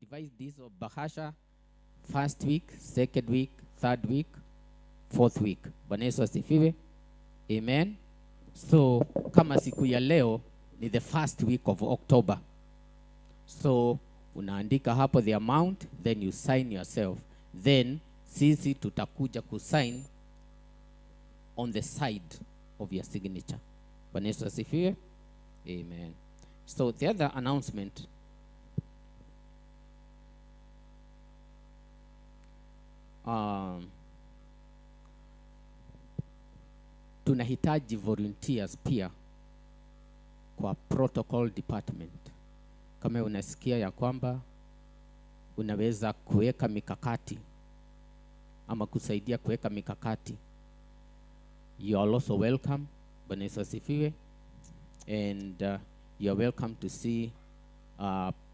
Divide this bahasha first week, second week, third week, fourth week. Bwana Yesu asifiwe. Amen. So kama siku ya leo ni the first week of October. So unaandika hapo the amount, then you sign yourself. Then sisi tutakuja kusign on the side of your signature. Bwana Yesu asifiwe. Amen. So the other announcement, tunahitaji volunteers pia kwa protocol department. Kama unasikia ya kwamba unaweza kuweka mikakati ama kusaidia kuweka mikakati, you are also welcome. Bwana Yesu asifiwe. And you are welcome to see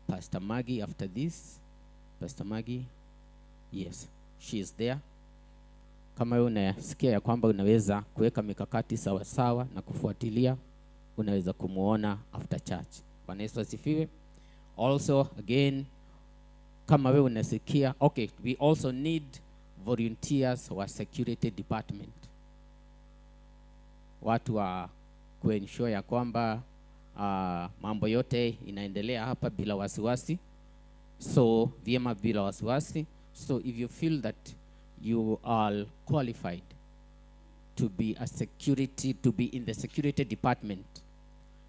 Pastor Maggie after this. Pastor Maggie, yes, she is there. Kama unasikia ya kwamba unaweza kuweka mikakati sawa sawa na kufuatilia, unaweza kumuona after church. Bwana Yesu asifiwe. Also again, kama wewe unasikia, okay, we also need volunteers wa security department. Watu wa kuensure ya kwamba mambo yote inaendelea hapa bila wasiwasi. So vyema bila wasiwasi. So if you feel that you are qualified to be a security, to be in the security department,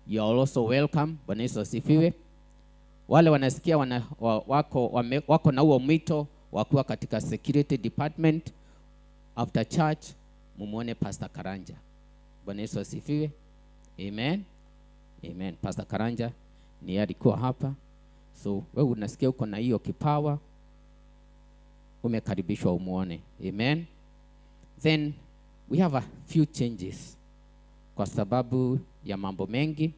you are also welcome. Bwana Yesu asifiwe. Wale wanasikia wako na huo mwito wa kuwa katika security department, after church mumuone Pastor Karanja. Bwana Yesu asifiwe. Amen. Amen. Pastor Karanja ni alikuwa hapa. So wewe unasikia uko na hiyo kipawa, umekaribishwa umuone. Amen. Then we have a few changes kwa sababu ya mambo mengi.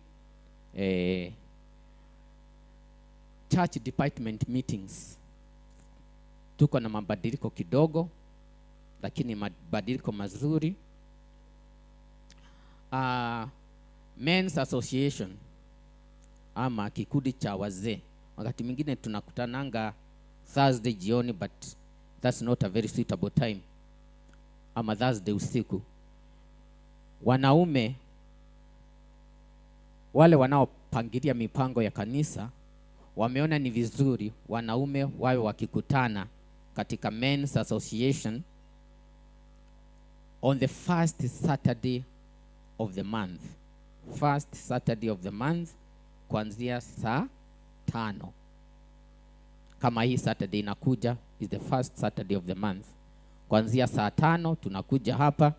Church department meetings, tuko na mabadiliko kidogo, lakini mabadiliko mazuri. Men's Association ama kikundi cha wazee, wakati mwingine tunakutananga Thursday jioni, but that's not a very suitable time, ama Thursday usiku. Wanaume wale wanaopangilia mipango ya kanisa wameona ni vizuri wanaume wawe wakikutana katika Men's Association on the first Saturday of the month. First Saturday of the month kuanzia saa 5. Kama hii Saturday inakuja is the first Saturday of the month. Kuanzia saa 5 tunakuja hapa.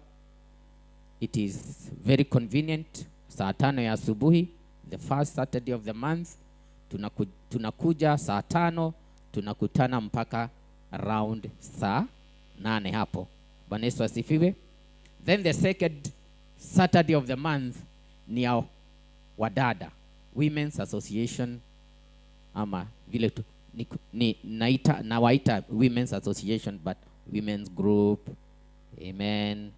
It is very convenient. Saa 5 ya asubuhi, the first Saturday of the month, tunakuja saa 5, tunakutana mpaka round saa 8 hapo. Bwana Yesu asifiwe. Then the second Saturday of the month ni ya wadada, Women's Association, ama vile tu ni naita nawaita Women's Association, but Women's Group. Amen.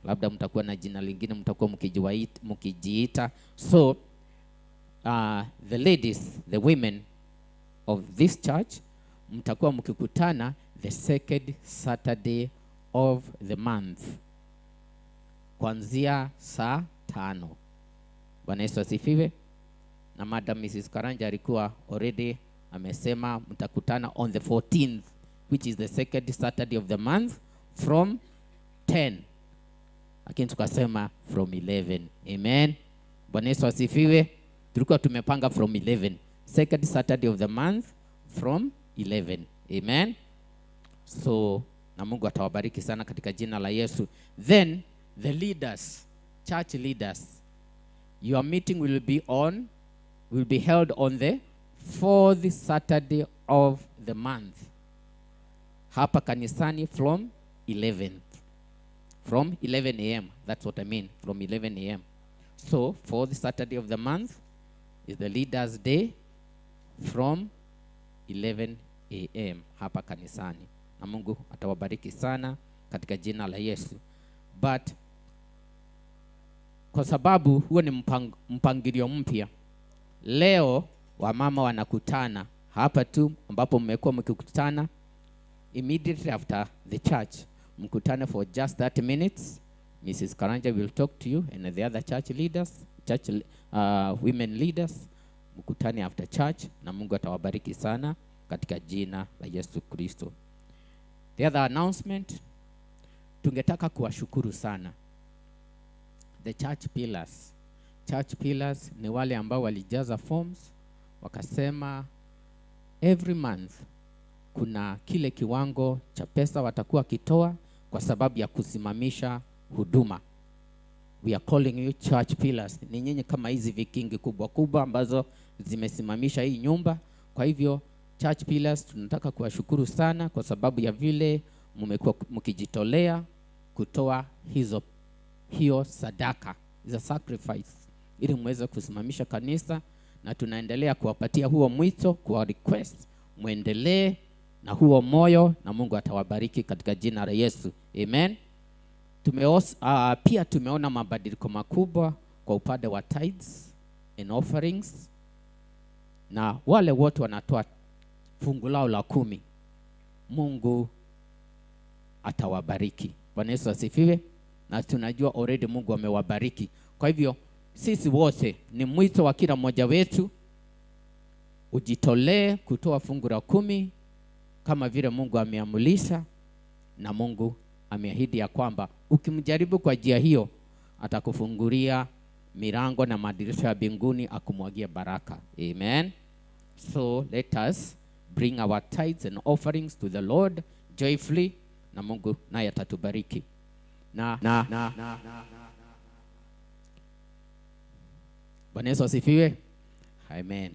Labda mtakuwa na jina lingine mtakuwa mkijiita. So the ladies, the women of this church, mtakuwa mkikutana the second Saturday of the month kuanzia saa 5. Bwana Yesu asifiwe. Na Madam Mrs. Karanja alikuwa already amesema mtakutana on the 14th, which is the second Saturday of the month, from 10. Lakini tukasema from 11. Amen. Bwana Yesu asifiwe. Tulikuwa tumepanga from 11. Second Saturday of the month from 11. Amen. So na Mungu atawabariki sana katika jina la Yesu. Then the leaders, church leaders, your meeting will be held on the fourth Saturday of the month. Hapa kanisani from 11. From 11 a.m. That's what I mean, from 11 a.m. So fourth Saturday of the month is the leaders' day from 11 a.m. hapa kanisani. Na Mungu atawabariki sana katika jina la Yesu. But kwa sababu huo ni mpangilio mpya, leo wamama wanakutana Hapa tu ambapo mmekuwa mkikutana, immediately after the church, mkutane for just 30 minutes. Mrs. Karanja will talk to you and the other church leaders, church women leaders. Mkutane after church na Mungu atawabariki sana katika jina la Yesu Kristo. The other announcement, tungetaka kuwashukuru sana the church pillars. Church pillars ni wale ambao walijaza forms wakasema every month kuna kile kiwango cha pesa watakuwa kitoa kwa sababu ya kusimamisha huduma. We are calling you church pillars. Ni nyinyi kama hizi vikingi kubwa kubwa ambazo zimesimamisha hii nyumba. Kwa hivyo church pillars tunataka kuwashukuru sana kwa sababu ya vile mmekuwa mkijitolea kutoa hiyo sadaka, the sacrifice, ili muweze kusimamisha kanisa, na tunaendelea kuwapatia huo mwito, kuwa request muendelee na huo moyo na Mungu atawabariki katika jina la Yesu. Amen. Pia tumeona mabadiliko makubwa kwa upande wa tithes and offerings, na wale wote wanatoa fungu lao la 10, Mungu atawabariki. Bwana Yesu asifiwe. Na tunajua already Mungu amewabariki. Kwa hivyo sisi wote ni mwito wa kila mmoja wetu ujitolee kutoa fungu la 10 kama vile Mungu ameamulisha, na Mungu ameahidi ya kwamba ukimjaribu kwa njia hiyo atakufungulia milango na madirisha ya mbinguni akumwagia baraka. Amen. So let us bring our tithes and offerings to the Lord joyfully, na Mungu naye atatubariki. Na Bwana Yesu asifiwe. Amen.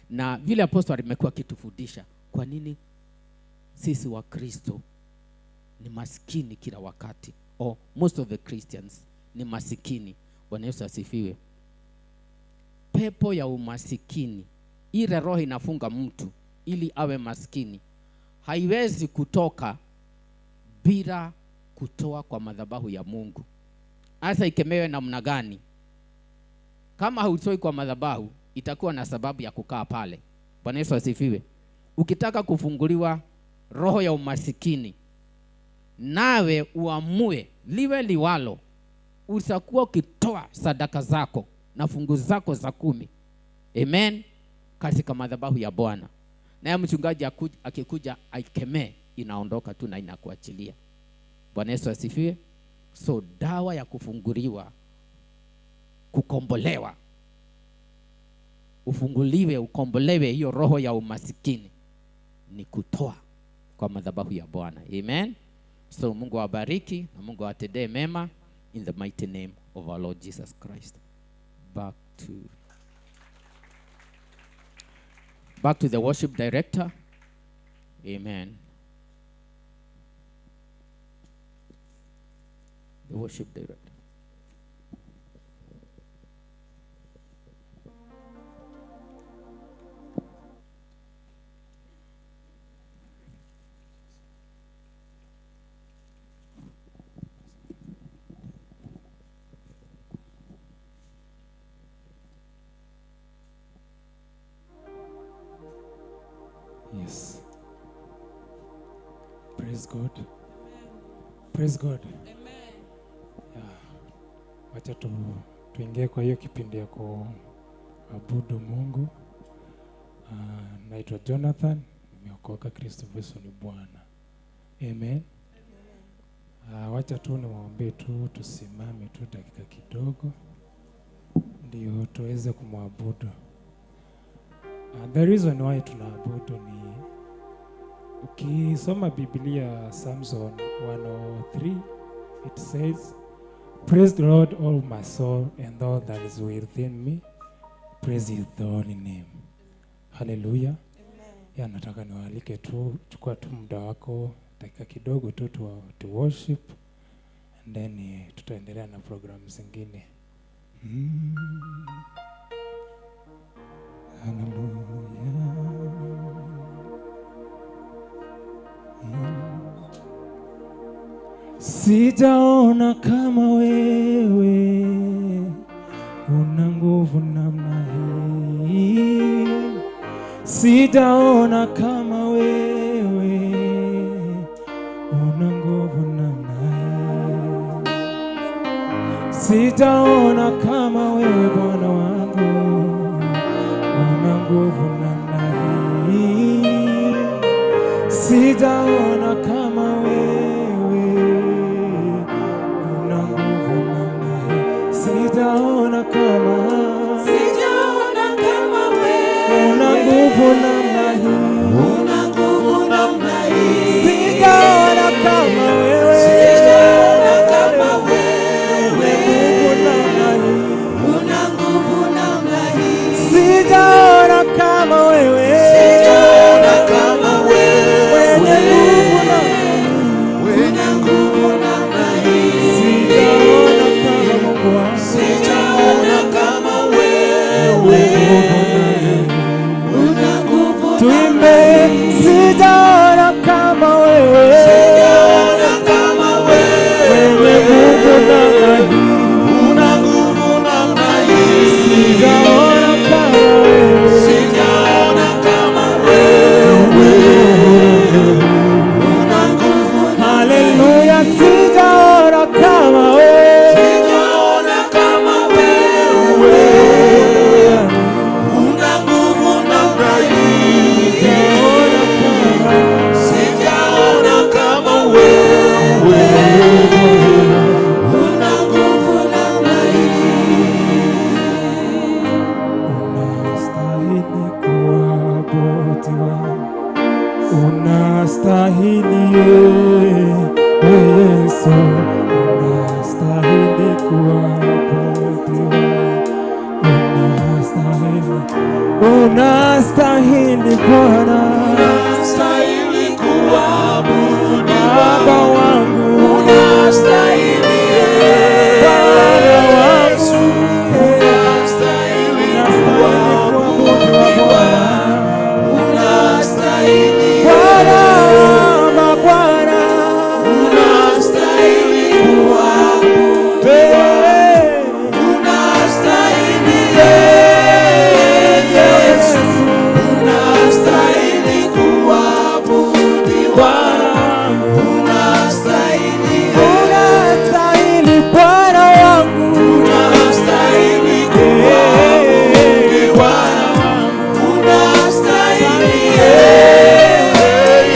Na vile apostle alimekuwa akitufundisha kwa nini sisi wa Kristo ni masikini kila wakati, or most of the Christians ni masikini. Bwana Yesu asifiwe. Pepo ya umasikini, ile roho inafunga mtu ili awe masikini, haiwezi kutoka bila kutoa kwa madhabahu ya Mungu. Hata ikemewe namna gani, kama hautoi kwa madhabahu itakuwa na sababu ya kukaa pale. Bwana Yesu asifiwe. Ukitaka kufunguliwa roho ya umasikini, nawe uamue liwe liwalo, utakuwa ukitoa sadaka zako na fungu zako za 10. Amen. Katika madhabahu ya Bwana. Naye mchungaji akikuja aikemee, inaondoka tu na inakuachilia. Bwana Yesu asifiwe. So dawa ya kufunguliwa, kukombolewa, ufunguliwe, ukombolewe hiyo roho ya umasikini, ni kutoa kwa madhabahu ya Bwana. Amen. So Mungu awabariki na Mungu awatendee mema in the mighty name of our Lord Jesus Christ. Back to the worship director. Amen. The worship director. Yes. Praise God. Amen. Praise God. Amen. Yeah. Wacha tuingie kwa hiyo kipindi ya kuabudu Mungu. Naitwa Jonathan, nimeokoka, Kristo Yesu ni Bwana. Amen. Amen. Wacha tu niwaombe tu tusimame tu dakika kidogo ndio tuweze kumwabudu. The reason why tunaabudu ni ukisoma Biblia Psalms 103, it says, "Praise the Lord, all my soul, and all that is within me, praise his holy name." Hallelujah. Ya, nataka niwaalike tu, chukua tu muda wako dakika kidogo tu to worship, and then tutaendelea na program zingine. Hallelujah. Sijaona kama wewe una nguvu namna hii. Sijaona kama wewe una nguvu namna hii. Sijaona kama wewe Bwana wangu una nguvu namna hii. Sijaona kama wewe una nguvu namna hii. Sijaona kama, Sijaona kama wewe una nguvu namna hii. Una nguvu namna hii. Sijaona kama wewe, Sijaona kama wewe nguvu namna hii. Una nguvu namna hii. Sijaona kama wewe, Sijaona kama wewe mwenye nguvu namna hii. Una nguvu namna hii. Sijaona kama Mungu wangu, Sijaona kama wewe nguvu namna hii. Una nguvu namna Tuimbe, hii. sijaona kama wewe, Sijaona kama wewe mwenye nguvu namna hii. Una nguvu namna hii. Sijaona kama wewe, Sijaona kama wewe una nguvu namna hii. Haleluya, sijaona kama wewe, Sijaona kama wewe una nguvu namna hii. sijaona kama Sijaona kama wewe una nguvu namna hii. Unastahili kuabudiwa, unastahili Yesu, unastahili kuabudiwa, unastahili, unastahili Bwana, Unastahili kuabudiwa. Baba wangu, Unastahili Bwana Yesu. wangu, Unastahili unastahili kuabudiwa Bwana. Unastahili Bwana mabwana, Unastahili kuabudiwa. Unastahili Yesu. Unastahili kuabudiwa. Unastahili unastahili Bwana wangu, Unastahili kuabudiwa. Unastahili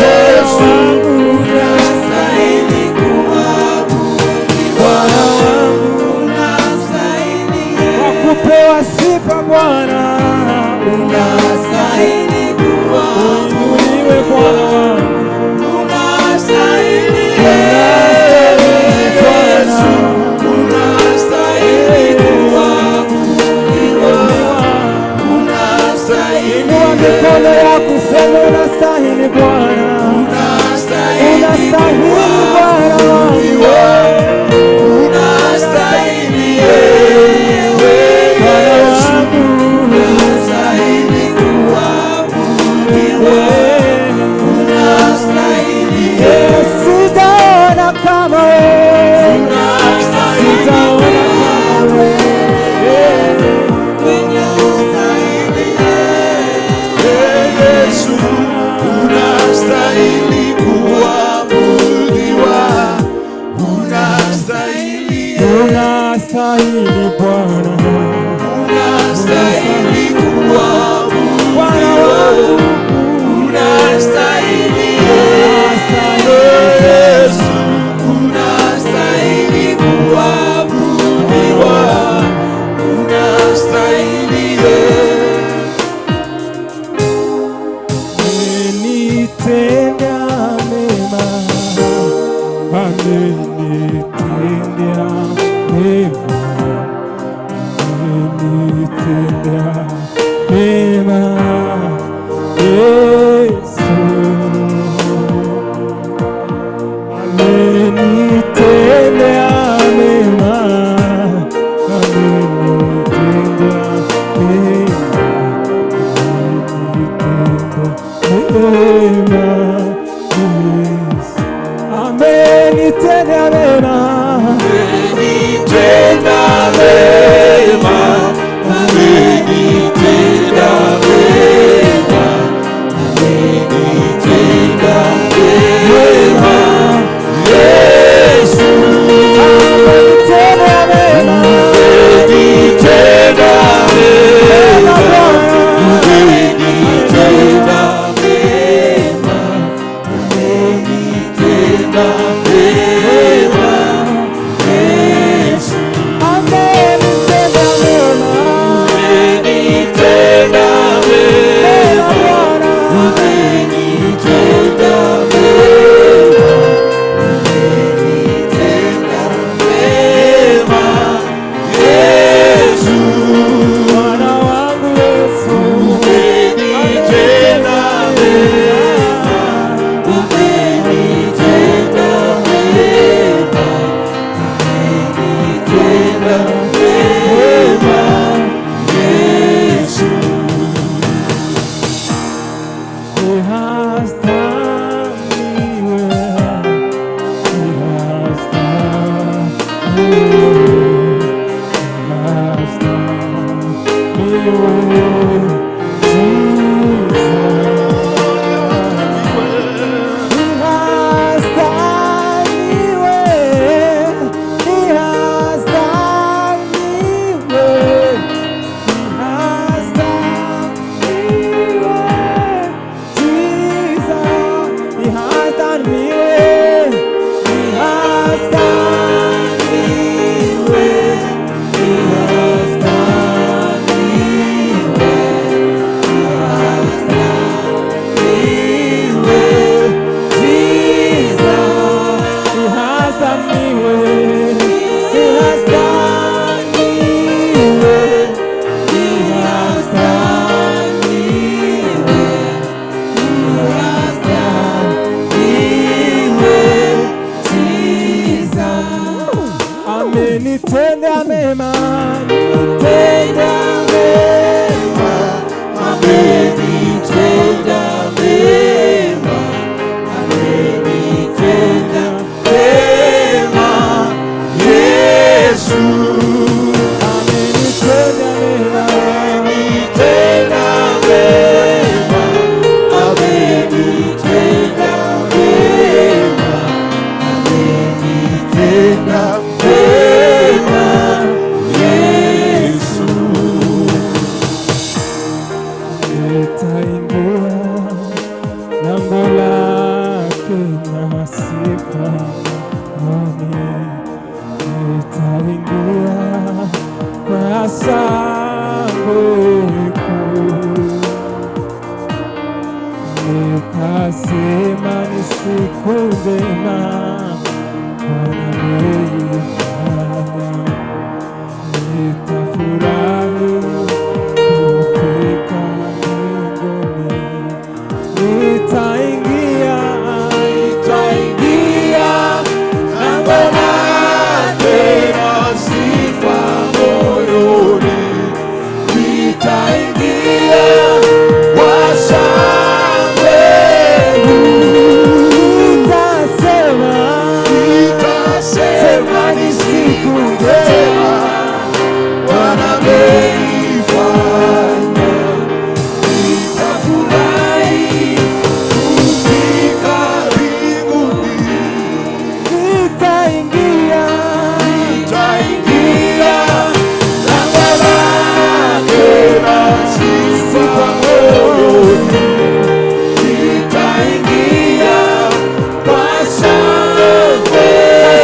Yesu. Unastahili kuabudiwa. Unastahili kwa kupewa sifa Bwana, Unastahili kuabudiwa. uinuliwe Bwana wangu, Unastahili unastahili Bwana, Yesu. Unastahili kuabudiwa. Unastahili inua mikono yako sema unastahili Bwana, Unastahili unastahili Bwana wangu, Unastahili Bwana Yesu. wangu, Unastahili kuabudiwa. Unastahili sijaona kama wewe, Unastahili sijaona kama wewe. Unastahili Yesu. Unastahili kuabudiwa. Unastahili Unastahili Bwana, Unastahili kuabudiwa. Bwana wangu, Unastahili unastahili Yesu. Unastahili kuabudiwa. Unastahili Amenitendea mema, amenitendea mema, amenitendea mema, Yesu. Amenitendea mema, amenitendea mema, amenitendea mema, Yesu. Amenitendea mema, Amenitenda mema, amenitenda mema, lake na sifa moyoni, nitaingia kwa shangwe kuu. Nitasema ni siku njema Bwana ameifanya, nitafurahi kufika mbinguni, nitaingia, Nitaingia lango lake na sifa moyoni, nitaingia kwa shangwe. Nitasema, Nitasema ni siku njema Bwana ameifanya, nitafurahi kufika mbinguni. Nitaingia, Nitaingia lango lake na sifa moyoni, nitaingia kwa shangwe.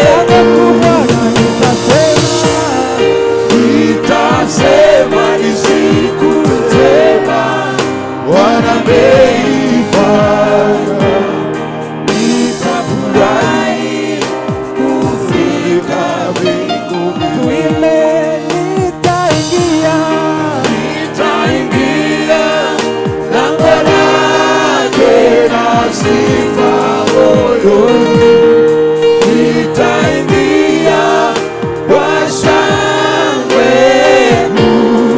Shangwe kubwa na nitasema, Nitasema ni siku njema Bwana ameifanya, nitafurahi kufika mbinguni. Tuimbe, nitaingia, Nitaingia lango lake na sifa moyoni, nitaingia kwa shangwe.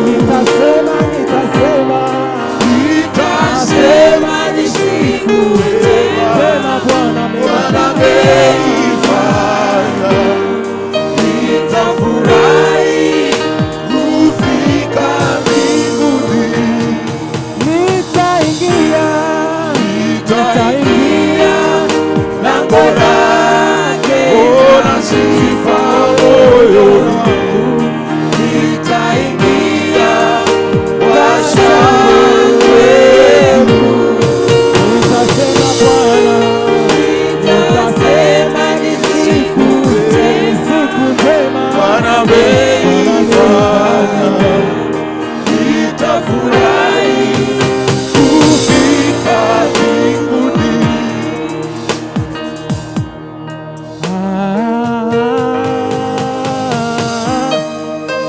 Nitasema, nitasema, Nitasema ni siku njema njema Bwana Bwana ameifanya, nitafurahi kufika mbinguni. Nitaingia, Nitaingia lango lake na sifa moyoni, nitaingia kwa shangwe. Nitasema Bwana, Nitasema ni siku ni siku njema Bwana ameifanya, nitafurahi kufika mbinguni. Ah,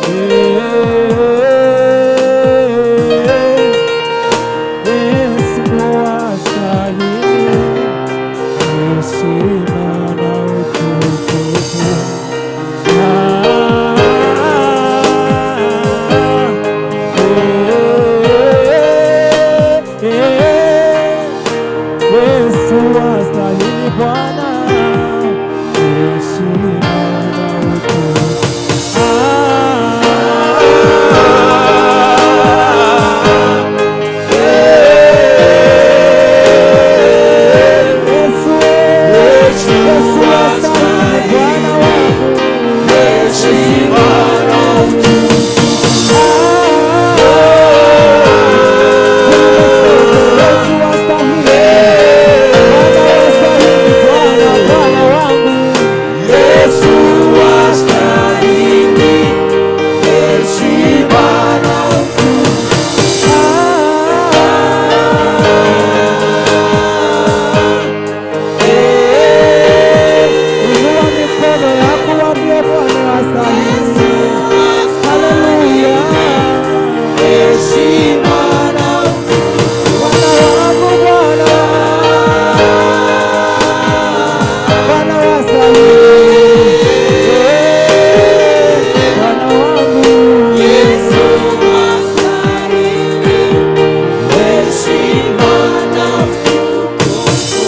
eh, Yesu wastahili heshima na utukufu. Ah, eh, Yesu wastahili Bwana heshima na utukufu. Yesu, Yesu Yesu wastahili Bwana wangu. Heshima na utukufu. Yesu wastahili, Bwana wastahili, Bwana, Bwana wangu. Yesu wastahili heshima na utukufu. Inua mikono yako waambie Bwana wastahili. Haleluya. Heshima na utukufu. Bwana wangu Bwana. Bwana wastahili. Bwana wangu. Yesu wastahili heshima na utukufu.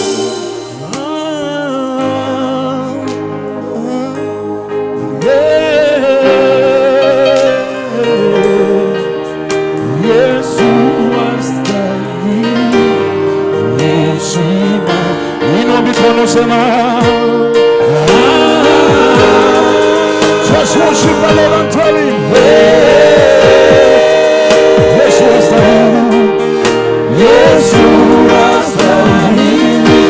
Yesu wastahili heshima. Inua mikono sema, just worship the Lord and tell him, Yesu wastahili, Yesu wastahili.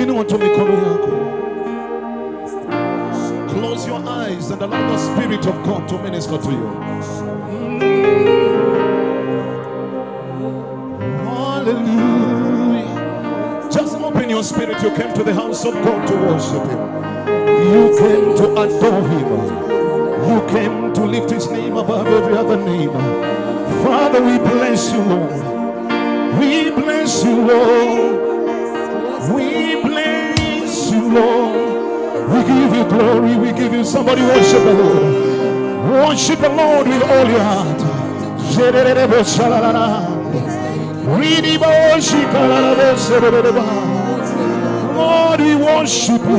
Inua tu mikono yako. Close your eyes and allow the Spirit of God to minister to you. Hallelujah. Just open your spirit. You came to the house of God to worship Him. You came to adore Him. You came to lift His name above every other name. Father, we bless you, Lord. We bless you, Lord. We bless you, Lord. We give you glory. We give you. Somebody worship the Lord. Worship the Lord with all your heart. Lord, we worship you.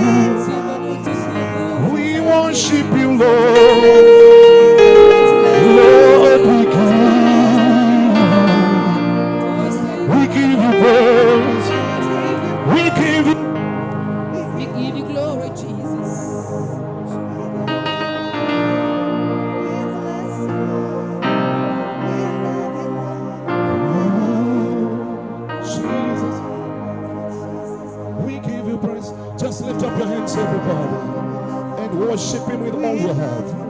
We worship you, Lord. Lord, we give you praise. We give you. We give you glory, Jesus. Jesus, we give you praise. Just lift up your hands, everybody, and worship Him with all your heart.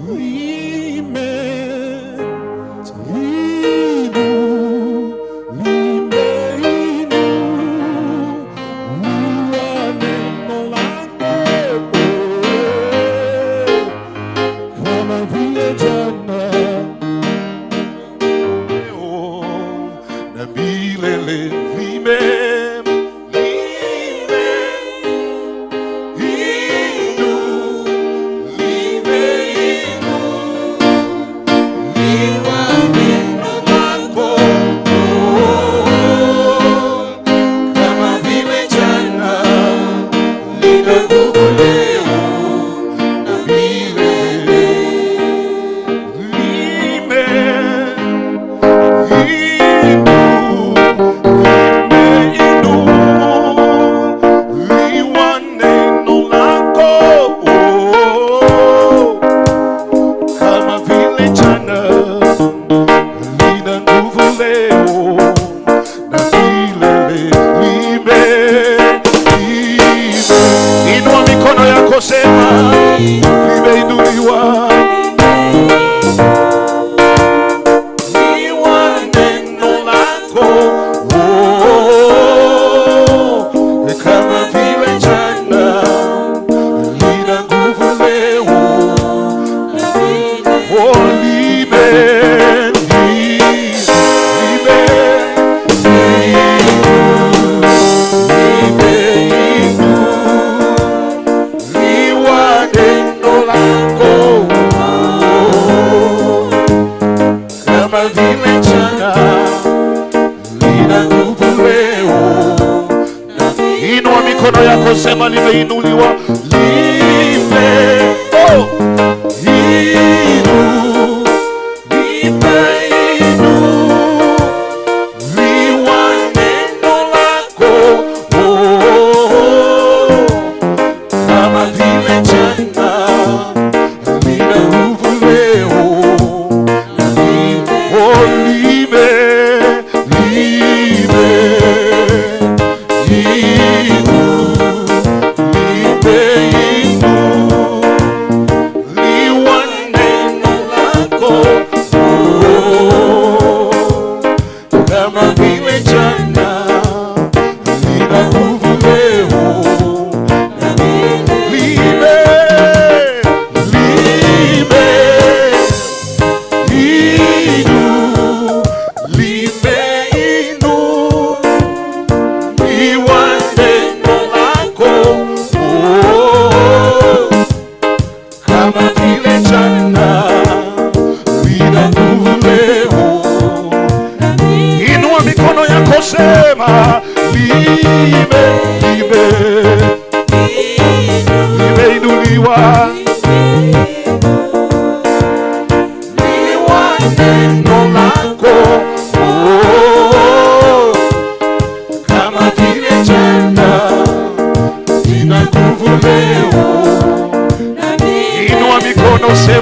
Libe,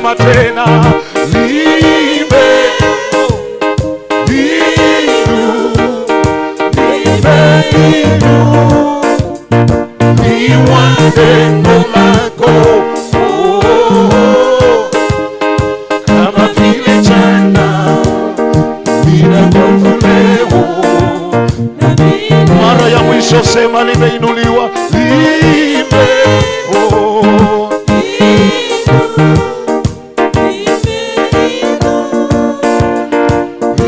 Sema tena limeinuliwa neno lako, oh, kama vile jana lina nguvu leo. Mara ya mwisho sema limeinuliwa, lime oh.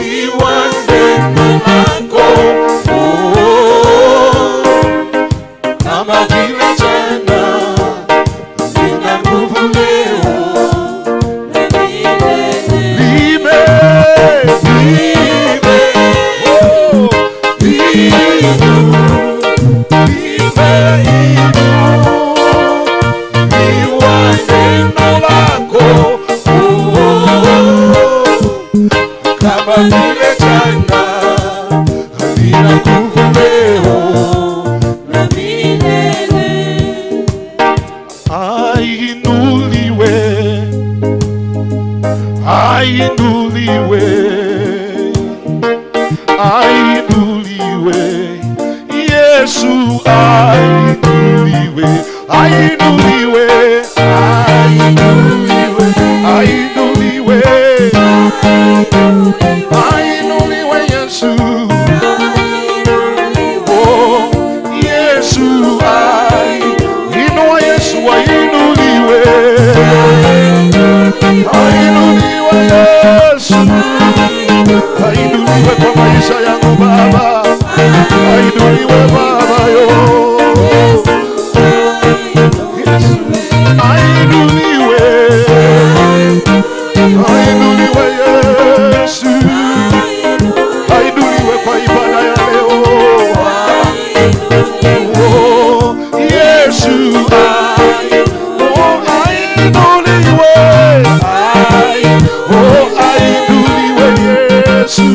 Liwa neno lako, oh, kama vile jana lina nguvu leo. Lime, lime, oh, limeinuliwa neno lako, oh, kama vile jana lina nguvu leo. Ainuliwe, ainuliwe, ainuliwe, Yesu ainuliwe, ainuliwe, ainuliwe, ainuliwe, ainuliwe Yesu, oh Yesu, inua Yesu, ainuliwe, ainuliwe Yesu, ainuliwe kwa maisha yangu Baba, ainuliwe Baba yo, Yesu, ainuliwe, ainuliwe Yesu, ainuliwe kwa ibada ya leo. Oh, Yesu, oh, ainuliwe, oh, ainuliwe Yesu.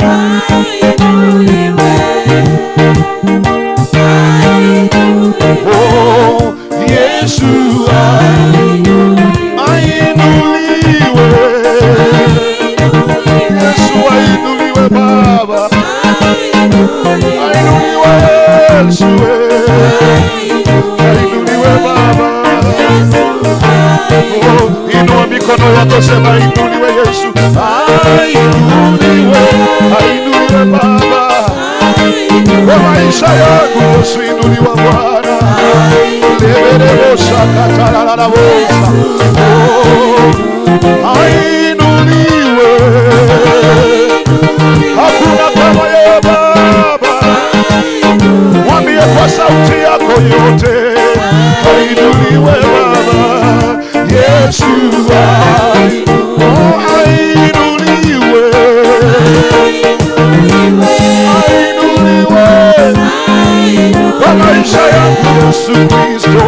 Oh, Yesu, ainuliwe, Yesu, ainuliwe Baba, ainuliwe Yesu, ainuliwe Baba. Oh, inua mikono yako sema ainuliwe Yesu, ainuliwe, ainuliwe Baba. Kwa maisha yangu Yesu, inuliwa Bwana. Leberebosa katalalabosa. Oh, ainuliwe, hakuna kama yeye Baba. Mwambie kwa sauti yako yote, ainuliwe Baba Yesu, oh, ainuliwe, ainuliwe kwa maisha yangu Yesu Kristo.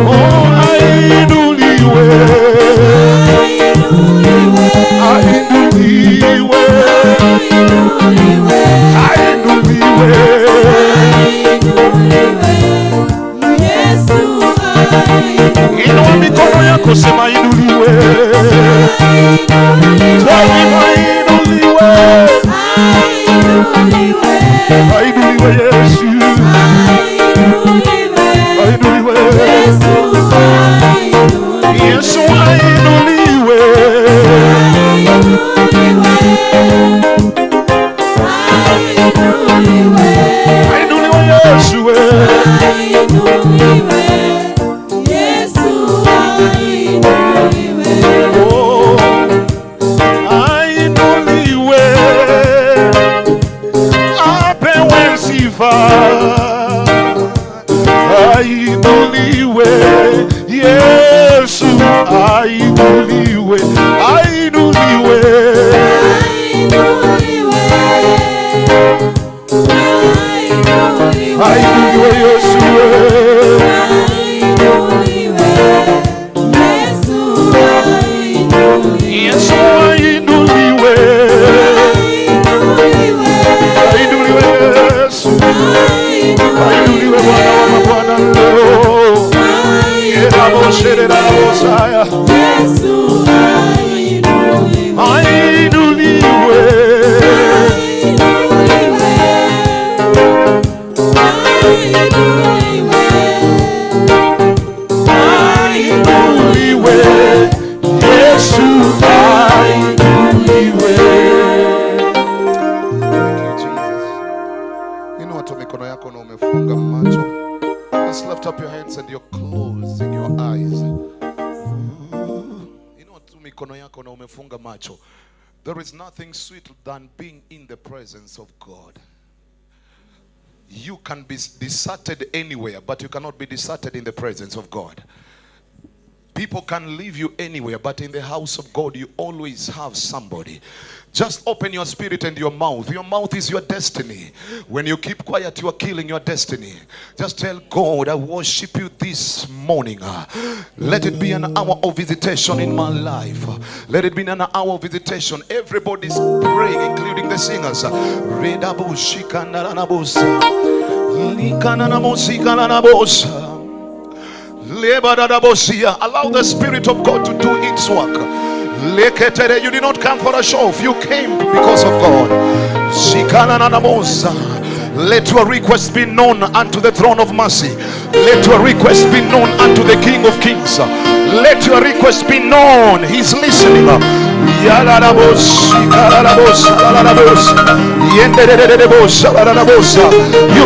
Oh, ainuliwe, ainuliwe, ainuliwe. Inua mikono yako sema inuliwe, Twalima inuliwe, ainuliwe Yesu, ainuliwe Yesu, ainuliwe. Ainuliwe Yesu, oh, ainuliwe, apewe sifa, ainuliwe Yesu, ainuliwe, ainuliwe, ainuliwe Yesu, Yesu ainuliwe, ainuliwe Yesu, ainuliwe Bwana wa mabwana leo. Yesu ainuliwe. Ainuliwe. Ainuliwe. Yesu ainuliwe. Thank you, Jesus. Inua tu mikono yako na umefunga macho. Just lift up your hands and you're closing your eyes. Inua tu mikono yako na umefunga macho. There is nothing sweet than being in the presence of God. You can be deserted anywhere, but you cannot be deserted in the presence of God. People can leave you anywhere, but in the house of God, you always have somebody. Just open your spirit and your mouth. Your mouth is your destiny. When you keep quiet, you are killing your destiny. Just tell God, I worship you this morning. Let it be an hour of visitation in my life. Let it be an hour of visitation. Everybody's praying, including the singers. Allow the Spirit of God to do its work. You did not come for a show off. You came because of God. Let your request be known unto the throne of mercy. Let your request be known unto the King of Kings. Let your request be known. He's listening. You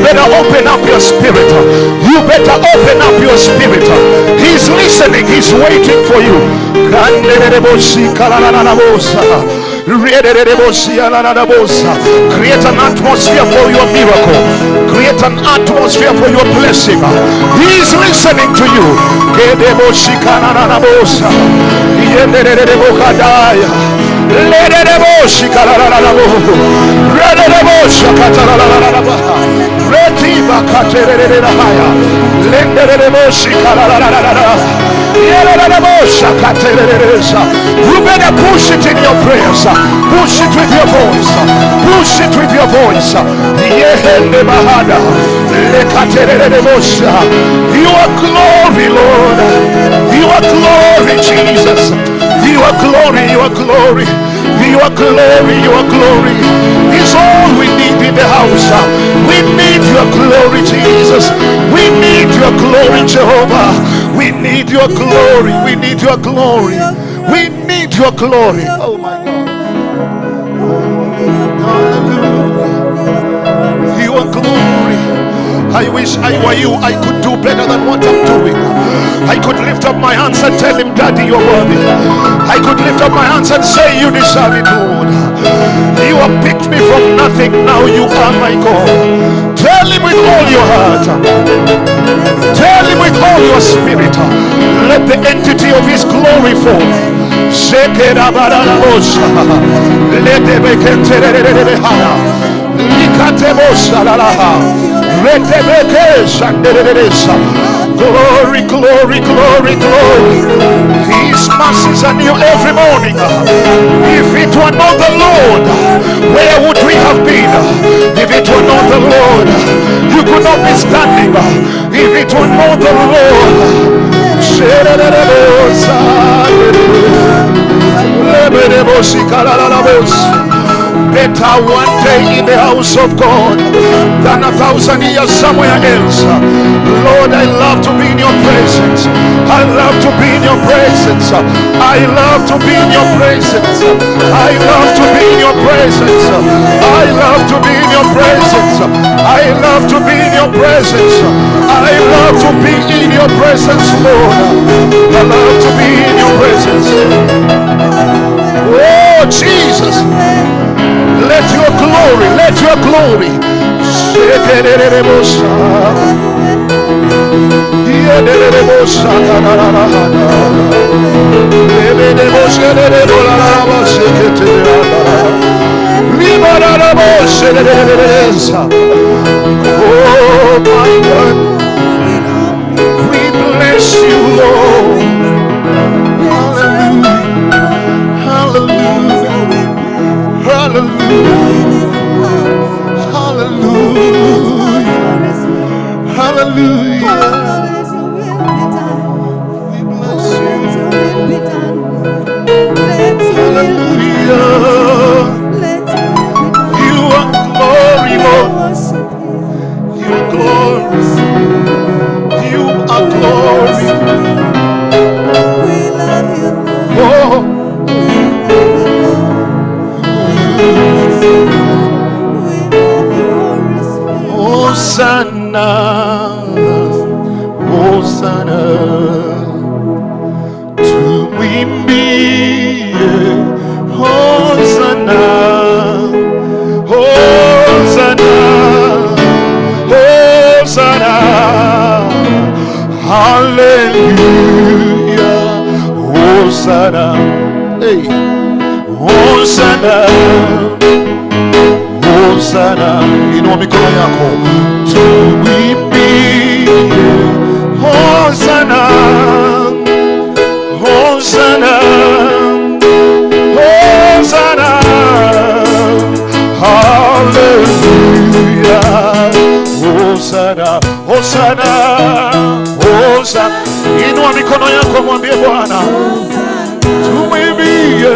better open up your spirit. You better open up your spirit. He's listening. He's waiting for you. Create an atmosphere for your miracle. Create an atmosphere for your blessing. He is listening to you. You better push it in your prayers. Push it with your voice. Push it with your voice. You are glory, Lord. You are glory, Jesus. You are glory, you are glory. You are glory, you are glory. It's all we need in the house. We need your glory, Jesus. We need your glory, Jehovah. We need your glory. We need your glory. We need your glory. Oh my God. Hallelujah. Your glory. I wish I were you. I could do better than what I'm doing. I could lift up my hands and tell him, Daddy, you're worthy. I could lift up my hands and say, you deserve it, Lord. You have picked me from nothing. Now you are my God. Tell him with all your heart. Tell him with all your spirit. Let the entity of his glory fall. Glory, glory, glory, glory. His mercies are new every morning. If it were not the Lord, where would we have been? If it were not the Lord, you could not be standing. If it were not the Lord, better one day in the house of God than 1,000 years somewhere else. Lord, I love to be in your presence. I love to be in your presence. I love to be in your presence. I love to be in your presence. I love to be in your presence. I love to be in your presence. I love to be in your presence, Lord. I love to be in your presence. Oh, Jesus. Let your glory, let your glory. Oh my God, we bless you, Lord. Hallelujah. Hallelujah. Hallelujah. Hallelujah. We bless you. You are glory. We love you, Lord. Oh, We love you, Lord. We love you, Jesus. We love you, Holy Spirit. Hosanna, Hosanna, tumwimbie Hosanna, Hosanna, Hosanna, hallelujah, Hosanna, hey, Hosanna. Hosanna, inua mikono yako tumwimbie Hosanna, Hosanna, Hosanna, hallelujah, Hosanna, Hosanna, Hosanna. Inua mikono yako mwambie Bwana tumwimbie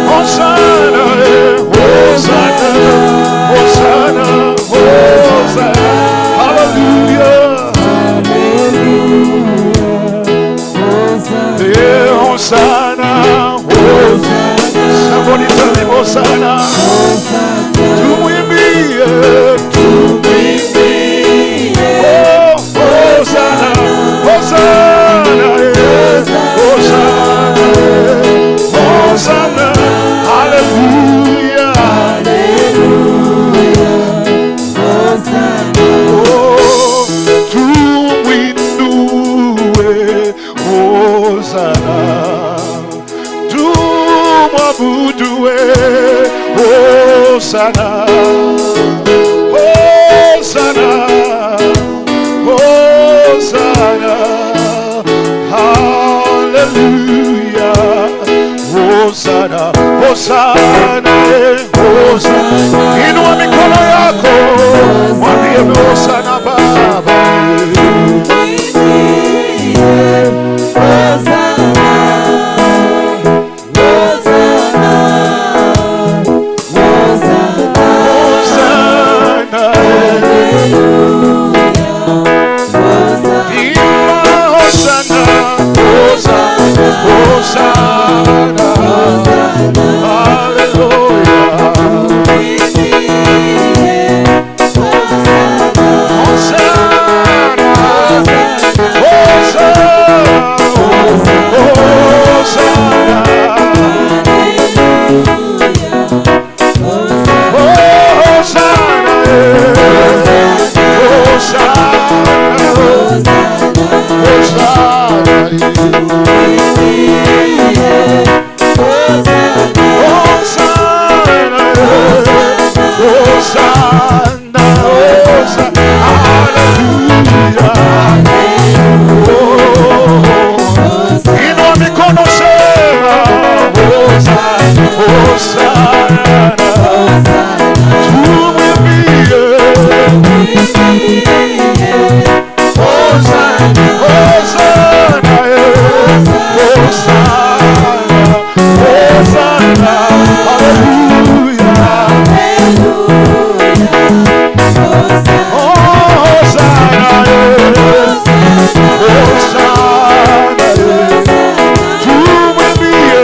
Hosanna, Hosanna, Hosanna, Hosanna, hallelujah. Yeah, Hosanna, Hosanna. Somebody tell him Hosanna. Tumwimbie, tumwimbie. Oh, Hosanna, Hosanna, yeah. Hosanna, Hosanna, hallelujah. Oh, tumwinue Hosanna, tumwabudue Hosanna, Hosanna, Hosanna, hallelujah, Hosanna, Hosanna, Hosanna. Inua mikono yako, mwambie Hosanna Baba. Hosanna, Ima Hosanna, Hosanna, Hosanna, hallelujah. Hosanna, Hosanna, Hosanna, Hosanna, Hosanna, Hosanna, Hosanna, hallelujah. Oh, inua mikono sema Hosanna, Hosanna, tumwimbie Hosanna, Hosanna, Hosanna, Hosanna, hallelujah. Hosanna, Hosanna, tumwimbie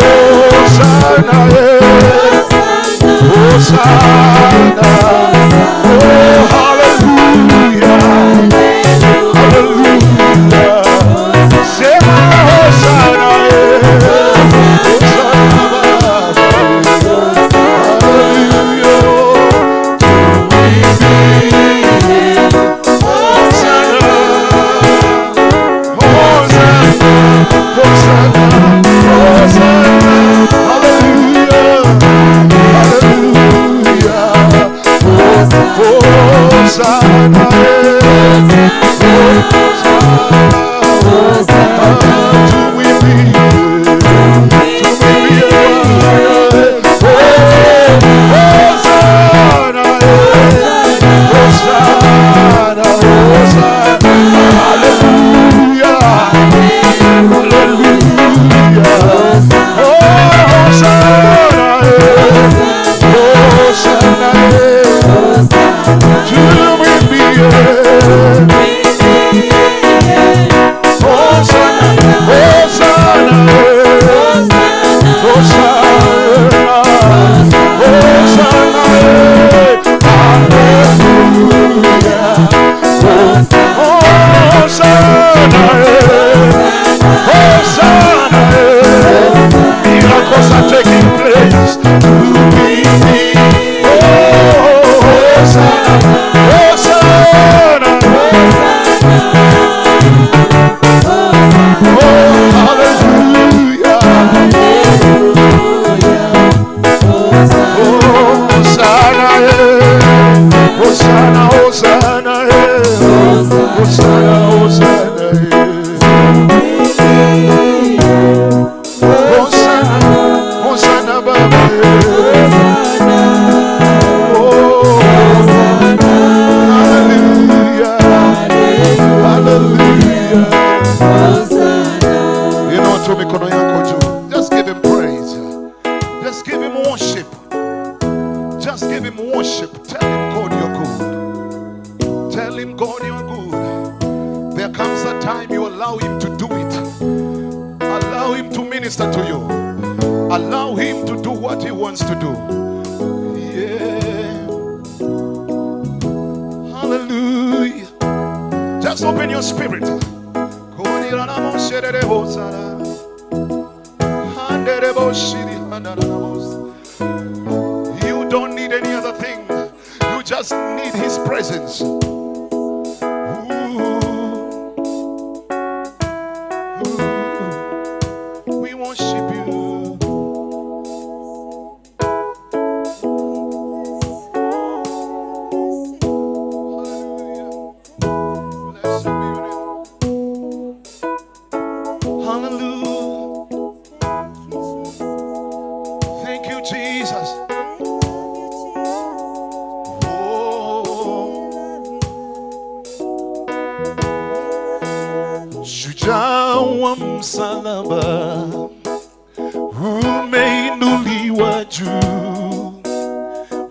Hosanna, Hosanna, oh hallelujah, hallelujah. Sema Hosanna, Hosanna, hallelujah. Hosanna, Hosanna, Hosanna, Hosanna, hallelujah, hallelujah. Hosanna, Hosanna, tumwimbie. Tu mikono yako juu. Just give him praise. Just give him worship. Just give him worship. Tell him God you're good. Tell him God you're good. There comes a time you allow him to do it. Allow him to minister to you. Allow him to do what he wants to do. Yeah. Hallelujah. Just open your spirit. You don't need any other thing. You just need his presence. Ooh. Ooh. We worship you. Hallelujah. Blessed be your name. Hallelujah. Thank you, Jesus. Oh. Shujaa wa msalaba umeinuliwa juu,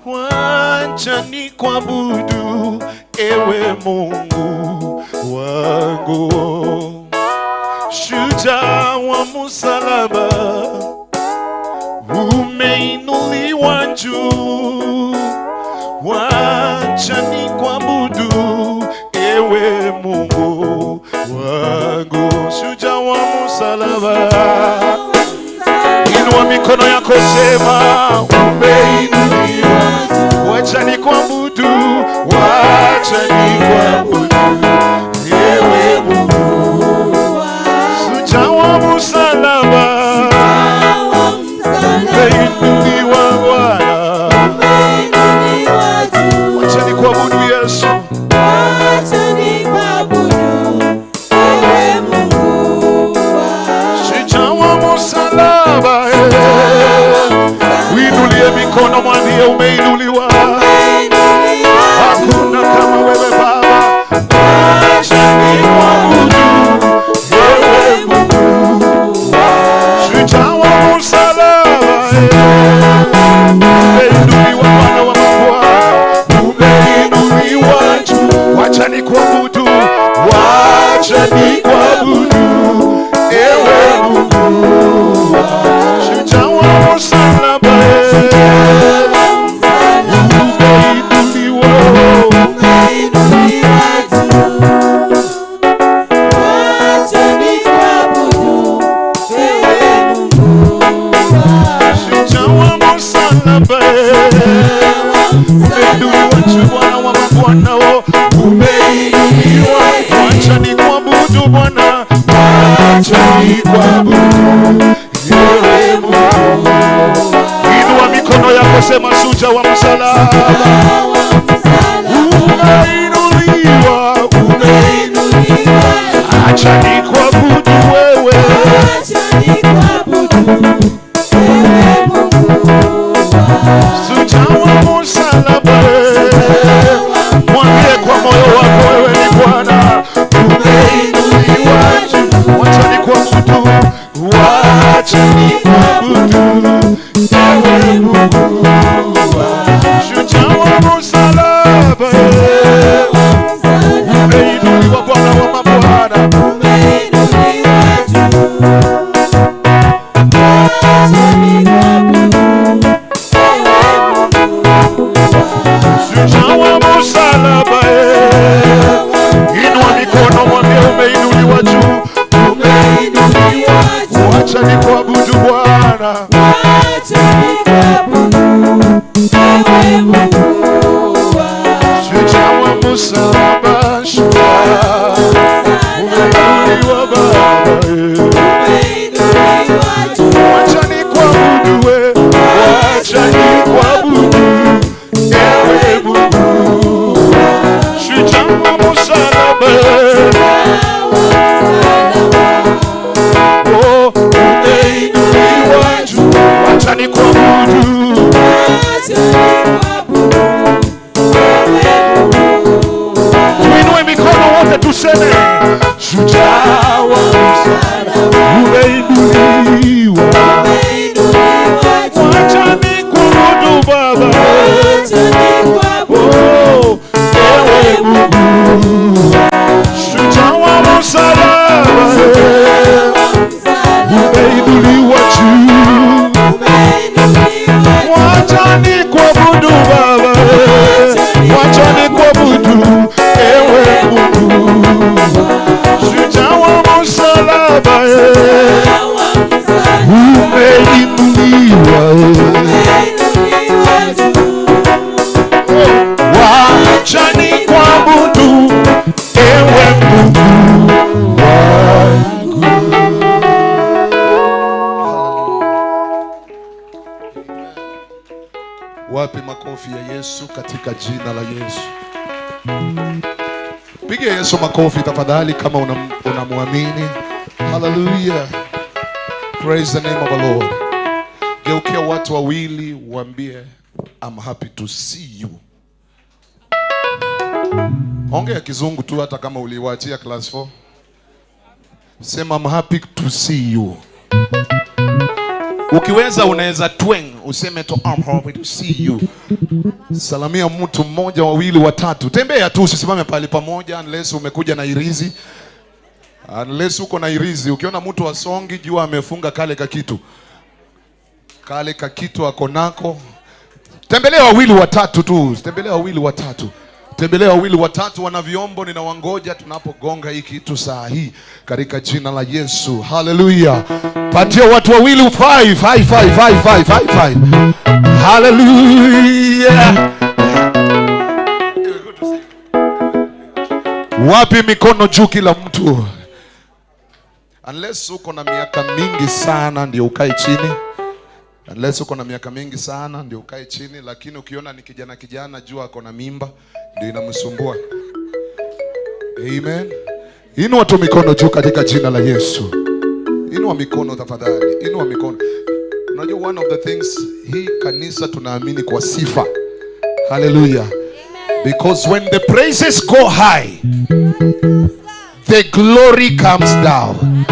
wacha nikuabudu ewe Mungu wangu. Shujaa wa msalaba umeinuliwa juu, wacha nikuabudu ewe Mungu wangu. Shujaa wa msalaba, inua mikono yako, sema umeinuliwa, wacha nikuabudu, wacha nikuabudu ewe Mungu. Shujaa wa msalaba umeinuliwa Bwana, wacha nikuabudu Yesu. Shujaa wa msalaba, uinulie mikono, mwambie umeinuliwa, hakuna kama wewe Baba. Wacha nikuabudu ewe Mungu. Shujaa wa msalaba, umeinuliwa Bwana wa mabwana, umeinuliwa juu. Wacha nikuabudu, wacha nikuabudu ewe Mungu. Shujaa wa msalaba, umeinuliwa. Shujaa wa msalaba, umeinuliwa juu, Bwana wa mabwana, umeinuliwa. Wacha nikuabudu Bwana, wacha nikuabudu ewe Mungu. Inua mikono yako, sema shujaa wa msalaba, umeinuliwa, umeinuliwa. Acha nikuabudu wewe, shujaa wa msalaba. Mwambie kwa moyo wako wewe ni Bwana, umeinuliwa juu. Wacha nikuabudu, wacha nikuabudu ewe Mungu. Shujaa wa msalaba, umeinuliwa Bwana wa mabwana. Shujaa wa msalaba, inua mikono, mwambie umeinuliwa juu, umeinuliwa. Wacha nikuabudu Bwana, shujaa wa msalaba, shujaa umeinuliwa Baba, wacha nikuabudu we, wacha nikuabudu ewe Mungu. Shujaa wa msalaba, oh, Umeinuliwa juu. Wacha nikuabudu Baba, wacha nikuabudu ewe Mungu. Shujaa wa msalaba, umeinuliwa. Wacha nikuabudu ewe Mungu wangu. Wapi makofi ya Yesu katika jina la Yesu? Piga Yesu makofi tafadhali kama unamwamini. Hallelujah. Praise the name of the Lord. Geukia watu wawili waambie, I'm happy to see you. Ongea kizungu tu hata kama uliwaachia class 4. Sema I'm happy to see you. Ukiweza unaweza tweng useme tu I'm happy to see you. Salamia mtu mmoja, wawili, watatu. Tembea tu, usisimame pale pamoja unless umekuja na irizi. Unless uko na irizi. Ukiona mtu asongi jua amefunga kale kakitu. Kale kakitu ako nako. Tembelea wawili watatu tu. Tembelea wawili watatu. Tembelea wawili watatu, wana vyombo ninawangoja tunapogonga hii kitu saa hii katika jina la Yesu. Hallelujah. Patia watu wawili 5 5 5 5 5 5 5. Hallelujah. Wapi mikono juu kila mtu? Unless uko na miaka mingi sana ndio ukae chini. Unless uko na miaka mingi sana ndio ukae chini, lakini ukiona ni kijana kijana jua ako na mimba ndio inamsumbua. Amen. Inua tu mikono juu katika jina la Yesu. Inua mikono tafadhali. Inua mikono. Unajua one of the things, hii kanisa tunaamini kwa sifa. Hallelujah. Because when the praises go high, the glory comes down.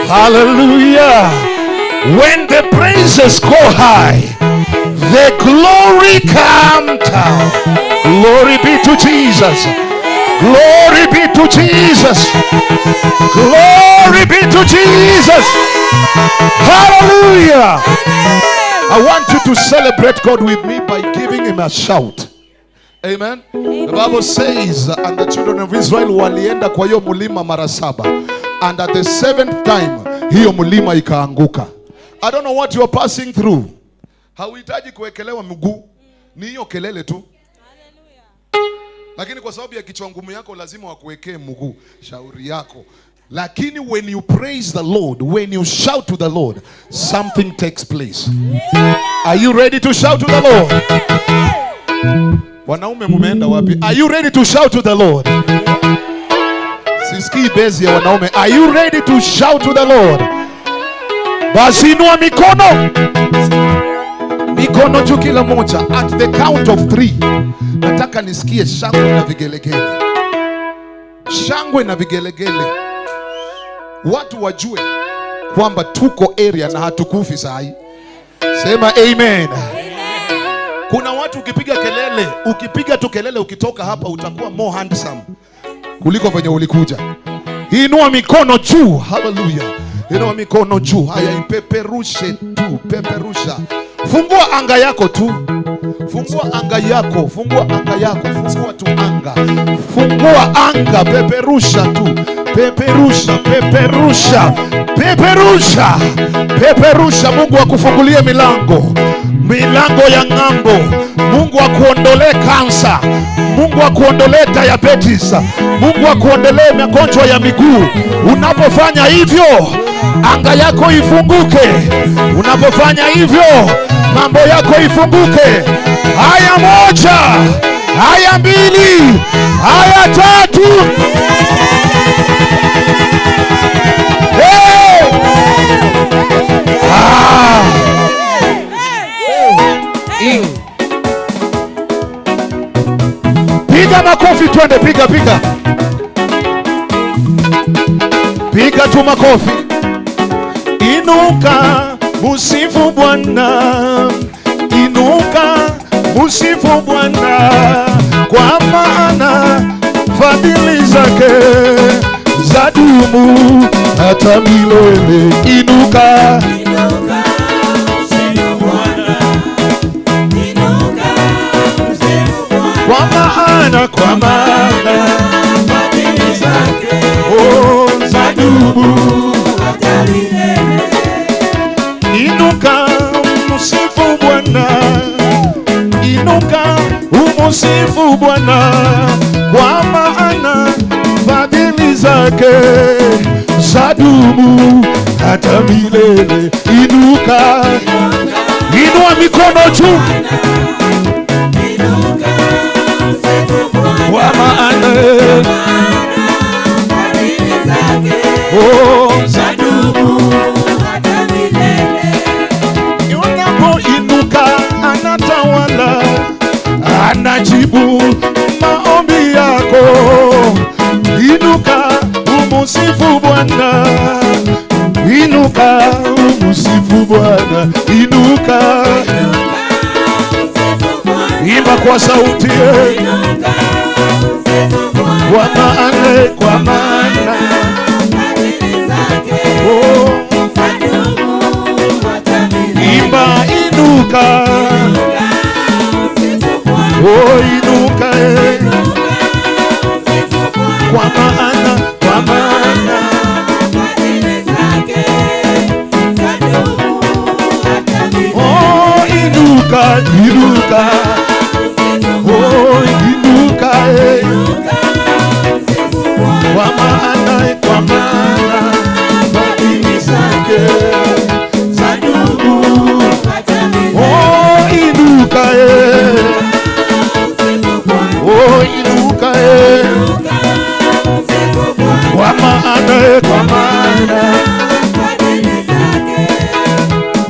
Hallelujah. When the praises go high, the glory comes down. Glory be to Jesus. Glory be to Jesus. Glory be to Jesus. Hallelujah. I want you to celebrate God with me by giving him a shout. Amen. The Bible says, and the children of Israel walienda kwa hiyo mulima mara 7. And at the 7th time, hiyo mulima ikaanguka. I don't know what you are passing through. Hauhitaji kuwekelewa mguu. Ni hiyo kelele tu. Lakini kwa sababu ya kichwa ngumu yako lazima wakuwekee mguu. Shauri yako. Lakini when you praise the Lord, when you shout to the Lord, something takes place. Are you ready to shout to the Lord? Wanaume mumeenda wapi? Are you ready to shout to the Lord? Sisikii bezi ya wanaume. Are you ready to shout to the Lord? Basi inua mikono. Mikono juu kila moja. At the count of 3. Nataka nisikie shangwe na vigelegele. Shangwe na vigelegele. Watu wajue kwamba tuko area na hatukufi saa hii. Sema amen. Kuna watu ukipiga kelele, ukipiga tu kelele ukitoka hapa utakuwa more handsome kuliko venye ulikuja. Inua mikono juu. Hallelujah. Inua mikono juu. Haya, ipeperushe tu, peperusha. Fungua anga yako tu. Fungua anga yako, fungua anga yako, fungua tu anga. Fungua anga, peperusha tu. Peperusha, peperusha, peperusha. Peperusha. Mungu akufungulie milango. Milango ya ng'ambo. Mungu akuondolee kansa. Mungu akuondolee diabetes. Mungu akuondolee magonjwa ya miguu. Unapofanya hivyo, anga yako ifunguke. Unapofanya hivyo, mambo yako ifunguke. Haya 1, haya 2, haya 3. Hey! Ah! Piga makofi twende, piga piga. Piga tu makofi. Inuka musifu Bwana. Inuka musifu Bwana, kwa maana fadhili zake zadumu hata milele. Inuka, Inuka, msifu Bwana. Inuka, msifu Bwana. Kwa maana Fadhili zake oh, zadumu hata milele. Inuka msifu Bwana, inuka umsifu Bwana, kwa maana fadhili zake zadumu hata milele. Inuka, inua mikono juu, Inuka, msifu Bwana. kwa maana Fadhili zake oh, zadumu hata milele. Unapoinuka anatawala, anajibu maombi yako. Inuka umusifu Bwana, inuka umusifu Bwana, inuka. Msifu Bwana. Imba kwa sauti, Inuka, msifu Bwana. Kwa maana Fadhili zake oh, zadumu hata milele. imba inuka, Inuka, msifu Bwana. oh, inuka, Inuka, msifu Bwana. Kwa maana Fadhili zake zadumu hata milele. Oh, inuka, inuka, Msifu Bwana. oh, inuka, Inuka, msifu Bwana. Kwa maana fadhili zake zadumu. Hata milele. Oh, inuka, Msifu Bwana. oh, inuka, Inuka, msifu Bwana. Kwa maana Fadhili zake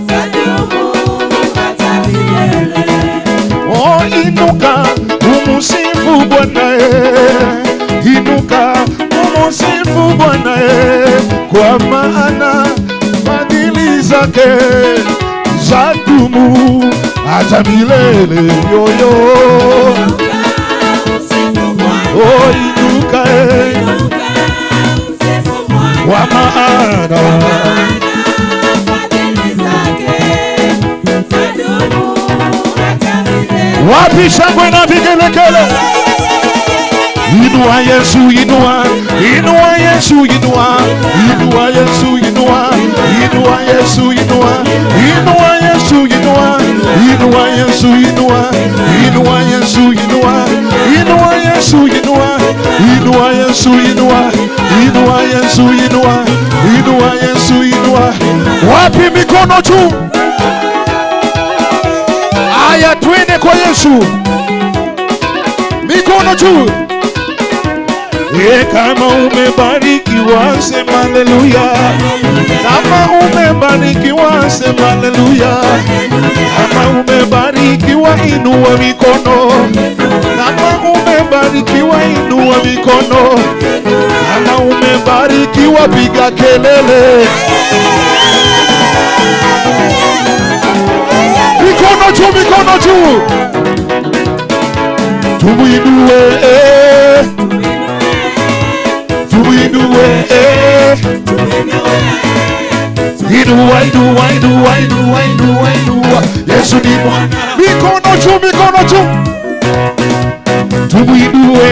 zadumu hata milele. Oh, inuka umusifu Bwana, inuka umusifu Bwana, kwa maana fadhili zake zadumu hata milele. Yoyo, Inuka, msifu Bwana. oh, inuka, Inuka, msifu Bwana. kwa maana Fadhili zake zadumu hata milele. Wapi shangwe na vigelegele? Inua Yesu, inua, inua Yesu, inua, inua Yesu, inua, inua Yesu, inua, inua Yesu, inua, inua Yesu, inua, inua Yesu, inua, inua Yesu, inua, inua Yesu, inua, inua Yesu, inua, inua Yesu, inua. Wapi mikono juu? Aya, twende kwa Yesu, mikono juu. Kama umebarikiwa sema haleluya. Kama umebarikiwa sema haleluya. Kama umebarikiwa inua mikono. Kama umebarikiwa inua mikono. Kama umebarikiwa piga kelele. Mikono juu, mikono juu. Tumuinue, tumuinue, Inua, inua, inua, inua, inua, inua. Yesu ni Bwana. Mikono juu, mikono juu. Tumuinue,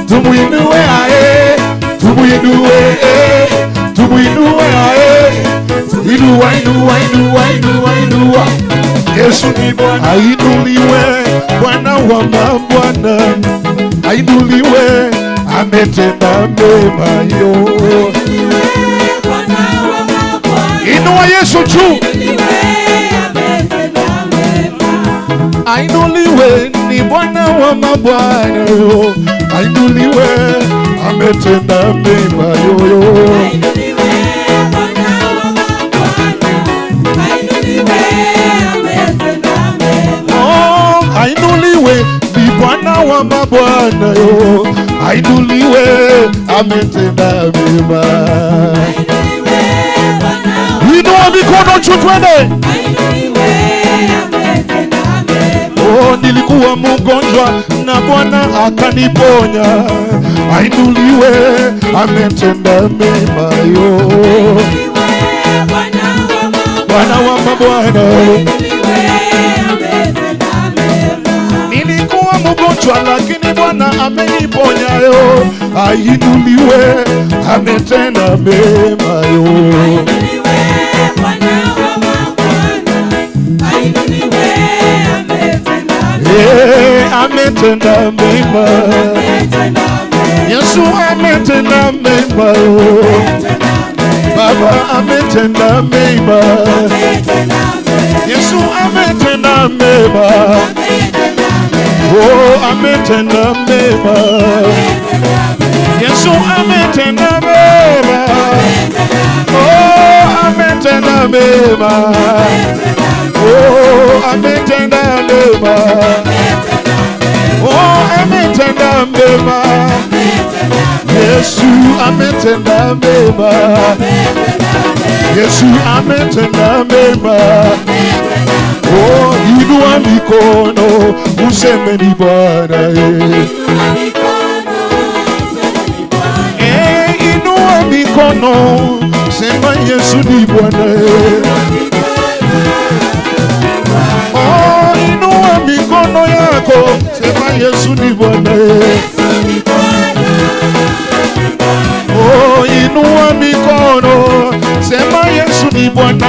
tumuinue, ae. Tumuinue, tumuinue, ae. Inua, inua, inua, inua, inua. Yesu ni Bwana. Ainuliwe Bwana wa mabwana, ainuliwe, ametenda mema yo. Inua Yesu juu. Ainuliwe ni Bwana wa mabwana yo. Ainuliwe, ametenda mema yo. Oh, ainuliwe ni Bwana wa mabwana yo. Ainuliwe, ametenda mema. Inua mikono juu twende. Oh, Oh, nilikuwa mgonjwa na Bwana akaniponya. Ainuliwe, ametenda mema yo. Bwana wa mabwana. Nilikuwa mgonjwa lakini Bwana ameniponya yo. Ainuliwe, ametenda mema yo. Ametenda mema. Yesu ametenda mema. Baba ametenda mema. Yesu ametenda mema. Oh, ametenda mema. Yesu ametenda mema. Oh, ametenda mema. Oh, ametenda mema. Oh, ametenda mema. Yesu ametenda mema. Yesu ametenda mema. Oh, inua mikono useme ni Bwana. Eh, inua mikono sema Yesu ni Bwana. Oh, inua mikono yako sema Yesu ni Bwana. Oh, inua mikono sema Yesu ni Bwana.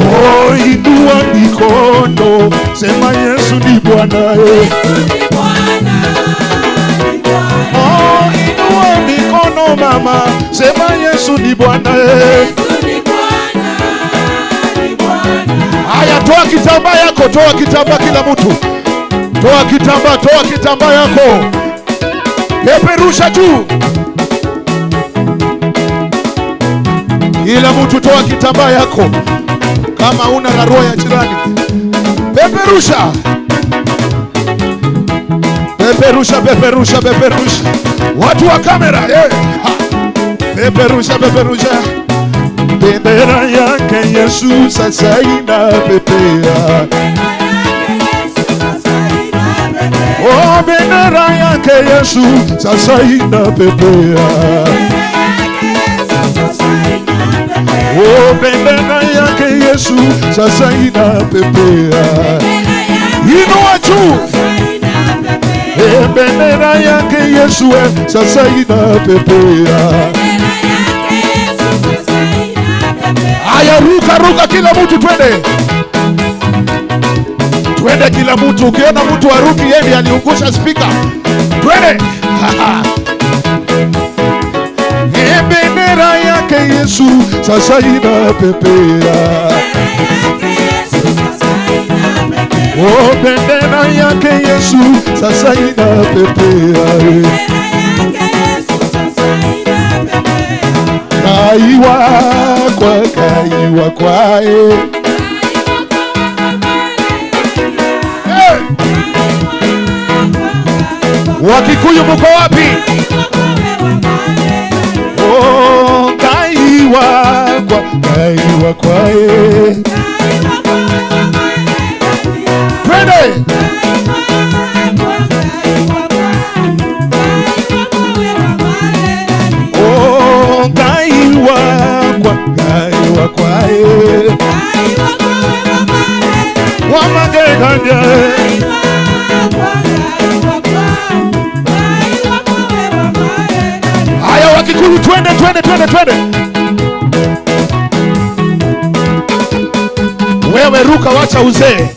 Oh, inua mikono sema Yesu ni Bwana. Oh, inua mikono mama sema Yesu ni Bwana. Haya, toa kitambaa yako, toa kitambaa kila mtu. Toa kitambaa, toa kitambaa yako. Peperusha juu. Kila mtu toa kitambaa yako. Kama una roho ya jirani. Peperusha. Peperusha, peperusha, peperusha. Watu wa kamera, eh. Peperusha, peperusha. Bendera yake Yesu sasa inapepea. Oh, bendera yake Yesu sasa inapepea. Oh, bendera yake Yesu sasa inapepea. Inua juu. Bendera yake Yesu sasa inapepea. Aya, ruka ruka kila mtu, twende. Twende kila mtu. Ukiona mtu aruki yeye aliungusha speaker. Twende. Bendera yake Yesu sasa inapepea. Oh, bendera yake Yesu sasa inapepea. Kaiwa kwa kaiwa kwae. Hey! Wakikuyu mko wapi? Oh, kaiwa kwa kaiwa kwae. Twende. Oh, kaiwa kwa kaiwa kwae. Wamageganya. Haya Wakikuyu, twende twende twende twende. Wewe ruka, wacha uzee.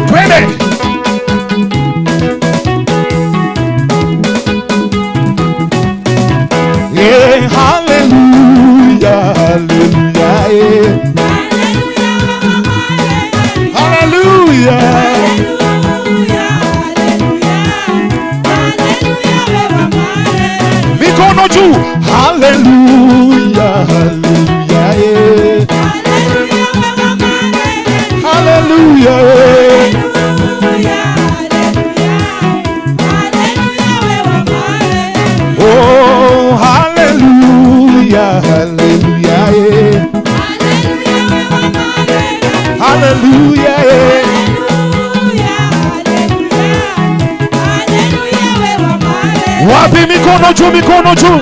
Twende. Yeah, hallelujah, hallelujah, yeah. Hallelujah. Mikono juu. Hallelujah, hallelujah, yeah. Hallelujah, yeah. Oh, hallelujah, hallelujah, yeah. Hallelujah. Wapi mikono juu, mikono juu.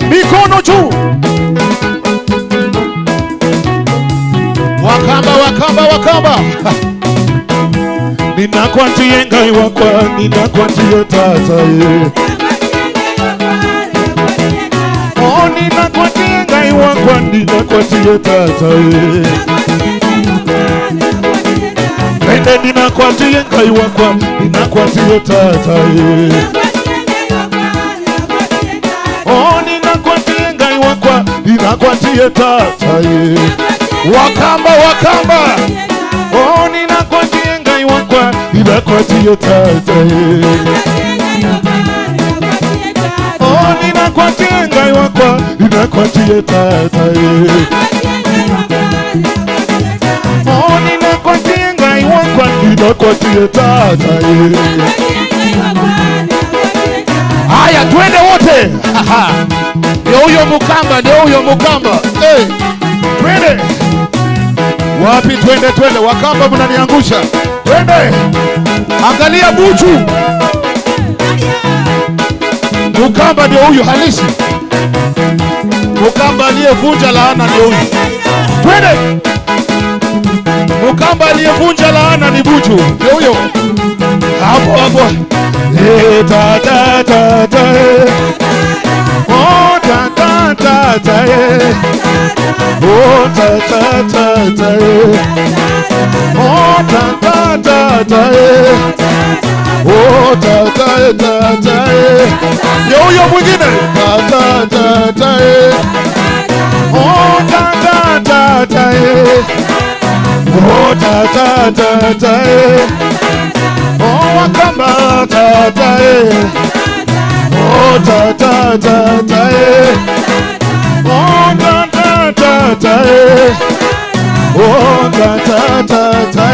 Mikono juu. Wakamba, wakamba, wakamba. Ninakwatie ngai wakwa, ninakwatie tata ye. Oh, ninakwatie ngai wakwa, ninakwatie tata ye. Pende ninakwatie ngai wakwa, ninakwatie tata ye. Oh, ninakwatie ngai wakwa, ninakwatie tata ye. Wakamba, wakamba. Oh, ninakwatie ngai wakwa, ninakwatie tata ye. Oh, ninakwatie ngai wakwa, ninakwatie tata ye. Oh, ninakwatie ngai wakwa, ninakwatie tata ye. Haya, twende wote. Ndio huyo Mukamba, ndio huyo Mukamba. Hey, twende. Wapi twende, twende. Wakamba mnaniangusha. Twende. Angalia buchu. Mukamba ndio huyu halisi. Mukamba aliyevunja laana ndio huyu. Twende. Mukamba aliyevunja laana ni buchu. Ndio huyo. Hapo hapo. Eh, ta ta ta ta. Oh, ta ta ta ta. Oh, ta ta ta ta. Oh, ta ta ta ta. Oh, ta ta ta ta. Yo yo mwingine. Ta ta ta ta. Oh, ta ta ta ta. Oh, ta ta ta ta. Oh, wakamba ta ta. Oh, ta ta ta ta. Oh, ta ta ta ta. Oh, ta ta ta ta.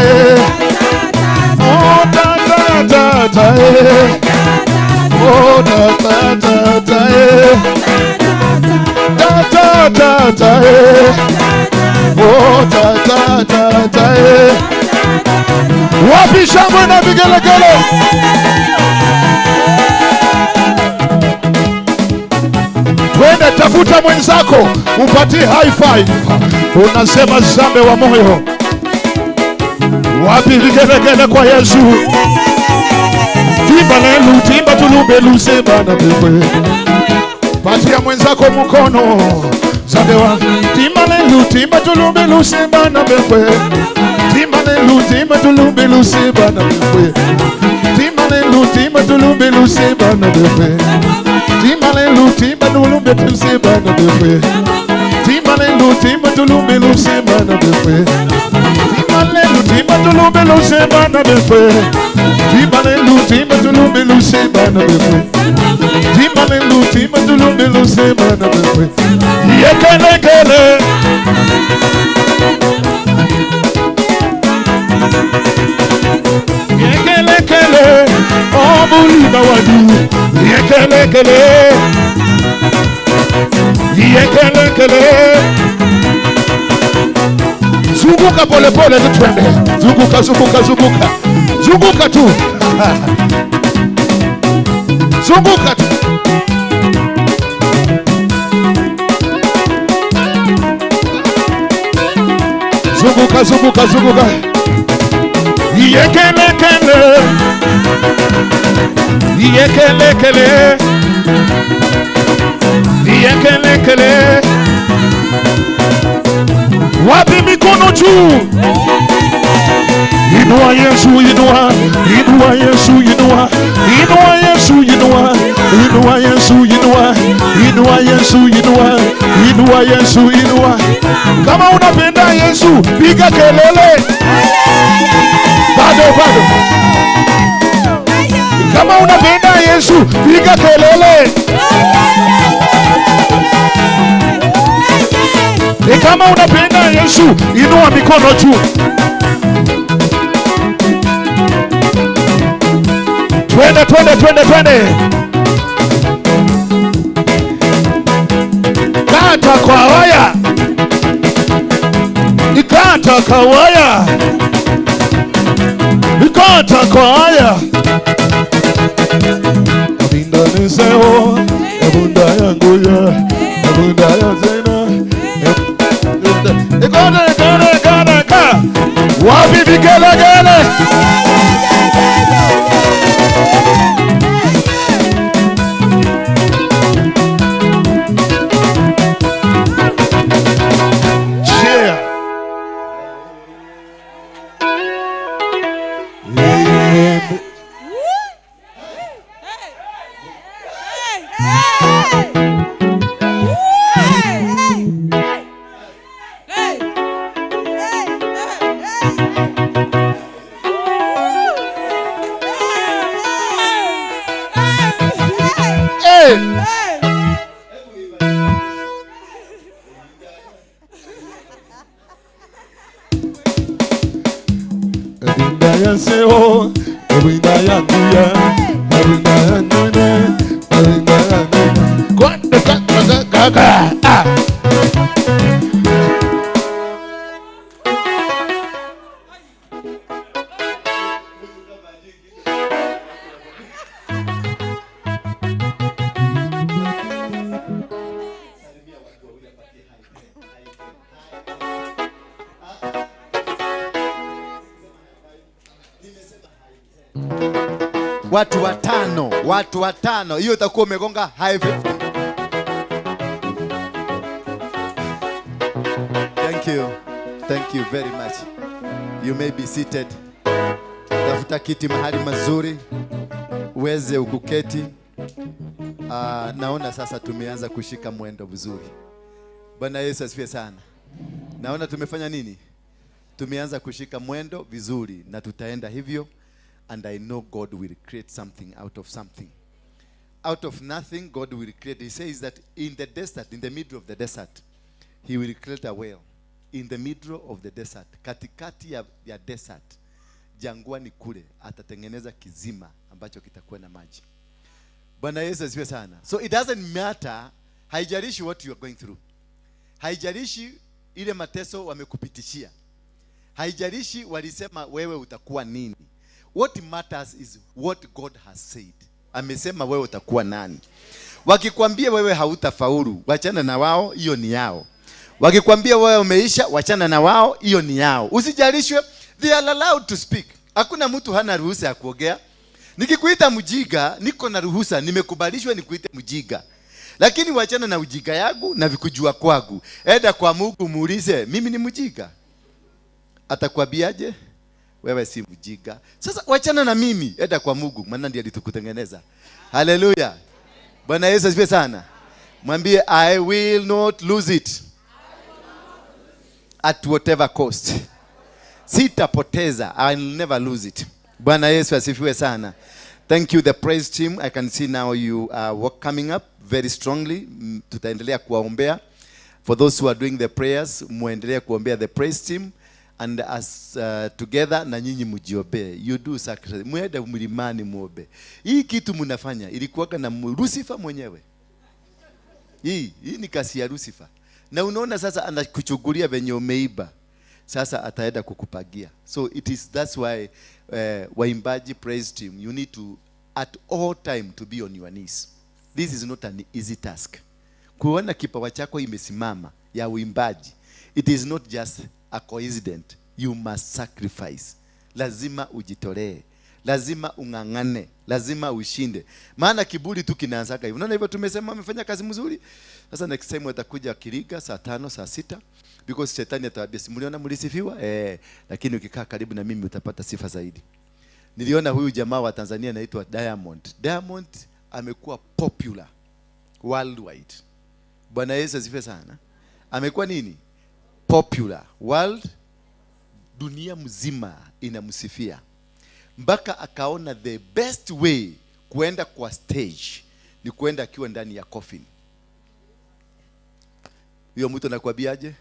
Oh, ta ta ta ta. Oh, ta ta ta ta. Ta ta ta ta. Oh, ta ta ta ta. Wapi shangwe na vigelegele. Twende, tafuta mwenzako upatie high five. Unasema zambe wa moyo. Wapi vigelegele kwa Yesu. Timba lelu, timba tulube lusema na pepe. Patia mwenzako mkono. Zambe wa timba lelu, timba tulube lusema na pepe. Timba lelu, timba tulube lusema na pepe. Timba lelu, timba tulube lusema na pepe. Timba lelu, timba tulube lusema na pepe. Timba lelu, timba tulube lusema na pepe. Timba lelu, timba tulube lusema na pepe. Timba lelu, timba tulube lusema na pepe. Timba lelu, timba tulube lusema na pepe. Yekelekele. Yekelekele. Obulima wadu. Yekelekele. Yekelekele. Zunguka pole pole tu twende. Zunguka, zunguka, zunguka. Zunguka tu. Zunguka tu. Zunguka, zunguka, zunguka. Yekelekele. Yekelekele. Yekelekele. Wapi mikono juu. Inua Yesu, inua. Inua Yesu, inua. Inua Yesu, inua. Inua Yesu, inua. Inua Yesu, inua. Inua Yesu, inua. Kama unapenda Yesu, piga kelele. Bado, bado. Kama unapenda Yesu, piga kelele. Kama unapenda Yesu, inua mikono juu. Twende, twende, twende, twende. Kaa kwa waya. Ikata kwa waya. Ikata kwa waya. Abinda niseo, abunda yangu ya, abunda ya zena. Ikata, ikata, ikata, ikata. Wapi vigelegele? Watu watano, hiyo utakuwa umegonga high 50. Thank you. Thank you very much. You may be seated. Tafuta kiti mahali mazuri uweze ukuketi. Naona sasa tumeanza kushika mwendo mzuri. Bwana Yesu asifiwe sana. Naona tumefanya nini? Tumeanza kushika mwendo vizuri na tutaenda hivyo. And I know God will create something out of something. Out of nothing, God will create. He says that in the desert, in the middle of the desert, he will create a well. In the middle of the desert, katikati ya desert, jangwani kule, atatengeneza kizima ambacho kitakuwa na maji. Bwana Yesu asifiwe sana. So it doesn't matter, haijalishi what you are going through. Haijalishi ile mateso wamekupitishia. Haijalishi walisema wewe utakuwa nini. What matters is what God has said. Amesema wewe utakuwa nani. Wakikwambia wewe hautafaulu, wachana na wao, hiyo ni yao. Wakikwambia wewe umeisha, wachana na wao, hiyo ni yao. Usijalishwe, they are allowed to speak. Hakuna mtu hana ruhusa ya kuongea. Nikikuita mjiga, niko na ruhusa, nimekubalishwa nikuite mjiga. Lakini wachana na ujiga yangu na vikujua kwangu. Enda kwa Mungu muulize, mimi ni mjiga? Atakwambiaje? Wewe si mjiga. Sasa wachana na mimi, enda kwa Mungu, maana ndiye alitukutengeneza. Hallelujah. Bwana Yesu asifiwe sana. Mwambie I will not lose it. At whatever cost. Sitapoteza, I will never lose it. Bwana Yesu asifiwe sana. Thank you the praise team. I can see now you are coming up very strongly. Tutaendelea kuwaombea. For those who are doing the prayers, muendelee kuombea the praise team. And as together na nyinyi mjiombee. You do sacrifice. Muende mlimani muombe. Hii kitu mnafanya ilikuwa na Lucifer mwenyewe. Hii ni kasi ya Lucifer. Na unaona sasa anakuchukulia venye umeiba. Sasa ataenda kukupagia. So it is, that's why waimbaji praise team, you need to at all time to be on your knees. This is not an easy task. Kuona kipawa chako imesimama ya uimbaji, it is not just a coincidence. You must sacrifice. Lazima ujitolee. Lazima ungangane. Lazima ushinde. Maana kiburi tu kinaanza hivi. Unaona hivyo tumesema amefanya kazi mzuri. Sasa next time watakuja Kiriga saa 5, saa 6, because shetani atawaambia si mliona mlisifiwa? Lakini ukikaa karibu na mimi utapata sifa zaidi. Niliona huyu jamaa wa Tanzania anaitwa Diamond. Diamond amekuwa popular worldwide. Bwana Yesu asifiwe sana. Amekuwa nini? Popular world, dunia mzima inamsifia. Mpaka akaona the best way kuenda kwa stage ni kuenda akiwa ndani ya coffin. Huyo mtu anakuambiaje?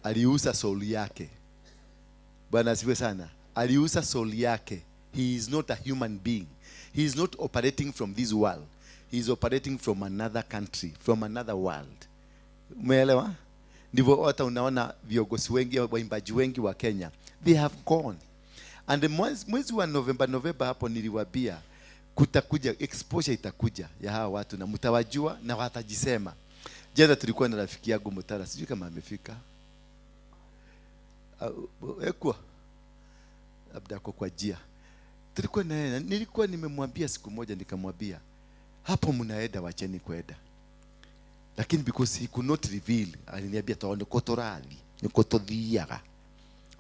Aliuza soul yake. Bwana asifiwe sana. Aliuza soul yake. He is not a human being. He is not operating from this world. He is operating from another country, from another world. Umeelewa? Ndivyo hata unaona viongozi wengi, waimbaji wengi wa Kenya, they have gone. And mwezi wa Novemba hapo niliwaambia kutakuja exposure, itakuja ya hawa watu na mtawajua na watajisema. Jana tulikuwa na rafiki yangu Mutara, sijui kama amefika. Ekwa labda ako kwa jia. Tulikuwa na yeye, nilikuwa nimemwambia siku moja, nikamwambia hapo mnaenda, wacheni kwenda. Lakini because he could not reveal, aliniambia tuone kotorali, nikotothiaga.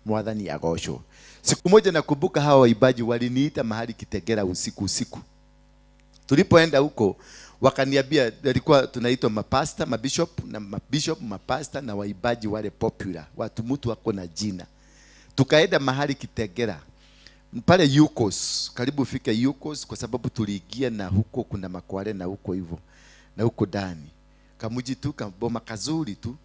Mwathani agocwo. Siku moja nakumbuka hawa waibaji waliniita mahali Kitegera usiku usiku. Tulipoenda huko wakaniambia, walikuwa tunaitwa mapasta, mabishop na mabishop, mapasta na waibaji wale popular, watu mtu wako na jina. Tukaenda mahali Kitegera pale Yukos, karibu fika Yukos, kwa sababu tuliingia na huko kuna makwale na huko hivyo na huko ndani kamuji tu kaboma kazuri tu.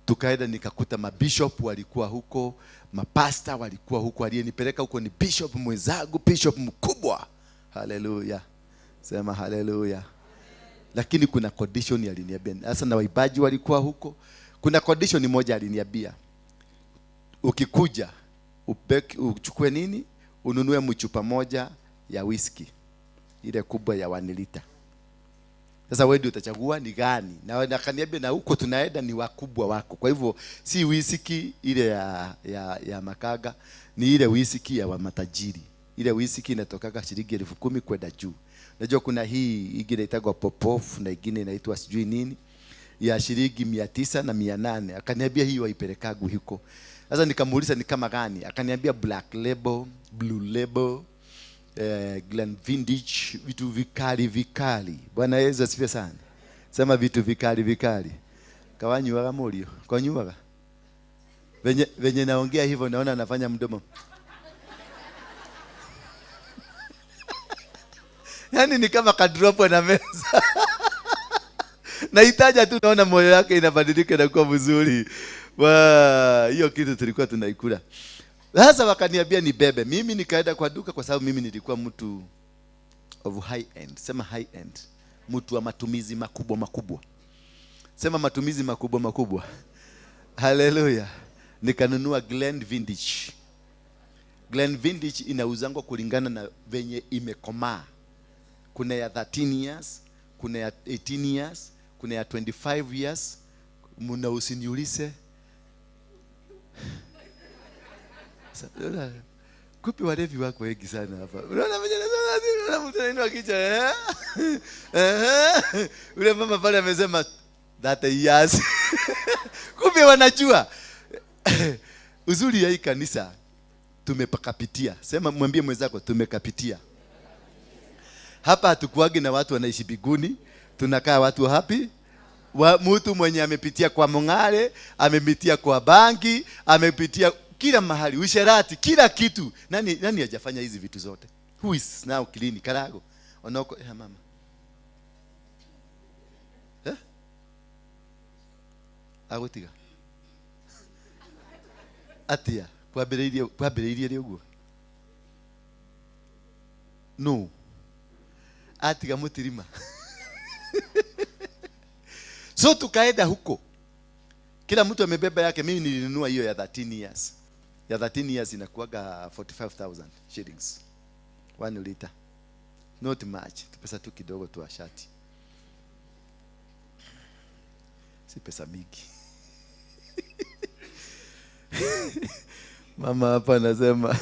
Tukaenda nikakuta mabishop walikuwa huko, mapasta walikuwa huko. Aliyenipeleka huko ni bishop mwenzangu, bishop mkubwa. Haleluya, sema haleluya. Lakini kuna condition aliniambia. Sasa na waibaji walikuwa huko, kuna condition moja aliniambia, ukikuja uchukue nini, ununue mchupa moja ya whisky ile kubwa ya 1 liter. Sasa wewe ndio utachagua ni gani. Na akaniambia na huko tunaenda ni wakubwa wako. Kwa hivyo si whisky ile ya makaga, ni ile whisky ya matajiri. Ile whisky inatokaga shilingi 10,000 kwenda juu. Unajua kuna hii ingine inaitwa Popof na ingine inaitwa sijui nini ya shilingi 900 na 800. Akaniambia hii waipelekagu huko. Sasa nikamuuliza ni kama gani? Akaniambia Black Label, Blue Label, Glenfiddich, vitu vikali vikali. Bwana Yesu asifiwe sana. Sema vitu vikali vikali. Kawanyuaga mulio. Kawanyuaga. Venye naongea hivyo naona anafanya mdomo. Yaani ni kama kadrop na meza. Nahitaji tu naona moyo yake inabadilika na kuwa mzuri. Wa hiyo kitu tulikuwa tunaikula. Sasa wakaniambia nibebe. Mimi nikaenda kwa duka kwa sababu mimi nilikuwa mtu of high end. Sema high end. Mtu wa matumizi makubwa makubwa. Sema matumizi makubwa makubwa. Haleluya. Nikanunua Glenfiddich. Glenfiddich inauzangwa kulingana na venye imekomaa. Kuna ya 13 years, kuna ya 18 years, kuna ya 25 years. Muna usiniulize. Kupi walevi wako wengi sana hapa. Unaona mmoja anasema, mtu anainua kichwa eh? Yule mama pale amesema that years. Kumbe wanajua. Uzuri ya hii kanisa tumepakapitia. Sema, mwambie mwenzako tumekapitia. Hapa hatukuagi na watu wanaishi biguni, tunakaa watu happy. Mtu mwenye amepitia kwa mongare, amepitia kwa bangi, amepitia kila mahali, usherati, kila kitu. Nani hajafanya hizi vitu zote? Who is now clean? Karago. Onoko ya mama. Eh? Agutiga. Atia, kwambĩrĩirie rĩ ũguo? No. Atiga mutirima. So tukaenda huko. Kila mtu amebeba yake. Mimi nilinunua hiyo ya 13 years. Ya 13 years inakuwaga 45,000 shillings. 1 liter. Not much. Pesa tu kidogo tu ashati. Si pesa mingi. Mama hapa anasema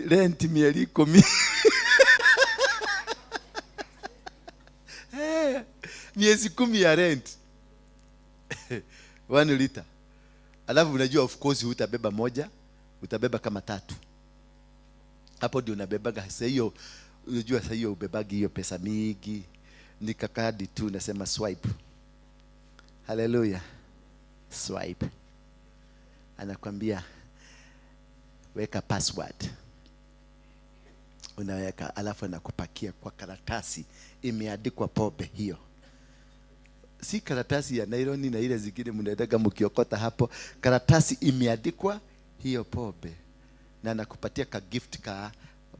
rent mieli 10. Miezi 10 ya rent. 1 liter. Alafu unajua of course hutabeba moja, utabeba kama 3. Hapo ndio unabebaga sasa hiyo, unajua sasa hiyo ubebagi hiyo pesa mingi. Nikakadi tu nasema swipe. Hallelujah. Swipe. Anakuambia weka password. Unaweka, alafu anakupakia kwa karatasi imeandikwa pombe hiyo. Si karatasi ya nailoni na ile zingine mnaendaga mkiokota hapo. Karatasi imeandikwa hiyo pombe. Na anakupatia ka gift ka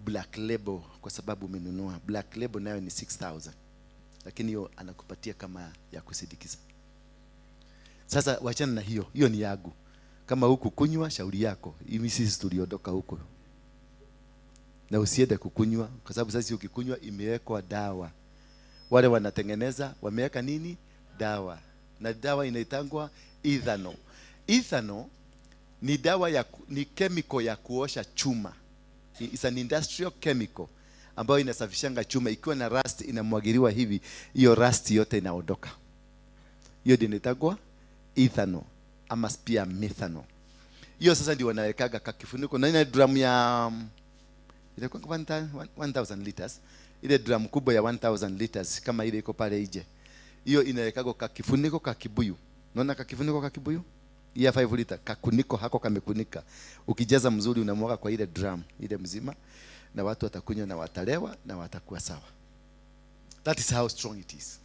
Black Label kwa sababu umenunua. Black Label nayo ni 6,000. Lakini hiyo anakupatia kama ya kusindikiza. Sasa wachana na hiyo, hiyo ni yangu. Kama huku kunywa, shauri yako. Hivi sisi tuliondoka huko. Na usiende kukunywa, kwa sababu sasa ukikunywa imewekwa dawa. Wale wanatengeneza wameweka nini? Dawa. Na dawa inaitangwa ethanol. Ethanol ni dawa ya, ni chemical ya kuosha chuma. It's an industrial chemical ambayo inasafishanga chuma. Ikiwa na rust inamwagiliwa hivi, hiyo rust yote inaondoka. Hiyo ndio inaitangwa ethanol ama pia methanol. Hiyo sasa ndio wanawekaga kakifuniko na ile drum ya ilikuwa 1000 liters, ile drum kubwa ya 1000 liters kama ile iko pale nje. Hiyo inawekagwa kakifuniko kakibuyu. Unaona kakifuniko kakibuyu? Ya 5 liter kakuniko hako kamekunika. Ukijaza mzuri unamwaga kwa ile drum ile mzima, na watu watakunywa na watalewa na watakuwa sawa. That is how strong it is.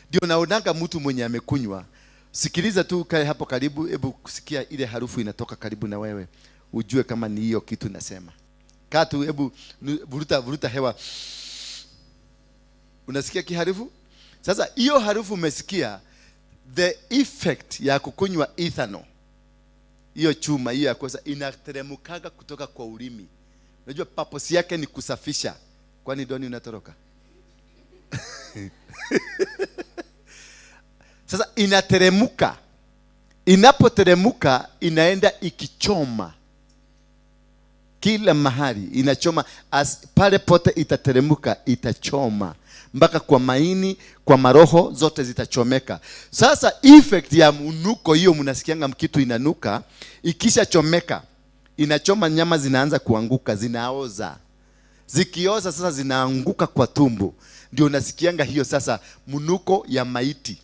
Ndio naonanga mtu mwenye amekunywa, sikiliza tu, kae hapo karibu, hebu kusikia ile harufu inatoka karibu na wewe, ujue kama ni hiyo kitu nasema. Kaa tu, hebu vuruta hewa. Unasikia kiharufu? Sasa hiyo harufu umesikia, the effect ya kukunywa ethanol, hiyo chuma hiyo ya kosa inateremkaga kutoka kwa ulimi. Unajua purpose yake ni kusafisha. Kwani doni unatoroka? Sasa inateremuka. Inapoteremuka inaenda ikichoma kila mahali, inachoma as pale pote itateremuka, itachoma mpaka kwa maini, kwa maroho zote zitachomeka. Sasa effect ya mnuko hiyo, mnasikianga kitu inanuka, ikishachomeka inachoma nyama, zinaanza kuanguka, zinaoza. Zikioza sasa zinaanguka kwa tumbo. Ndio unasikianga hiyo sasa mnuko ya maiti.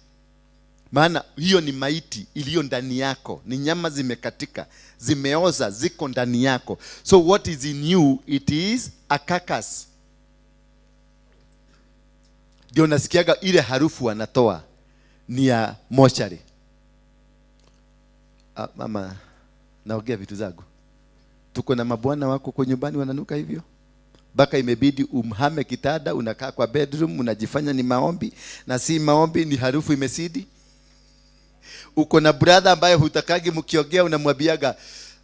Maana hiyo ni maiti iliyo ndani yako, ni nyama zimekatika, zimeoza, ziko ndani yako. So what is in you, it is a carcass. Ndio nasikiaga ile harufu wanatoa ni ya mochari. Mama, naongea vitu zangu. Tuko na mabwana wako kwa nyumbani wananuka hivyo? Baka imebidi umhame kitada, unakaa kwa bedroom, unajifanya ni maombi, na si maombi, ni harufu imesidi. Uko na brother ambaye hutakagi mkiongea unamwambiaga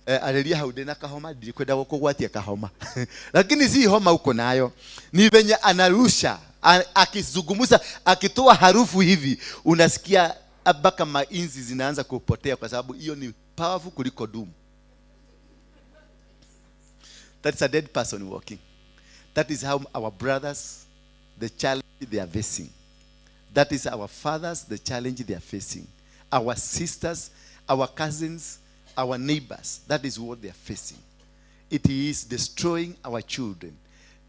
alelia haudena kahoma, ndirikwenda gukugwatia kahoma. Lakini si homa uko nayo. Ni venye anarusha, akizungumza, akitoa harufu hivi, unasikia mpaka mainzi zinaanza kupotea, kwa sababu hiyo ni powerful kuliko dumu. That's a dead person walking. That is how our brothers, the challenge they are facing. That is our fathers, the challenge they are facing. Our sisters, our cousins, our neighbors. That is what they are facing. It is destroying our children.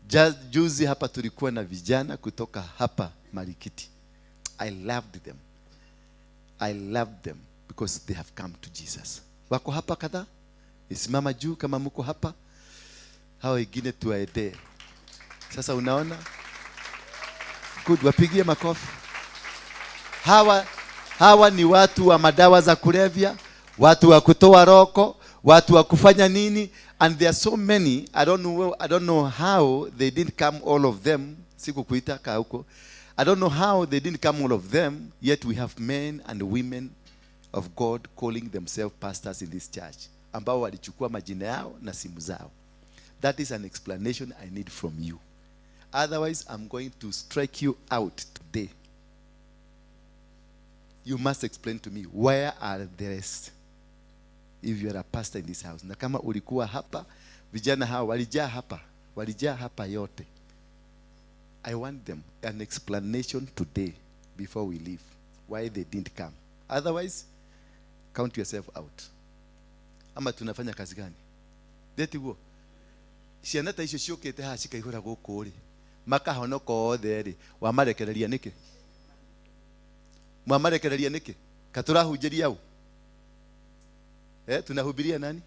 Just juzi hapa tulikuwa na vijana kutoka hapa Marikiti. I loved them. I loved them because they have come to Jesus. Wako hapa kadhaa? Isimama juu kama mko hapa. Hao wengine tuwaendee. Sasa unaona? Good, wapigie makofi. Hawa ni watu wa madawa za kulevya, watu wa kutoa roko, watu wa kufanya nini, and there are so many. I don't know how they didn't come all of them. Sikukuita kaa huko. I don't know how they didn't come all of them, yet we have men and women of God calling themselves pastors in this church, ambao walichukua majina yao na simu zao. That is an explanation I need from you. Otherwise, I'm going to strike you out today. You must explain to me, where are the rest? If you are a pastor in this house. Na kama ulikuwa hapa, vijana hawa walijaa hapa yote. I want them an explanation today before we leave, why they didn't come. Otherwise, count yourself out. Ama tunafanya kazi gani? Deti huo. Ciana ta icio ciũkĩte haha cikaihũra gũkũ rĩ, makahonoka othe rĩ, wamarekereria nĩkĩ? Mwamarekereria nĩkĩ? Katũrahunjĩria ũ? Tunahubiria nani?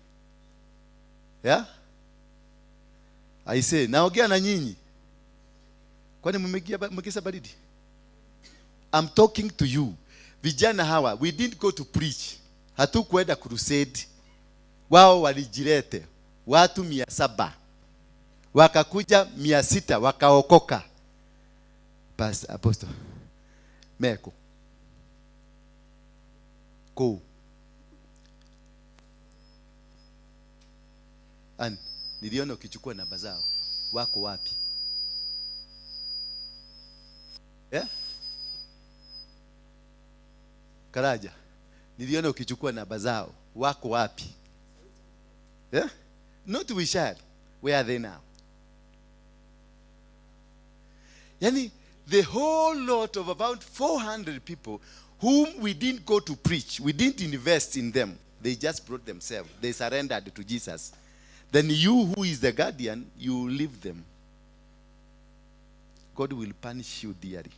Yeah? I say, naongea na nyinyi. Kwani mmeingia baridi? I'm talking to you. Vijana hawa, we didn't go to preach. Hatukwenda crusade. Wao walijilete. Watu 700. Wakakuja 600 wakaokoka. Pastor Apostle Meko. Go. And niliona ukichukua namba zao. Wako wapi? Yeah? Karaja, niliona ukichukua namba zao. Wako wapi? Yeah? Not we share. Where are they now? Yani, the whole lot of about 400 people whom we didn't go to preach, we didn't invest in them. They just brought themselves. They surrendered to Jesus. Then you who is the guardian, you leave them. God will punish you dearly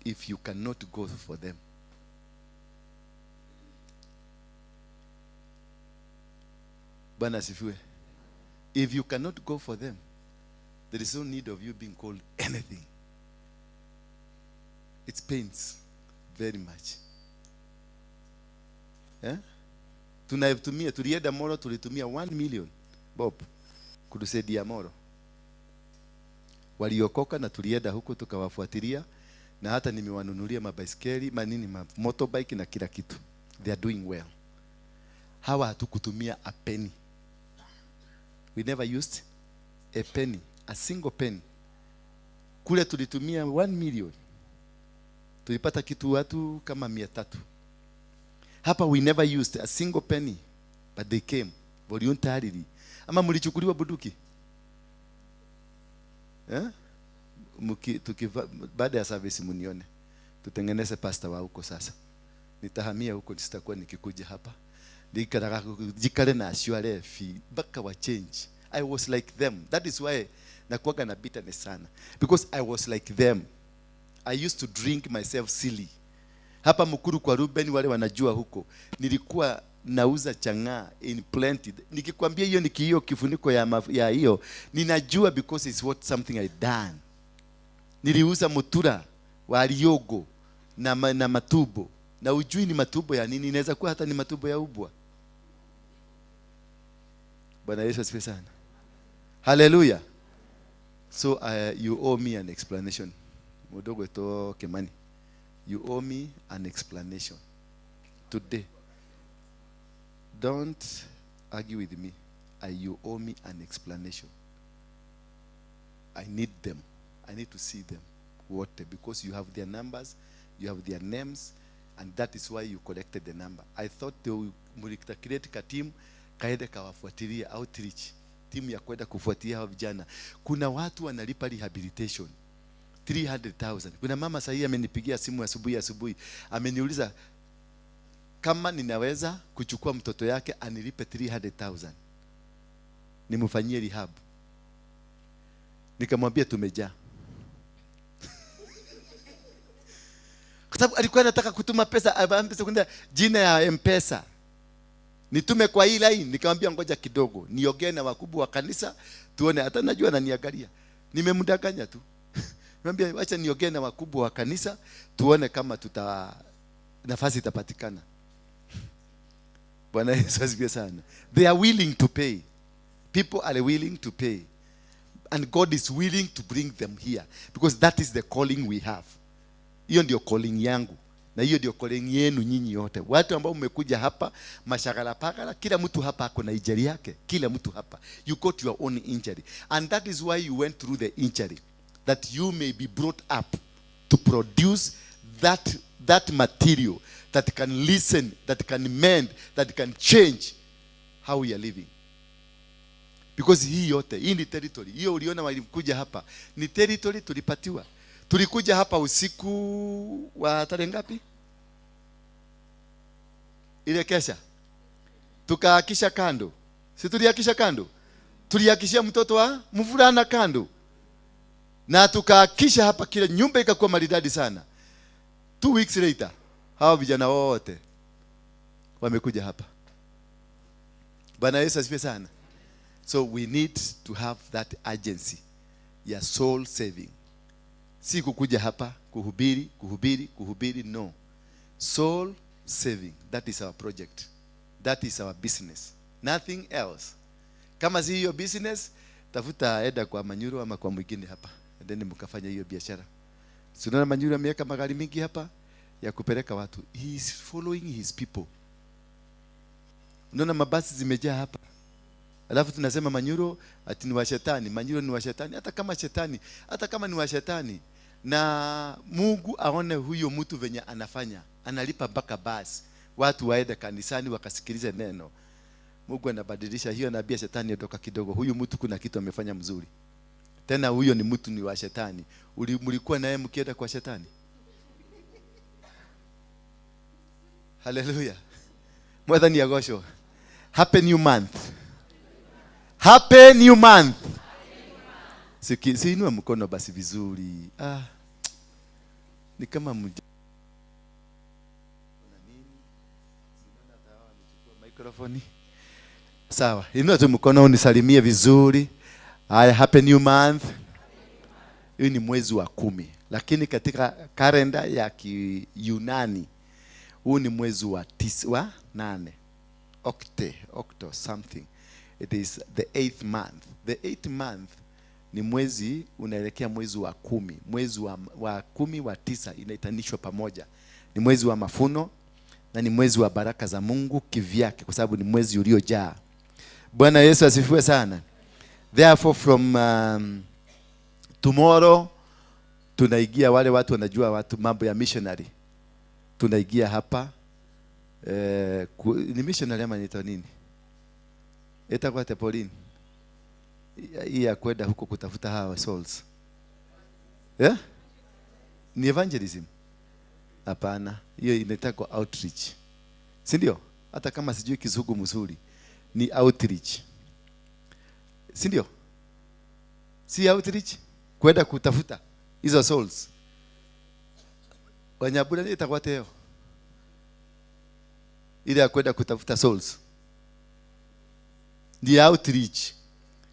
if you cannot go for them. Bwana asifiwe. If you cannot go for them, there is no need of you being called anything. It pains very much. Eh? Tunatumia, tulienda Moro, tulitumia 1 million bob kutusaidia Moro. Waliokoka na tulienda huko tukawafuatilia, na hata nimewanunulia mabaiskeli, manini, ma motorbike na kila kitu. They are doing well. Hawa hatukutumia a penny. We never used a penny, a single penny. Kule tulitumia 1 million. Tulipata kitu watu kama 300. Hapa we never used a single penny, but they came voluntarily. Ama mlichukuliwa bunduki? Eh? Baada ya service munione. Tutengeneze pastor wa huko sasa. Nitahamia huko, sitakuwa nikikuja hapa. Jikare na ashware fi mpaka wa change. I was like them. That is why nakuwaga na bitterness sana. Because I was like them. I used to drink myself silly. Hapa Mukuru kwa Ruben wale wanajua huko. Nilikuwa nauza chang'aa in plenty. Nikikwambia hiyo ni hiyo kifuniko ya hiyo, ninajua because it's what something I done. Niliuza mutura wa riogo na matubo. Na ujui ni matubo ya nini, inaweza kuwa hata ni matubo ya ubwa. Bwana Yesu asifiwe sana. Hallelujah. So you owe me an explanation. Mudogo to Kimani. You owe me an explanation today. Don't argue with me. You owe me an explanation. I need them. I need to see them. What? Because you have their numbers, you have their names, and that is why you collected the number. I thought they would create a team kaende kawafuatilia outreach. Timu ya kwenda kufuatilia hao vijana. Kuna watu wanalipa rehabilitation 300,000. Kuna mama sahi amenipigia simu asubuhi. Ameniuliza kama ninaweza kuchukua mtoto yake anilipe 300,000. Nimfanyie rehab. Nikamwambia tumejaa. Kwa sababu alikuwa anataka kutuma pesa, pesa kwenda jina ya M-Pesa. Nitume kwa hii line. Nikamwambia ngoja kidogo, niongee na wakubwa wa kanisa tuone. Hata najua ananiangalia. Nimemdanganya tu. Nikamwambia acha niongee na wakubwa wa kanisa tuone kama tuta nafasi itapatikana. Bwana Yesu asifiwe sana. They are willing to pay. People are willing to pay. And God is willing to bring them here because that is the calling we have. Hiyo ndio calling yangu. Na hiyo ndio calling yenu nyinyi yote. Watu ambao mmekuja hapa mashagala pagala, kila mtu hapa ako na injury yake. Kila mtu hapa. You got your own injury. And that is why you went through the injury, that you may be brought up to produce that material that can listen, that can mend, that can change how we are living. Because hii yote, hii ni territory. Hiyo uliona walikuja hapa, ni territory tulipatiwa. Tulikuja hapa usiku wa tarehe ngapi? Ile kesha. Tukaakisha kando. Si tuliakisha kando? Tuliakishia mtoto wa mvulana kando. Na tukaakisha hapa, kila nyumba ikakuwa maridadi sana. 2 weeks later, hawa vijana wote wamekuja hapa. Bwana Yesu asifiwe sana. So we need to have that urgency ya soul saving. Si kukuja hapa kuhubiri, kuhubiri, kuhubiri, no. Soul saving, that is our project. That is our business. Nothing else. Kama si hiyo business, tafuta eda kwa Manyuru ama kwa mwingine hapa. And then mkafanya hiyo biashara. Si unaona Manyuru ameweka magari mingi hapa? ya kupeleka watu. He is following his people. Unaona mabasi zimejaa hapa. Alafu tunasema Manyuro ati ni wa shetani, Manyuro ni wa shetani. Hata kama shetani, hata kama ni wa shetani, na Mungu aone huyo mtu venye anafanya, analipa mpaka basi watu waende kanisani wakasikilize neno. Mungu anabadilisha hiyo, anaambia shetani ondoka kidogo, huyu mtu kuna kitu amefanya mzuri. Tena huyo ni mtu ni wa shetani. Mlikuwa naye mkienda kwa shetani? Hallelujah. Mwathani agocwo. Happy new month. Happy new month. Siinue mkono basi vizuri. Ah, ni kama microphone. Sawa, inua tu mkono unisalimie vizuri. Haya, happy new month. Hii ni mwezi wa 10, lakini katika kalenda ya Kiyunani huu ni mwezi wa 8. Octo something. It is the 8th month. The 8th month ni mwezi unaelekea mwezi wa 10. Mwezi wa 10 wa 9 inaitanishwa pamoja. Ni mwezi wa mafuno na ni mwezi wa baraka za Mungu kivyake, kwa sababu ni mwezi uliojaa. Bwana Yesu asifiwe sana. Therefore from tomorrow tunaingia, wale watu wanajua watu mambo ya missionary. Tunaingia hapa ni missionary ama inaitwa nini? Itakuwa Pauline. Hii ya kwenda huko kutafuta hawa souls. Yeah? Ni evangelism? Hapana, hiyo inaitwa outreach. Si ndio? Hata kama sijui Kizungu mzuri, ni outreach. Si ndio? Si outreach? Kwenda kutafuta hizo souls. Wanyabura ni itakuwa teo. Ile ya kwenda kutafuta souls. Ni outreach.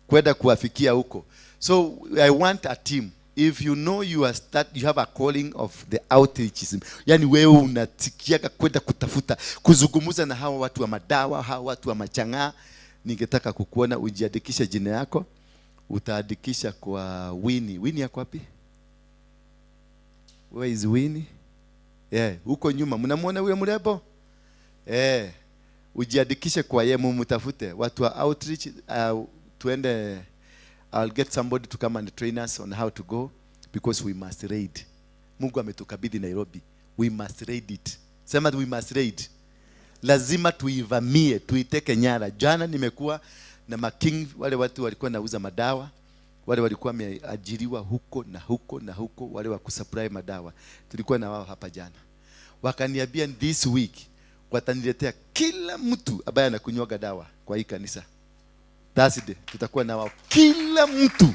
Kwenda kuwafikia huko. So I want a team. If you know you are you have a calling of the outreachism. Yani wewe unatikia kwenda kutafuta, kuzungumza na hawa watu wa madawa, hawa watu wa machang'aa. Ningetaka kukuona ujiandikishe jina yako. Utaandikisha kwa Winnie. Winnie yako wapi? Where is Winnie? Yeah, huko nyuma. Mnamuona yule mrembo? Eh. Ujiandikishe kwa yeye, mumtafute. Watu wa outreach, tuende. I'll get somebody to come and train us on how to go, because we must raid. Mungu ametukabidhi Nairobi. We must raid it. Sema we must raid. Lazima tuivamie, tuiteke nyara. Jana nimekuwa na making, wale watu walikuwa nauza madawa, wale walikuwa wameajiriwa huko na huko na huko, wale wa kusupply madawa. Tulikuwa na wao hapa jana. Wakaniambia this week wataniletea kila mtu ambaye anakunywa dawa kwa hii kanisa. Thursday tutakuwa na wao kila mtu.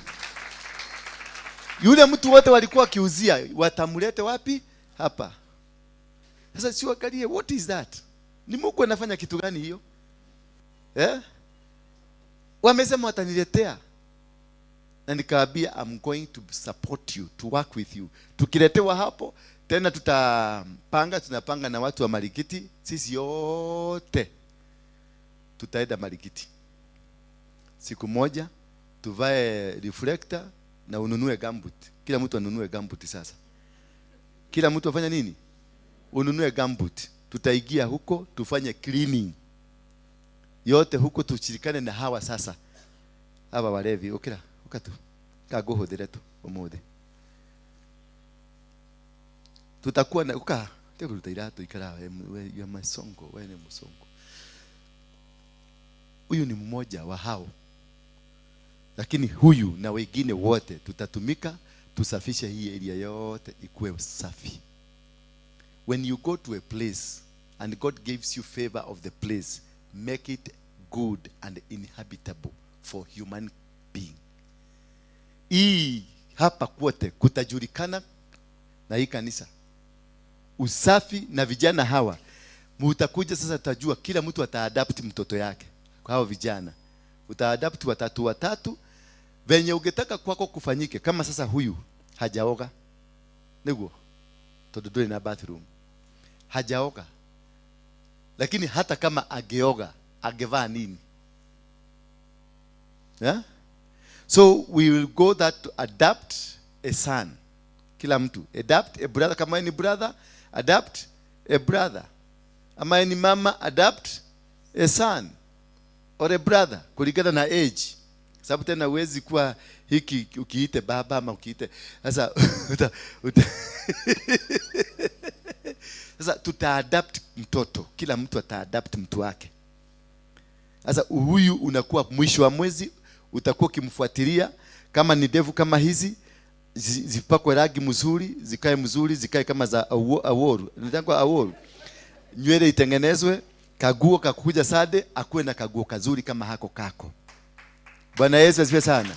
Yule mtu wote walikuwa kiuzia watamlete wapi? Hapa. Sasa si angalie, what is that? Ni Mungu anafanya kitu gani hiyo? Eh? Wamesema wataniletea. Na nikaambia I'm going to support you, to work with you. Tukiletewa hapo tena tutapanga, tunapanga na watu wa Marikiti, sisi yote tutaenda Marikiti. Siku moja tuvae reflector na ununue gumboot. Kila mtu anunue gumboot sasa. Kila mtu afanya nini? Ununue gumboot. Tutaingia huko tufanye cleaning. Yote huko tushirikane na hawa sasa. Hawa walevi ukira ukatu. Kagohodere tu omode. Tutakuwa na uka tekuruta ikara we ya masongo, wewe ni msongo. Huyu ni mmoja wa hao. Lakini huyu na wengine wote tutatumika tusafishe hii area yote ikuwe safi. When you go to a place and God gives you favor of the place, make it good and inhabitable for human being. Hii hapa kwote kutajulikana na hii kanisa. Usafi na vijana hawa. Mutakuja sasa tutajua kila mtu ataadapt mtoto yake. Kwa hao vijana utaadapt watatu watatu venye ungetaka kwako kufanyike. Kama sasa huyu hajaoga, niguo tondũ na bathroom, hajaoga, lakini hata kama angeoga angevaa nini? Yeah? So we will go that to adapt a son. Kila mtu adopt a brother. Kama ni brother, adopt a brother. Ama ni mama, adopt a son or a brother, kulingana na age. Sababu tena huwezi kuwa hiki ukiite baba ama ukiite sasa sasa tutaadapt mtoto. Kila mtu ataadapt mtu wake. Sasa huyu unakuwa mwisho wa mwezi utakuwa ukimfuatilia. Kama ni ndevu kama hizi zipakwe rangi mzuri, zikae mzuri, zikae kama za aworu. Nitakuwa aworu. Nywele itengenezwe, kaguo kakuja sade, akuwe na kaguo kazuri kama hako kako. Bwana Yesu asifiwe sana.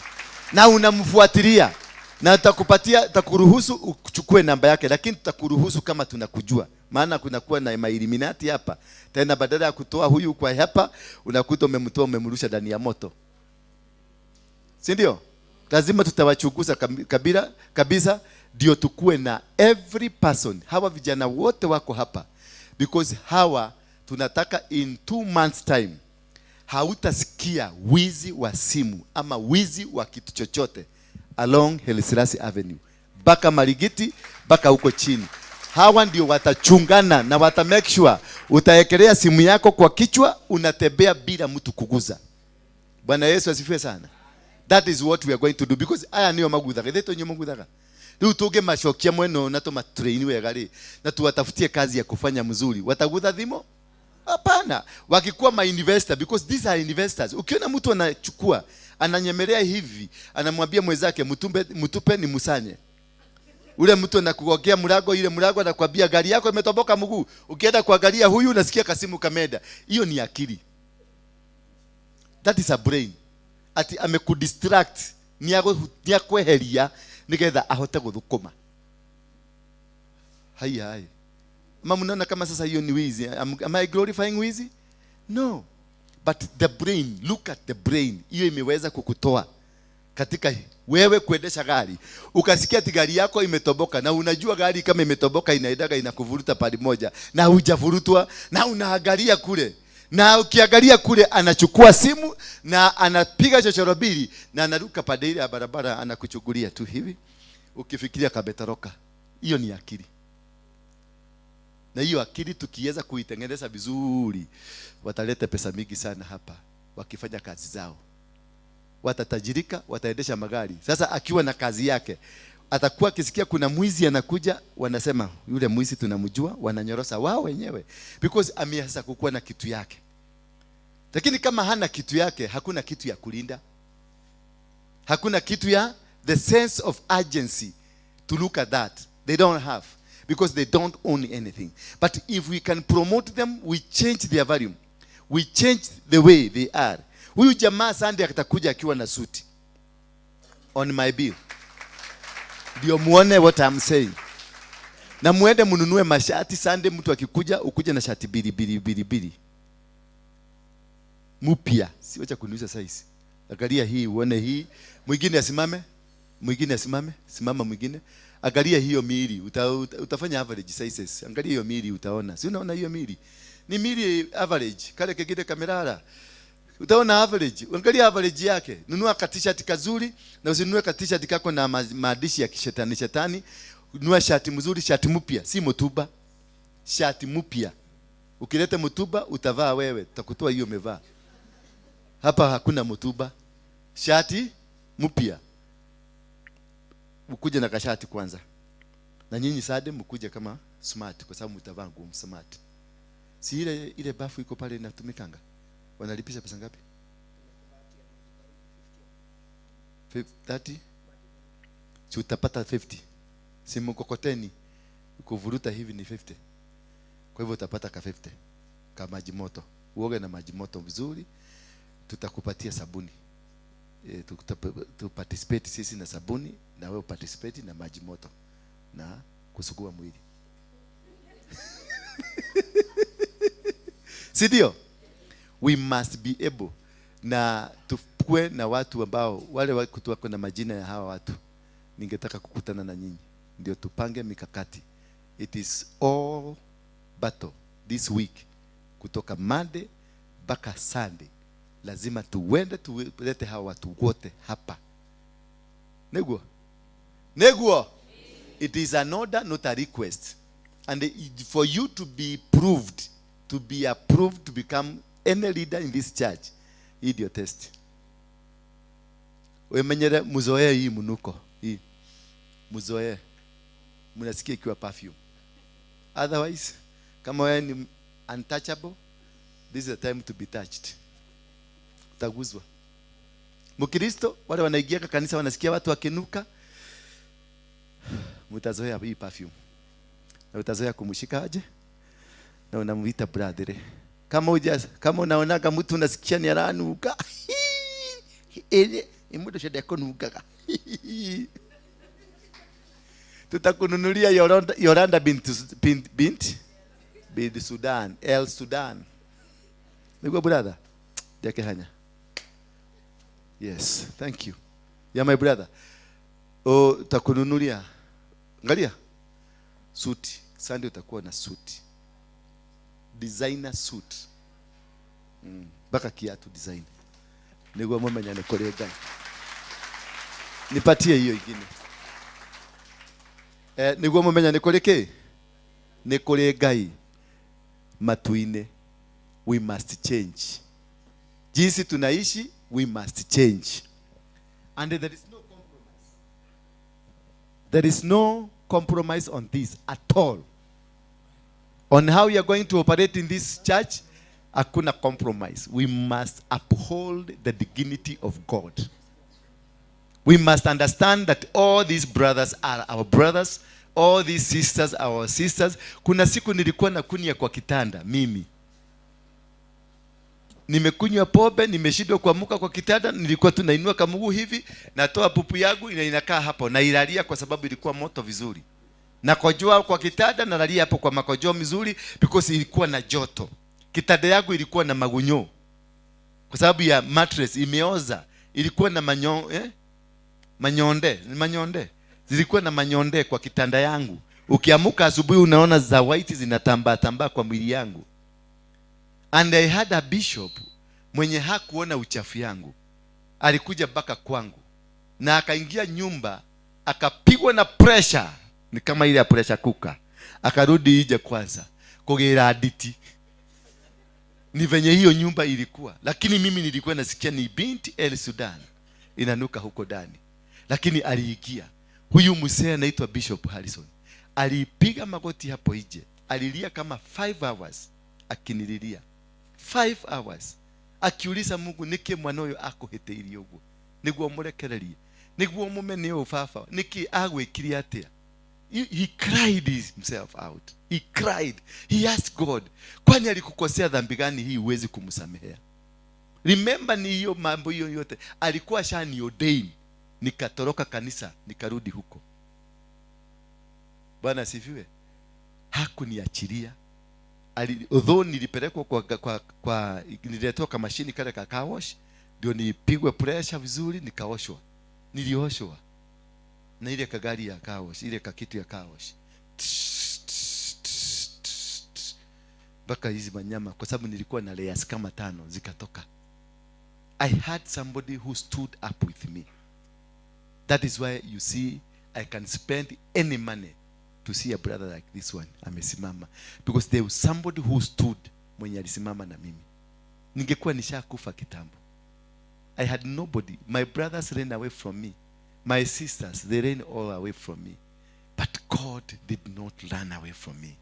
Na unamfuatilia na tutakupatia, tutakuruhusu uchukue namba yake, lakini tutakuruhusu kama tunakujua. Maana kunakuwa na mailiminati hapa. Tena badala ya kutoa huyu kwa hapa, unakuta umemtoa, umemrusha ndani ya moto. Si ndio? Lazima tutawachunguza kabisa ndio tukue na every person. Hawa vijana wote wako hapa because hawa tunataka in 2 months time hautasikia wizi wa simu ama wizi wa kitu chochote along Haile Selassie Avenue mpaka Marigiti mpaka huko chini. Hawa ndio watachungana na wata make sure utaekelea simu yako kwa kichwa, unatembea bila mtu kuguza. Bwana Yesu asifiwe sana. That is what we are going to do because aya niyo maguthaga ithe nyo maguthaga riu tunge macokia mweno na tumatrain wega ri na tuwatafutie kazi ya kufanya mzuri, watagutha thimo? Hapana. Wakikuwa ma investor, because these are investors. Ukiona mtu anachukua, ananyemelea hivi, anamwambia mwenzake mtupe ni musanye. Ule mtu anakugokea mlango, ile mlango anakuambia gari yako imetoboka mguu. Ukienda kuangalia huyu unasikia kasimu kameda. Hiyo ni akili. That is a brain. Ati amekudistract, ni akweheria nigetha ahote guthukuma. Hai hai. Mama, mnaona kama sasa hiyo ni wizi? Am I glorifying wizi? No. But the brain, look at the brain. Hiyo imeweza kukutoa katika wewe kuendesha gari. Ukasikia ati gari yako imetoboka, na unajua gari kama imetoboka inaendaga inakuvuruta pale moja, na hujavurutwa, na unaangalia kule. Na ukiangalia kule anachukua simu na anapiga chochoro mbili na anaruka pande ile ya barabara, anakuchukulia tu hivi. Ukifikiria kabetoroka. Hiyo ni akili. Na hiyo akili tukiweza kuitengeneza vizuri, wataleta pesa mingi sana hapa wakifanya kazi zao. Watatajirika, wataendesha magari. Sasa akiwa na kazi yake, atakuwa akisikia kuna mwizi anakuja, wanasema yule mwizi tunamjua, wananyorosa wao wenyewe because ameanza kukuwa na kitu yake. Lakini kama hana kitu yake, hakuna kitu ya kulinda. Hakuna kitu ya the sense of urgency to look at that. They don't have, because they don't own anything. But if we can promote them, we change their value. We change the way they are. Huyu jamaa Sunday atakuja akiwa na suti. On my bill. Ndio muone what I'm saying. Na muende mununue mashati Sunday, mtu akikuja ukuje na shati bili bili bili bili. Mpya, si wacha kuniuliza size. Angalia hii, uone hii. Mwingine asimame, mwingine asimame, simama mwingine. Angalia hiyo miili, utafanya average sizes. Angalia hiyo miili utaona. Si unaona hiyo miili? Ni miili average, kale kingine kamerara. Utaona average. Angalia average yake. Nunua ka t-shirt kazuri na usinunue ka t-shirt kako na maandishi ya kishetani shetani. Nunua shati mzuri, shati mpya, si mtuba. Shati mpya. Ukileta mtuba utavaa wewe, tutakutoa hiyo umevaa. Hapa hakuna mtuba. Shati mpya. Mkuje na kashati kwanza. Na nyinyi sade mkuje kama smart kwa sababu mtavaa nguo smart. Si ile bafu iko pale inatumikanga. Wanalipisha pesa ngapi? 30? Si utapata 50. Si mkokoteni kuvuruta hivi ni 50. Kwa hivyo utapata ka 50 ka maji moto. Uoge na maji moto vizuri. Tutakupatia sabuni. Tu participate sisi na sabuni, na wewe participate na maji moto na kusugua mwili. Si ndio? We must be able na tukue na watu ambao wale watu wako na majina ya hawa watu. Ningetaka kukutana na nyinyi ndio tupange mikakati. It is all battle this week, kutoka Monday mpaka Sunday. Lazima tuende tulete hawa watu wote hapa. Neguo? Neguo? It is an order, not a request. And for you to be proved, to be approved to become any leader in this church, hii ndio test. Wemenyere muzoee hii munuko. Hii. Muzoee. Mnasikia ikiwa perfume. Otherwise, kama wewe ni untouchable, this is the time to be touched. Utaguzwa. Mkristo, wale wanaingia kanisa wanasikia watu wakinuka, mtazoea hii perfume. Na utazoea kumshika aje? Na unamuita brother. Kama unaonaga mtu unasikia ni aranuka. Ile imudo shida kunukaga. Tutakununulia Yolanda bint Sudan, El Sudan. Niko brother. Jake hanya. Yes, thank you. Yeah, my brother. Oh, takununulia. Angalia. Suti. Sunday utakuwa na suti. Designer suit. Baka kiatu design. Niguo mumenyane kuri Ngai. Nipatie hiyo ingine. Niguo mumenyane kuri ki? Ni kuri Ngai. Matuine. We must change. Jinsi tunaishi, we must change. And there is no compromise. There is no compromise on this at all. On how you are going to operate in this church, hakuna compromise. We must uphold the dignity of God. We must understand that all these brothers are our brothers, all these sisters are our sisters. Kuna siku nilikuwa nakunywa kwa kitanda, mimi. Nimekunywa pombe, nimeshindwa kuamka kwa kitanda, nilikuwa tu nainua kamguu hivi, natoa pupu yangu inakaa hapo, nailalia kwa sababu ilikuwa moto vizuri. Nakojoa kwa kitanda, nalalia hapo kwa makojoa mizuri because ilikuwa na joto. Kitanda yangu ilikuwa na magunyo. Kwa sababu ya mattress imeoza, ilikuwa na manyonde, manyonde. Zilikuwa na manyonde kwa kitanda yangu. Ukiamuka asubuhi unaona za white zinatambaa tambaa kwa mwili yangu. And I had a bishop mwenye hakuona uchafu yangu. Alikuja mpaka kwangu. Na akaingia nyumba, akapigwa na pressure. Ni kama ile ya pressure cooker. Akarudi nje kwanza. Kugera diti. Ni venye hiyo nyumba ilikuwa. Lakini mimi nilikuwa nasikia ni binti El Sudan. Inanuka huko ndani. Lakini aliingia. Huyu mzee anaitwa Bishop Harrison. Alipiga magoti hapo nje. Alilia kama 5 hours. Akinililia. 5 hours. Akiuliza Mungu niki mwana uyu akuhiteirie uguo. Niguo murekererie. Niguo mumene uyu baba. Niki agwikirie atia. He cried himself out. He cried. He asked God, kwani alikukosea dhambi gani hii uwezi kumsamehea? Remember ni hiyo mambo hiyo yote. Alikuwa shani ordain. Nikatoroka kanisa, nikarudi huko. Bwana asifiwe. Hakuniachilia. Although nilipelekwa kwa nililetwa kama mashini kale ka car wash, ndio nipigwe pressure vizuri nikaoshwa. Nilioshwa. Na ile kagari ya car wash, ile kakitu ya car wash. Mpaka hizi manyama kwa sababu nilikuwa na layers kama 5 zikatoka. I had somebody who stood up with me. That is why you see I can spend any money to see a brother like this one amesimama, because there was somebody who stood mwenye alisimama na mimi. Ningekuwa nishakufa kitambo. I had nobody. My brothers ran away from me. My sisters, they ran all away from me. But God did not run away from me.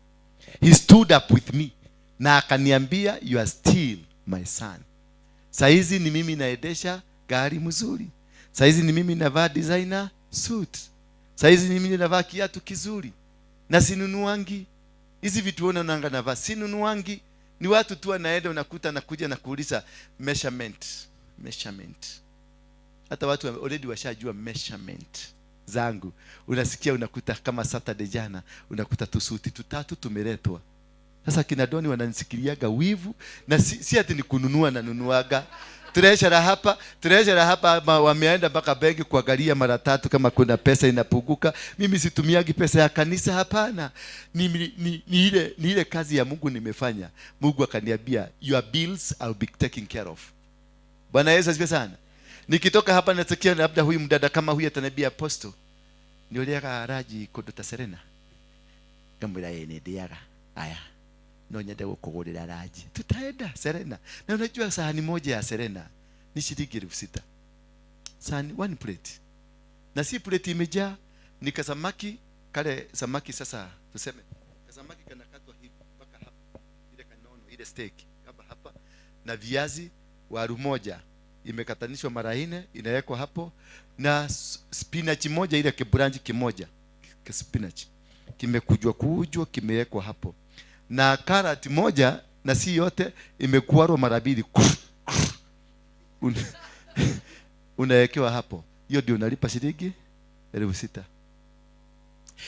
He stood up with me. Na akaniambia, you are still my son. Saizi ni mimi naendesha gari mzuri. Saizi ni mimi navaa designer suit. Saizi ni mimi navaa kiatu kizuri. Na sinunuangi. Hizi vitu unaonanga navaa sinunuangi. Ni watu tu wanaenda unakuta nakuja na kuuliza measurement. Measurement. Hata watu already washajua measurement zangu. Unasikia unakuta kama Saturday jana unakuta tusuti tutatu tumeletwa. Sasa kina Doni wananisikiliaga wivu na si ati ni kununua na nunuaga. Treasurer hapa wameenda mpaka benki kuangalia mara 3 kama kuna pesa inapunguka. Mimi situmiagi pesa ya kanisa, hapana. Ni ile kazi ya Mungu nimefanya. Mungu akaniambia your bills I'll be taken care of. Bwana Yesu asifiwe sana. Nikitoka hapa nasikia labda huyu mdada kama huyu ataniambia apostle, Nĩ ũrĩaga raji kũndũ ta Serena? Ngamwĩra ĩĩ nĩ ndĩaga. Aya, no nyende gũkũgũrĩra raji. Tutaenda Serena. Na unajua sahani moja ya Serena ni shilingi 6,000. Sahani one plate. Na si plate imejaa, ni kasamaki kale samaki sasa tuseme kasamaki kanakatwa hivi mpaka hapa, ile kanono ile steak kama hapa, na viazi waru moja imekatanishwa mara 4 inawekwa hapo, na spinach moja ile kibranji kimoja spinach kimekujwa kujwa kimewekwa hapo, na karati moja na si yote imekuarwa mara 2 unawekewa hapo. Hiyo ndio unalipa shilingi 6,000.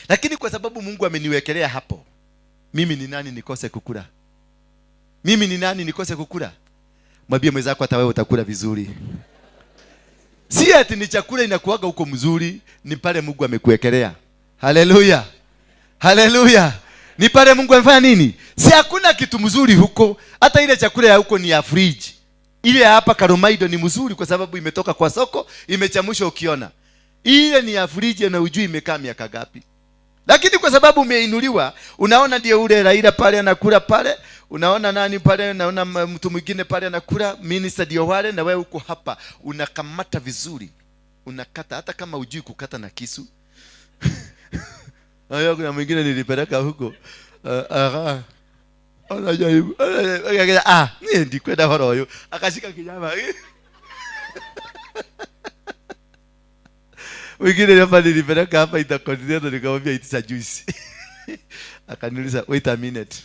Lakini kwa sababu Mungu ameniwekelea hapo, mimi ni nani nikose kukula? Mimi ni nani nikose kukula? Mwambie mwenzako hata wewe utakula vizuri. Si ati ni chakula inakuaga huko mzuri, ni pale Mungu amekuwekelea. Haleluya. Haleluya. Ni pale Mungu amefanya nini? Si hakuna kitu mzuri huko. Hata ile chakula ya huko ni ya fridge. Ile hapa Karomaido ni mzuri kwa sababu imetoka kwa soko, imechamshwa ukiona. Ile ni ya fridge na ujui imekaa miaka ngapi. Lakini kwa sababu umeinuliwa, unaona ndio ule Raila pale anakula pale, unaona nani pale, unaona mtu mwingine pale anakula, minister ndio wale, na wewe uko hapa unakamata vizuri. Unakata hata kama ujui kukata na kisu. Hayo kuna mwingine nilipeleka huko. Anajaribu. Ni ndikwenda horo huyo. Akashika kinyama. Mwingine hapa nilipeleka hapa Intercontinental nikamwambia itisha juice. Akaniuliza wait a minute.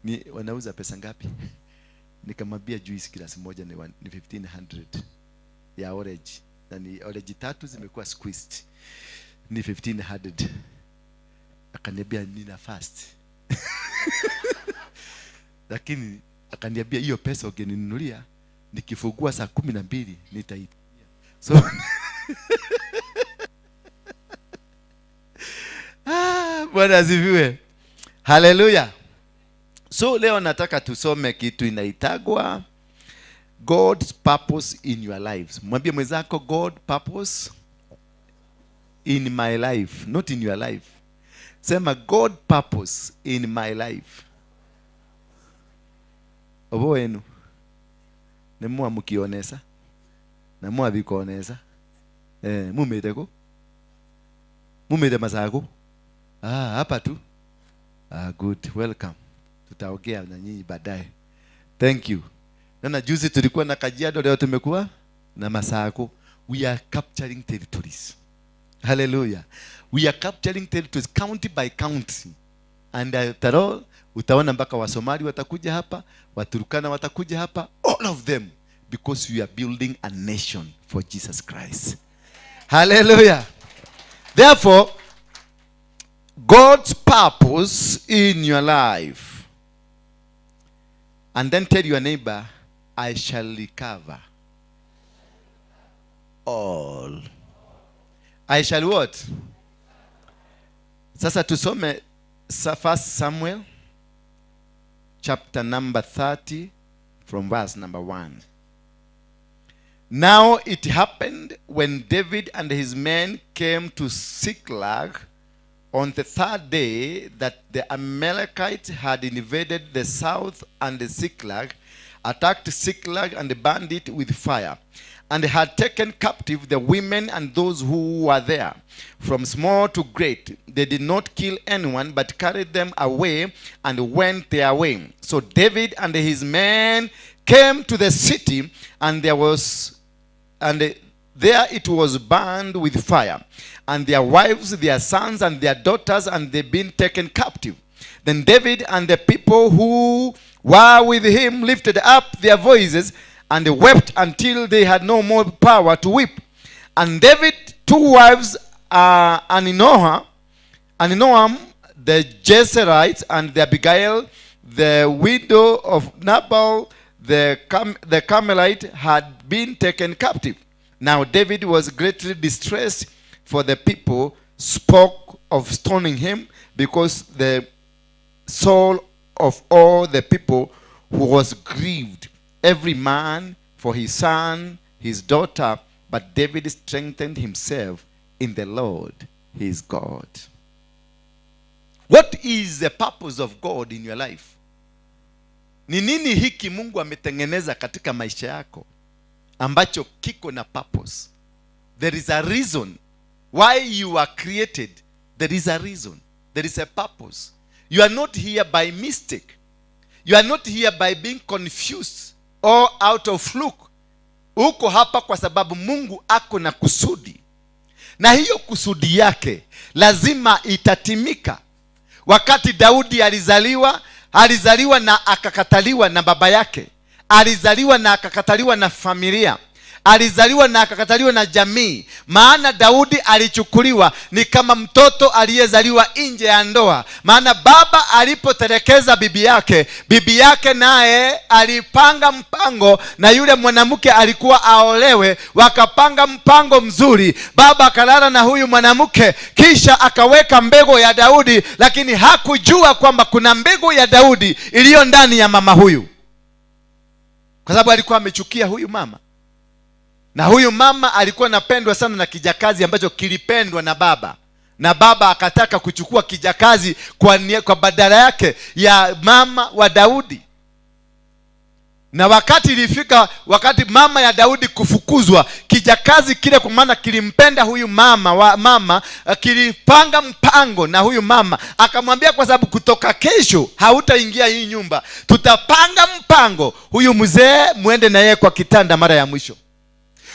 Ni wanauza pesa ngapi? Nikamwambia juice glass moja ni 1500 ya orange. Na ni orange 3 zimekuwa squeezed. Ni 1500. Akaniambia nina fast. Lakini akaniambia hiyo pesa ungeninunulia nikifungua saa 12 nitaitumia. So Bwana asifiwe. Hallelujah. So leo nataka tusome kitu inaitagwa God's purpose in your lives. Mwambie mwenzako God purpose in my life, not in your life. Sema God purpose in my life. Obo wenu. Nemwa mukionesa. Na mwa bikonesa. Mumete ko? Mumete masako? Hapa tu. Good. Welcome. Tutaongea na nyinyi baadaye. Thank you. Na juzi tulikuwa na Kajiado, leo tumekuwa na Masako. We are capturing territories. Hallelujah. We are capturing territories county by county. And after all, utaona mpaka wa Somali watakuja hapa, Waturkana watakuja hapa, all of them, because we are building a nation for Jesus Christ. Hallelujah. Therefore, God's purpose in your life. And then tell your neighbor, I shall recover all. I shall what? Sasa tusome 1 Samuel chapter number 30 from verse number 1. Now it happened when David and his men came to Ziklag on the third day that the Amalekites had invaded the south and the Ziklag, attacked Ziklag and burned it with fire, and had taken captive the women and those who were there, from small to great. They did not kill anyone, but carried them away and went their way. So David and his men came to the city, and there it was burned with fire, and their wives, their sons, and their daughters, and they been taken captive. Then David and the people who were with him lifted up their voices and they wept until they had no more power to weep. And David, two wives, Ahinoam, the Jezreelite, and the Abigail, the widow of Nabal, the Carmelite, had been taken captive. Now David was greatly distressed, for the people spoke of stoning him, because the soul of all the people who was grieved, every man for his son, his daughter. But David strengthened himself in the Lord He is God. What is the purpose of God in your life? Ni nini hiki Mungu ametengeneza katika maisha yako ambacho kiko na purpose? There is a reason why you are created. There is a reason. There is a purpose. You are not here by mistake. You are not here by being confused or out of fluke. Uko hapa kwa sababu Mungu ako na kusudi, na hiyo kusudi yake lazima itatimika. Wakati Daudi alizaliwa, alizaliwa na akakataliwa na baba yake, alizaliwa na akakataliwa na familia, alizaliwa na akakataliwa na jamii. Maana Daudi alichukuliwa ni kama mtoto aliyezaliwa nje ya ndoa. Maana baba alipotelekeza bibi yake, bibi yake naye alipanga mpango na yule mwanamke alikuwa aolewe. Wakapanga mpango mzuri, baba akalala na huyu mwanamke, kisha akaweka mbegu ya Daudi, lakini hakujua kwamba kuna mbegu ya Daudi iliyo ndani ya mama huyu, kwa sababu alikuwa amechukia huyu mama. Na huyu mama alikuwa anapendwa sana na kijakazi ambacho kilipendwa na baba, na baba akataka kuchukua kijakazi kwa badala yake ya mama wa Daudi. Na wakati ilifika wakati mama ya Daudi kufukuzwa, kijakazi kile, kwa maana kilimpenda huyu mama wa mama, kilipanga mpango na huyu mama, akamwambia kwa sababu kutoka kesho hautaingia hii nyumba, tutapanga mpango, huyu mzee muende na yeye kwa kitanda mara ya mwisho.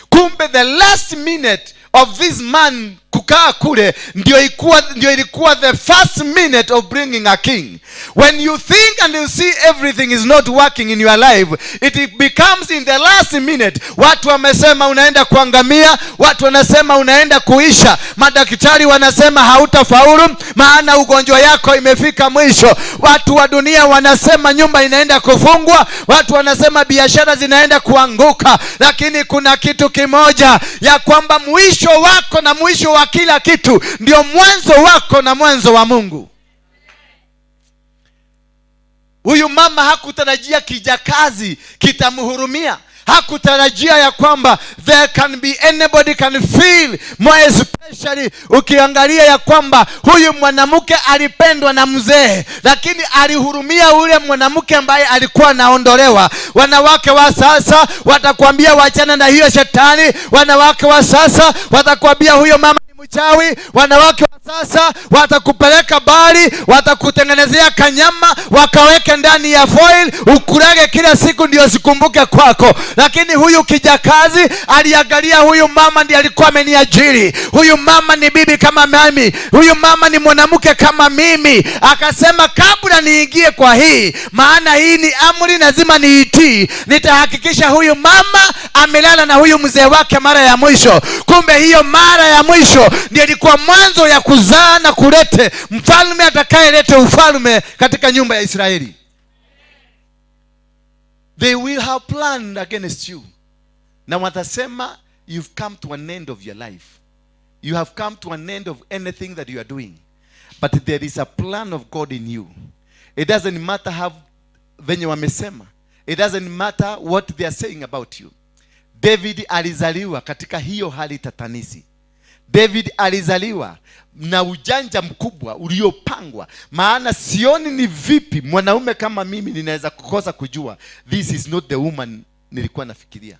Kumbe the last minute of this man kukaa kule ndio ilikuwa the first minute of bringing a king. When you think and you see everything is not working in your life, it becomes in the last minute. Watu wamesema unaenda kuangamia, watu wanasema unaenda kuisha, madaktari wanasema hautafaulu maana ugonjwa yako imefika mwisho, watu wa dunia wanasema nyumba inaenda kufungwa, watu wanasema biashara zinaenda kuanguka. Lakini kuna kitu kimoja, ya kwamba mwisho wako na mwisho wa kila kitu ndio mwanzo wako na mwanzo wa Mungu. Huyu mama hakutarajia kijakazi kitamhurumia, hakutarajia ya kwamba there can be anybody can feel more, especially ukiangalia ya kwamba huyu mwanamke alipendwa na mzee, lakini alihurumia ule mwanamke ambaye alikuwa anaondolewa. Wanawake wa sasa watakwambia wachana na hiyo shetani. Wanawake wa sasa watakwambia huyo mama ni mchawi. Wanawake wa sasa watakupeleka bali, watakutengenezea kanyama, wakaweke ndani ya foil, ukulage kila siku ndio sikumbuke kwako. Lakini huyu kijakazi aliangalia, huyu mama ndiye alikuwa ameniajiri, huyu mama ni bibi kama mimi, huyu mama ni mwanamke kama mimi. Akasema kabla niingie kwa hii, maana hii ni amri, lazima niitii, nitahakikisha huyu mama amelala na huyu mzee wake mara ya mwisho. Kumbe hiyo mara ya mwisho ndiyo ilikuwa mwanzo ya kuzaa na kulete mfalme atakayelete ufalme katika nyumba ya Israeli. They will have planned against you, na watasema you've come to an end of your life, you have come to an end of anything that you are doing. But there is a plan of God in you. It doesn't matter how venye wamesema, it doesn't matter what they are saying about you. David alizaliwa katika hiyo hali tatanishi. David alizaliwa na ujanja mkubwa uliopangwa, maana sioni ni vipi mwanaume kama mimi ninaweza kukosa kujua this is not the woman nilikuwa nafikiria.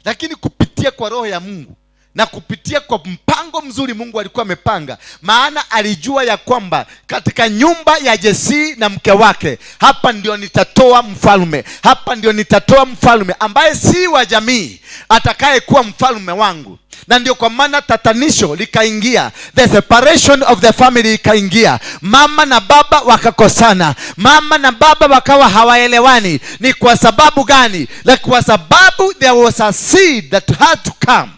Lakini kupitia kwa Roho ya Mungu na kupitia kwa mpango mzuri Mungu alikuwa amepanga, maana alijua ya kwamba katika nyumba ya Jesse na mke wake, hapa ndio nitatoa mfalme, hapa ndio nitatoa mfalme ambaye si wa jamii, atakayekuwa mfalme wangu. Na ndio kwa maana tatanisho likaingia, the separation of the family ikaingia, mama na baba wakakosana, mama na baba wakawa hawaelewani. Ni kwa sababu gani? Like kwa sababu there was a seed that had to come.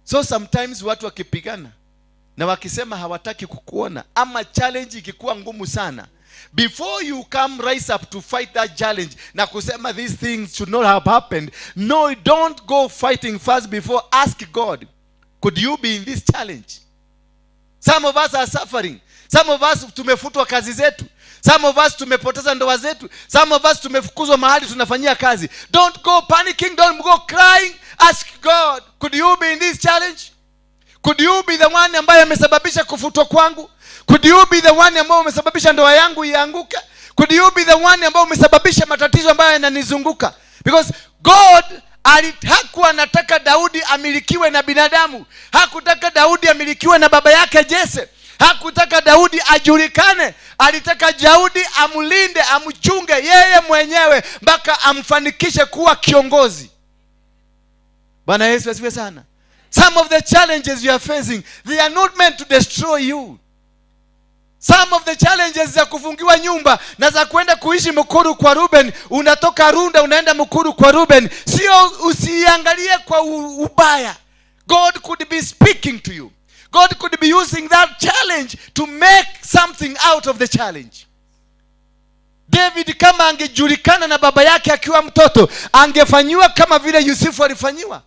So sometimes watu wakipigana na wakisema hawataki kukuona, ama challenge ikikuwa ngumu sana, before you come rise up to fight that challenge na kusema these things should not have happened, no, don't go fighting first. Before, ask God, could you be in this challenge? Some of us are suffering. Some of us tumefutwa kazi zetu. Some of us tumepoteza ndoa zetu. Some of us tumefukuzwa mahali tunafanyia kazi. Don't go panicking, don't go crying. Ask God, could you be in this challenge? Could you be the one ambaye amesababisha kufutwa kwangu? Could you be the one ambaye umesababisha ndoa yangu ianguke? Could you be the one ambaye umesababisha matatizo ambayo yananizunguka? Because God hakuwa anataka Daudi amilikiwe na binadamu. Hakutaka Daudi amilikiwe na baba yake Jese. Hakutaka Daudi ajulikane. Alitaka Daudi amlinde, amchunge yeye mwenyewe mpaka amfanikishe kuwa kiongozi. Bwana Yesu asifiwe sana. Some of the challenges you are facing, they are not meant to destroy you. Some of the challenges za kufungiwa nyumba na za kwenda kuishi Mukuru kwa Ruben, unatoka Runda unaenda Mukuru kwa Ruben, sio, usiangalie kwa ubaya. God could be speaking to you. God could be using that challenge to make something out of the challenge. David kama angejulikana na baba yake akiwa mtoto, angefanyiwa kama vile Yusufu alifanyiwa.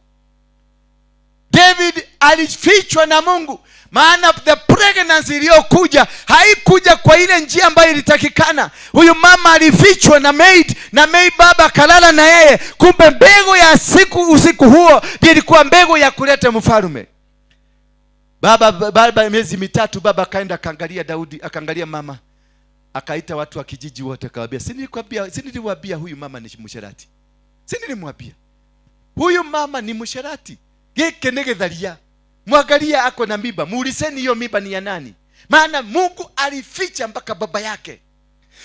David alifichwa na Mungu, maana the pregnancy iliyokuja haikuja kwa ile njia ambayo ilitakikana. Huyu mama alifichwa na maid, na maid baba kalala na yeye. Kumbe mbegu ya siku usiku huo ndiyo ilikuwa mbegu ya kuleta mfalme. Baba miezi 3 baba akaenda akaangalia Daudi, akaangalia mama, akaita watu wa kijiji wote akawaambia, si niliwaambia huyu mama ni msherati? Si nilimwambia huyu mama ni msherati? Geke negetharia. Mwangalia ako na mimba, muuliseni hiyo mimba ni ya nani? Maana Mungu alificha mpaka baba yake.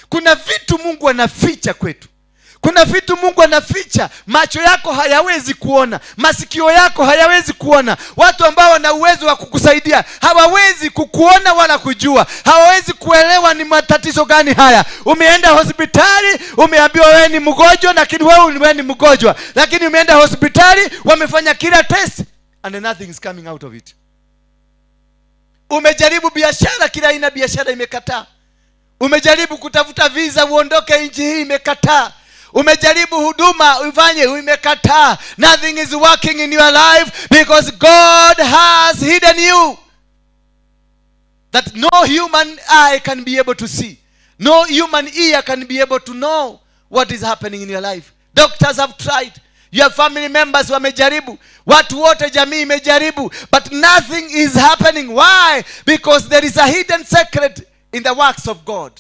Kuna vitu Mungu anaficha kwetu. Kuna vitu Mungu anaficha, macho yako hayawezi kuona, masikio yako hayawezi kuona. Watu ambao wana uwezo wa kukusaidia hawawezi kukuona wala kujua, hawawezi kuelewa ni matatizo gani haya. Umeenda hospitali, umeambiwa wewe ni mgonjwa, lakini wewe ni mgonjwa. Lakini umeenda hospitali, wamefanya kila test and nothing is coming out of it. Umejaribu biashara, kila aina biashara imekataa. Umejaribu kutafuta visa uondoke nchi hii, imekataa. Umejaribu huduma ufanye, imekataa. Nothing is working in your life because God has hidden you, that no human eye can be able to see, no human ear can be able to know what is happening in your life. Doctors have tried, your family members wamejaribu, watu wote jamii imejaribu, but nothing is happening. Why? Because there is a hidden secret in the works of God.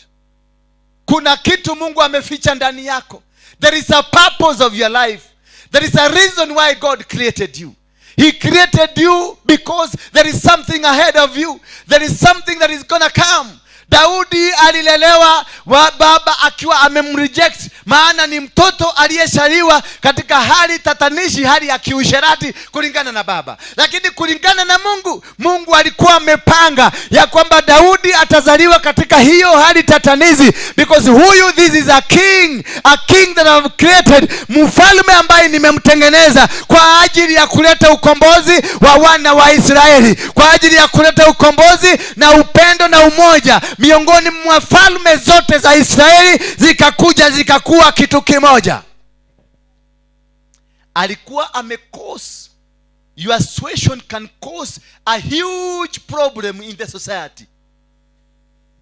Kuna kitu Mungu ameficha ndani yako. There is a purpose of your life. There is a reason why God created you. He created you because there is something ahead of you. There is something that is gonna come. Daudi alilelewa wa baba akiwa amemreject, maana ni mtoto aliyeshaliwa katika hali tatanishi, hali ya kiusherati kulingana na baba. Lakini kulingana na Mungu, Mungu alikuwa amepanga ya kwamba Daudi atazaliwa katika hiyo hali tatanizi, because huyu, this is a king, a king that I have created, mfalme ambaye nimemtengeneza kwa ajili ya kuleta ukombozi wa wana wa Israeli, kwa ajili ya kuleta ukombozi na upendo na umoja miongoni mwa falme zote za Israeli, zikakuja zikakuwa kitu kimoja. Alikuwa amecause, your situation can cause a huge problem in the society,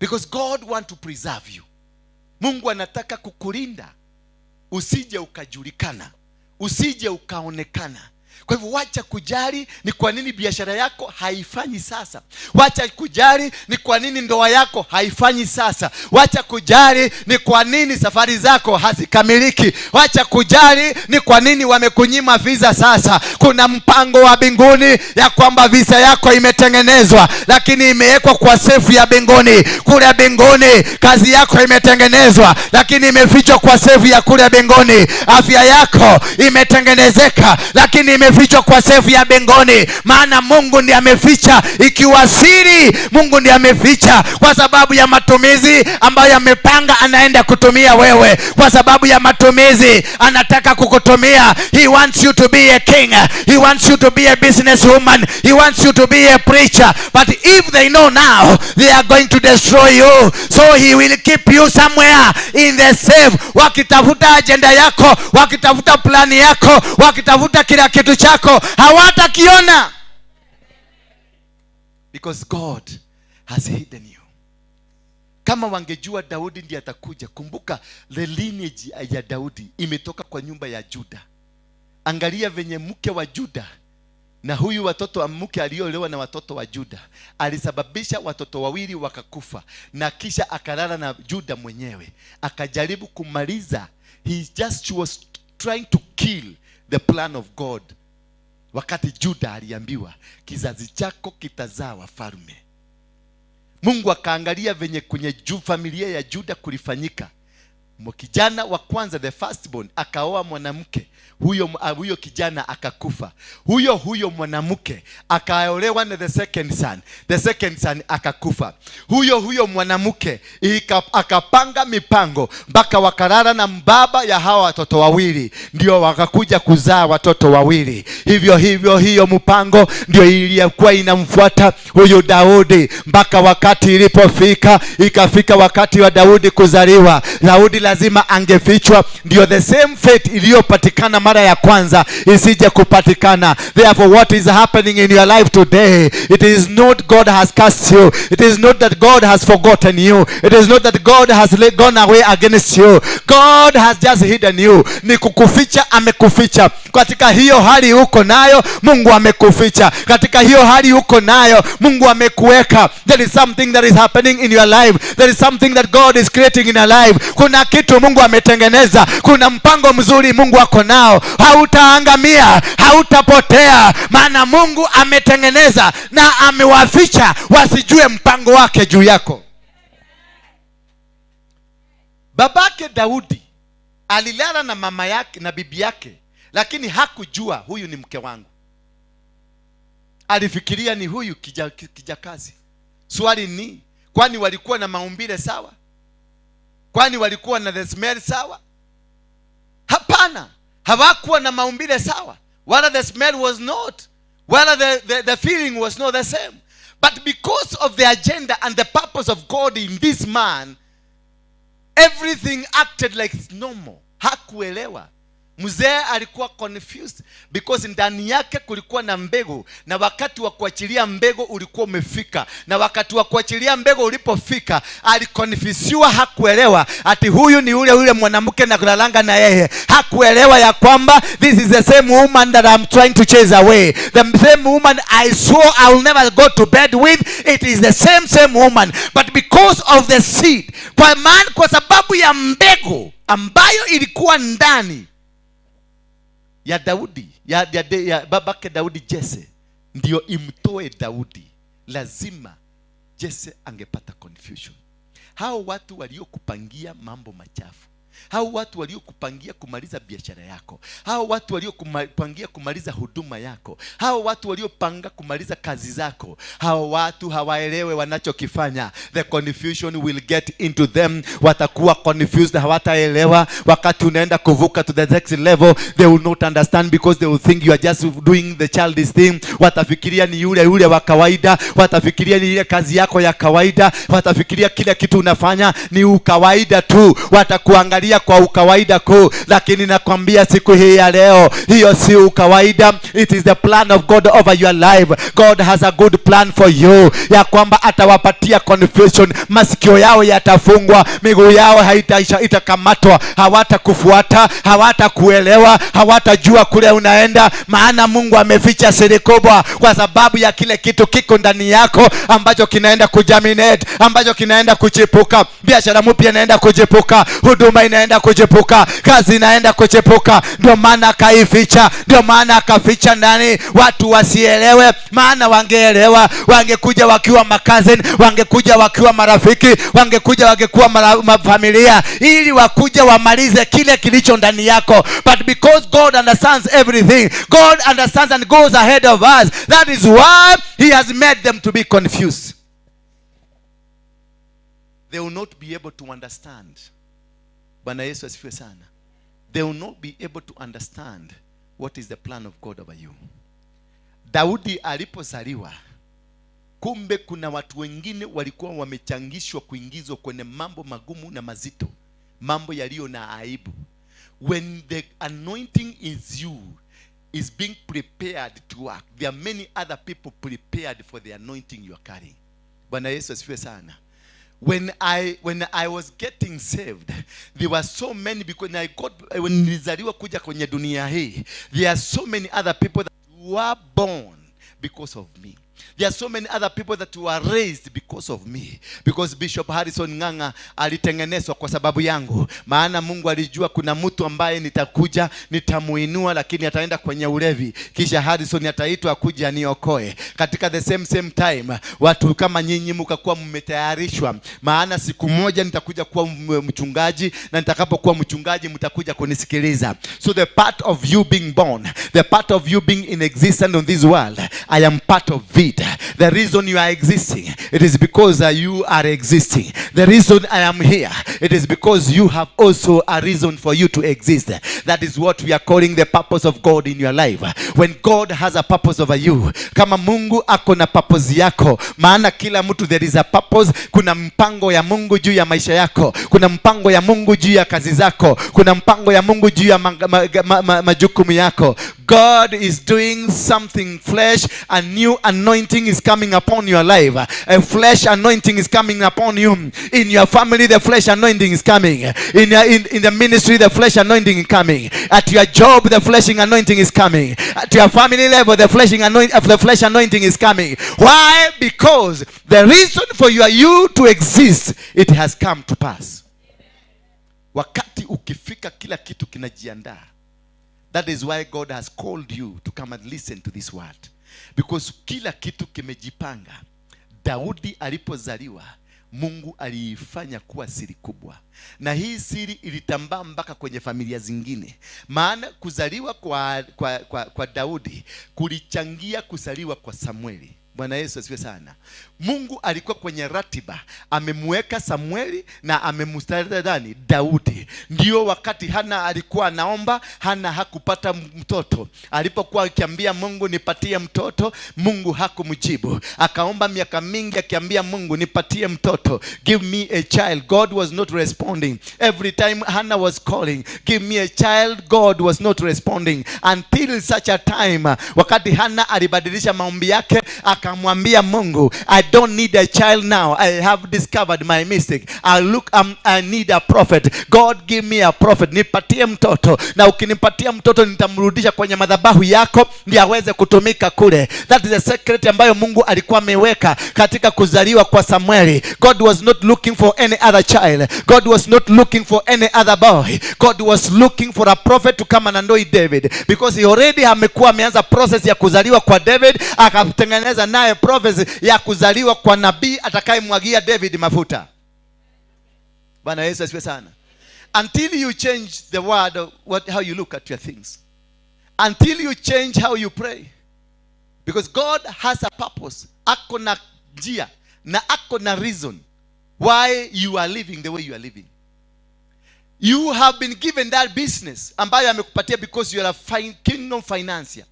because God want to preserve you. Mungu anataka kukulinda usije ukajulikana, usije ukaonekana. Kwa hivyo wacha kujali ni kwa nini biashara yako haifanyi sasa. Wacha kujali ni kwa nini ndoa yako haifanyi sasa. Wacha kujali ni kwa nini safari zako hazikamiliki. Wacha kujali ni kwa nini wamekunyima visa sasa. Kuna mpango wa mbinguni ya kwamba visa yako imetengenezwa, lakini imewekwa kwa sefu ya mbinguni. Kule mbinguni kazi yako imetengenezwa, lakini imefichwa kwa sefu ya kule mbinguni. Afya yako imetengenezeka, lakini imefichwa kwa sefu ya mbinguni. Maana Mungu ndiye ameficha, ikiwa siri Mungu ndiye ameficha, kwa sababu ya matumizi ambayo amepanga anaenda kutumia wewe, kwa sababu ya matumizi anataka kukutumia. He wants you to be a king, he wants you to be a businesswoman, he wants you to be a preacher. But if they know now, they are going to destroy you. So he will keep you somewhere in the safe. Wakitafuta agenda yako, wakitafuta plani yako, wakitafuta kila kitu chako, hawatakiona, because God has hidden you. Kama wangejua Daudi ndiye atakuja. Kumbuka the lineage ya Daudi imetoka kwa nyumba ya Juda. Angalia venye mke wa Juda Na huyu watoto wa mke aliolewa na watoto wa Juda alisababisha watoto wawili wakakufa, na kisha akalala na Juda mwenyewe, akajaribu kumaliza. He just was trying to kill the plan of God. Wakati Juda aliambiwa kizazi chako kitazaa wafalme, Mungu akaangalia venye kwenye familia ya Juda kulifanyika. Kijana wa kwanza, the firstborn, akaoa mwanamke. Huyo kijana akakufa. Huyo mwanamke akaolewa na the second son. The second son akakufa. Huyo mwanamke akapanga mipango mpaka wakalala na mbaba ya hawa watoto wawili, ndio wakakuja kuzaa watoto wawili. Hivyo hivyo hiyo mpango ndio ilikuwa inamfuata huyu Daudi mpaka wakati ilipofika, ikafika wakati wa Daudi kuzaliwa. Daudi lazima angefichwa, ndio the same fate iliyopatikana mara ya kwanza isije kupatikana. Therefore, what is happening in your life today, it is not God has cast you, it is not that God has forgotten you, it is not that God has gone away against you. God has just hidden you. Ni kukuficha, amekuficha. Katika hiyo hali uko nayo, Mungu amekuficha. Katika hiyo hali uko nayo, Mungu amekuweka. There is something that is happening in your life. There is something that God is creating in your life. Kuna kitu Mungu ametengeneza, kuna mpango mzuri Mungu ako nao. Hautaangamia, hautapotea, maana Mungu ametengeneza na amewaficha wasijue mpango wake juu yako. Babake Daudi alilala na mama yake na bibi yake, lakini hakujua huyu ni mke wangu. Alifikiria ni huyu kijakazi. Swali ni, kwani walikuwa na maumbile sawa? Kwani walikuwa na the smell sawa? Hapana, hawakuwa na maumbile sawa. Wala the smell was not, wala the feeling was not the same. But because of the agenda and the purpose of God in this man, everything acted like it's normal. Hakuelewa. Mzee alikuwa confused because ndani yake kulikuwa na mbegu, na wakati wa kuachilia mbegu ulikuwa umefika. Na wakati wa kuachilia mbegu ulipofika, alikonfisiwa, hakuelewa ati huyu ni yule yule mwanamke na kulalanga na yeye. Hakuelewa ya kwamba this is the same woman that I'm trying to chase away. The same woman I swore I will never go to bed with. It is the same woman. But because of the seed, kwa maana kwa sababu ya mbegu ambayo ilikuwa ndani ya Daudi, ya babake Daudi Jesse, ndio imtoe Daudi, lazima Jesse angepata confusion. Hao watu waliokupangia mambo machafu, hao watu waliokupangia kumaliza biashara yako, hao watu waliokupangia kumaliza huduma yako, hao watu waliopanga kumaliza kazi zako, hao watu hawaelewe wanachokifanya. The confusion will get into them. Watakuwa confused, hawataelewa. Wakati unaenda kuvuka to the next level, they will not understand because they will think you are just doing the childish thing. Watafikiria ni yule yule wa kawaida, watafikiria ni ile kazi yako ya kawaida, watafikiria kila kitu unafanya ni ukawaida tu, watakuangalia kwa ukawaida kuu. Lakini nakwambia siku hii ya leo, hiyo si ukawaida. It is the plan of God over your life. God has a good plan for you, ya kwamba atawapatia confusion. Masikio yao yatafungwa, miguu yao haitakamatwa, hawatakufuata, hawatakuelewa, hawatajua kule unaenda, maana Mungu ameficha siri kubwa kwa sababu ya kile kitu kiko ndani yako ambacho kinaenda kujaminate, ambacho kinaenda kuchipuka. Biashara mpya inaenda kuchipuka, huduma inaenda kuchipuka, kazi inaenda kuchipuka. Ndio maana akaificha, ndio maana akaficha ndani watu wasielewe. Maana wangeelewa, wangekuja wakiwa makazin, wangekuja wakiwa marafiki, wangekuja wangekuwa mafamilia, ili wakuja wamalize kile kilicho ndani yako. But because God understands everything, God understands and goes ahead of us, that is why he has made them to be confused. They will not be able to understand. Bwana Yesu asifiwe sana. They will not be able to understand what is the plan of God over you. Daudi alipozaliwa, kumbe kuna watu wengine walikuwa wamechangishwa kuingizwa kwenye mambo magumu na mazito, mambo yaliyo na aibu. When the anointing is you is being prepared to work, there are many other people prepared for the anointing you are carrying. Bwana Yesu asifiwe sana. When I was getting saved, there were so many, because when nilizaliwa kuja kwenye dunia hii, there are so many other people that were born because of me. There are so many other people that were raised because of me. Because Bishop Harrison Ng'ang'a alitengenezwa kwa sababu yangu. Maana Mungu alijua kuna mtu ambaye nitakuja, nitamuinua, lakini ataenda kwenye ulevi. Kisha Harrison ataitwa kuja niokoe. Katika the same time, watu kama nyinyi mkakuwa mmetayarishwa. Maana siku moja nitakuja kuwa mchungaji, na nitakapokuwa mchungaji mtakuja kunisikiliza. So the part of you being born, the part of you being in existence on this world, I am part of it. The reason you are existing, it is because you are existing. The reason I am here, it is because you have also a reason for you to exist. That is what we are calling the purpose of God in your life. When God has a purpose over you, kama Mungu ako na purpose yako, maana kila mtu there is a purpose. Kuna mpango ya Mungu juu ya maisha yako, kuna mpango ya Mungu juu ya kazi zako, kuna mpango ya Mungu juu ya majukumu yako. God is doing something fresh. A new anointing is coming upon your life. A fresh anointing is coming upon you. In your family, the fresh anointing is coming. In the ministry, the fresh anointing is coming. At your job, the fresh anointing is coming. At your family level, the fresh anointing is coming. Why? Because the reason for you to exist, it has come to pass. Wakati ukifika, kila kitu kinajiandaa. That is why God has called you to come and listen to this word. Because kila kitu kimejipanga. Daudi alipozaliwa, Mungu aliifanya kuwa siri kubwa. Na hii siri ilitambaa mpaka kwenye familia zingine. Maana kuzaliwa kwa Daudi kulichangia kuzaliwa kwa Samueli. Bwana Yesu asifiwe sana. Mungu alikuwa kwenye ratiba, amemweka Samueli na amemstari Daudi. Ndio wakati Hana alikuwa anaomba, Hana hakupata mtoto. Alipokuwa akiambia Mungu nipatie mtoto, Mungu hakumjibu. Akaomba miaka mingi akiambia Mungu nipatie mtoto, give me a child. God was not responding. Every time Hannah was calling, give me a child, God was not responding. Until such a time, wakati Hana alibadilisha maombi yake, akamwambia Mungu, I don't need a child now. I have discovered my mistake. I need a prophet. God, give me a prophet. Nipatie mtoto. Na ukinipatia mtoto nitamrudisha kwenye madhabahu yako ndiye aweze kutumika kule. That is the secret ambayo Mungu alikuwa ameweka katika kuzaliwa kwa Samueli. God was not looking for any other child. God was not looking for any other boy. God was looking for a prophet to come and anoint David. Because he already amekuwa ameanza process ya kuzaliwa kwa David, akatengeneza naye prophecy ya kuzaliwa kwa nabii atakayemwagia David mafuta. Bwana Yesu asifiwe sana. Until you change the word of how you look at your things. Until you change how you pray. Because God has a purpose. Ako na njia na ako na reason why you are living the way you are living. You have been given that business ambayo amekupatia because you are a kingdom financier.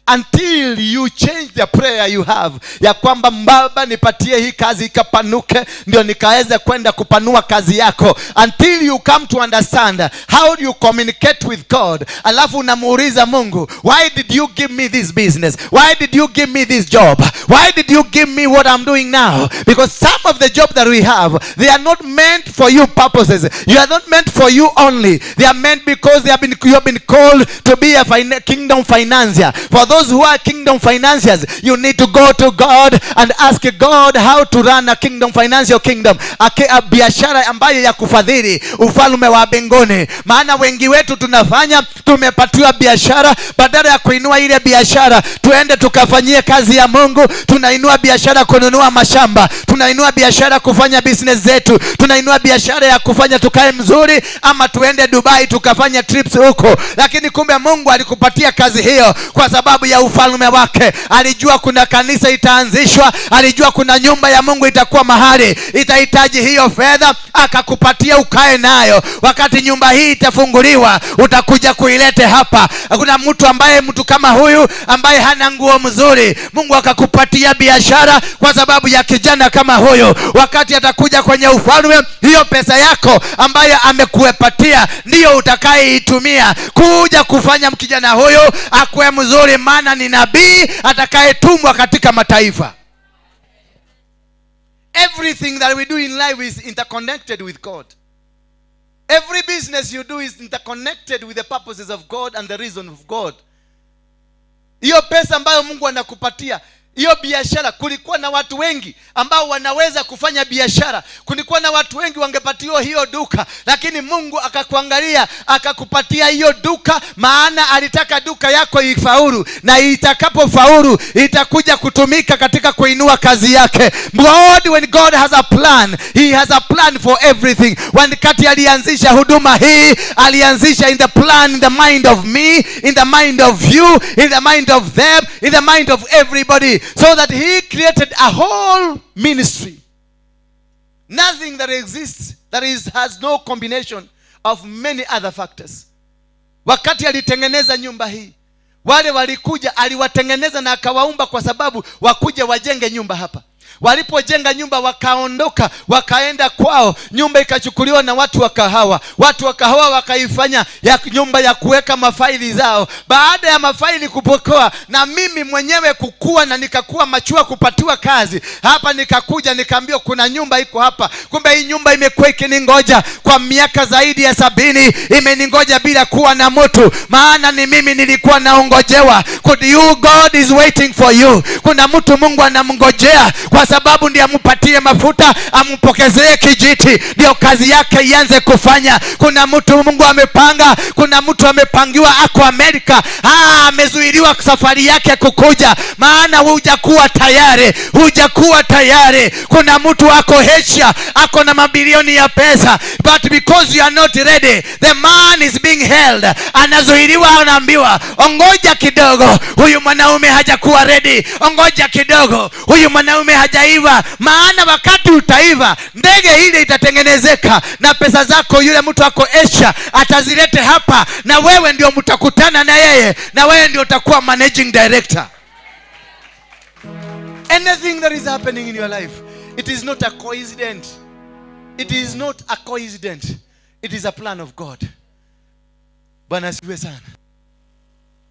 Until you change the prayer you have, ya kwamba Baba nipatie hii kazi ikapanuke ndio nikaweze kwenda kupanua kazi yako. Until you come to understand how you communicate with God. Alafu unamuuliza Mungu, why did you give me this business? Why did you give me this job? Why did you give me what I'm doing now? Because some of the jobs that we have, they are not meant for you purposes. You are not meant for you only. They are meant because you have been called to be a kingdom financier. For those who are kingdom financiers, you need to go to God and ask God how to run a kingdom, financial kingdom, a biashara ambayo ya kufadhili ufalme wa mbinguni. Maana wengi wetu tunafanya, tumepatiwa biashara, badala ya kuinua ile biashara tuende tukafanyie kazi ya Mungu, tunainua biashara kununua mashamba, tunainua biashara kufanya business zetu, tunainua biashara ya kufanya tukae mzuri, ama tuende Dubai tukafanya trips huko. Lakini kumbe Mungu alikupatia kazi hiyo kwa sababu ya ufalme wake. Alijua kuna kanisa itaanzishwa, alijua kuna nyumba ya Mungu itakuwa mahali itahitaji hiyo fedha, akakupatia ukae nayo. Wakati nyumba hii itafunguliwa, utakuja kuilete hapa. Kuna mtu ambaye, mtu kama huyu ambaye hana nguo mzuri, Mungu akakupatia biashara kwa sababu ya kijana kama huyu. Wakati atakuja kwenye ufalme, hiyo pesa yako ambayo amekupatia ndiyo utakayeitumia kuja kufanya kijana huyu akuwe mzuri, maana ni nabii atakayetumwa katika mataifa. Everything that we do in life is interconnected with God. Every business you do is interconnected with the purposes of God and the reason of God. Hiyo pesa ambayo Mungu anakupatia, hiyo biashara, kulikuwa na watu wengi ambao wanaweza kufanya biashara, kulikuwa na watu wengi wangepatiwa hiyo duka, lakini Mungu akakuangalia akakupatia hiyo duka, maana alitaka duka yako ifaulu, na itakapofaulu itakuja kutumika katika kuinua kazi yake. God, when God has a plan, he has a plan for everything. Wakati alianzisha huduma hii, alianzisha in the plan, in the mind of me, in the mind of you, in the mind of them, in the mind of everybody, so that he created a whole ministry. Nothing that exists that is has no combination of many other factors. Wakati alitengeneza nyumba hii, wale walikuja aliwatengeneza na akawaumba kwa sababu wakuja wajenge nyumba hapa. Walipojenga nyumba wakaondoka, wakaenda kwao. Nyumba ikachukuliwa na watu wa kahawa. Watu wa kahawa wakaifanya ya nyumba ya kuweka mafaili zao. Baada ya mafaili kupokewa na mimi mwenyewe kukua na nikakuwa machua kupatiwa kazi hapa, nikakuja nikaambiwa kuna nyumba iko hapa. Kumbe hii nyumba imekuwa ikiningoja kwa miaka zaidi ya 70, imeningoja bila kuwa na mtu, maana ni mimi nilikuwa naongojewa. Could you, God is waiting for you. Kuna mtu Mungu anamngojea kwa sababu ndiye ampatie mafuta, ampokezee kijiti, ndio kazi yake ianze kufanya. Kuna mtu Mungu amepanga, kuna mtu amepangiwa ako Amerika, amezuiliwa safari yake kukuja, maana hujakuwa tayari, hujakuwa tayari. Kuna mtu ako Asia, ako na mabilioni ya pesa, but because you are not ready, the man is being held. Anazuiliwa, anaambiwa ongoja kidogo, huyu mwanaume hajakuwa ready, ongoja kidogo, huyu mwanaume hajaiva. Maana wakati utaiva, ndege ile itatengenezeka na pesa zako yule mtu ako Asia atazilete hapa, na wewe ndio mtakutana na yeye, na wewe ndio utakuwa managing director. Anything that is happening in your life, it is not a coincidence. It is not a coincidence. It is a plan of God. Bwana asifiwe sana.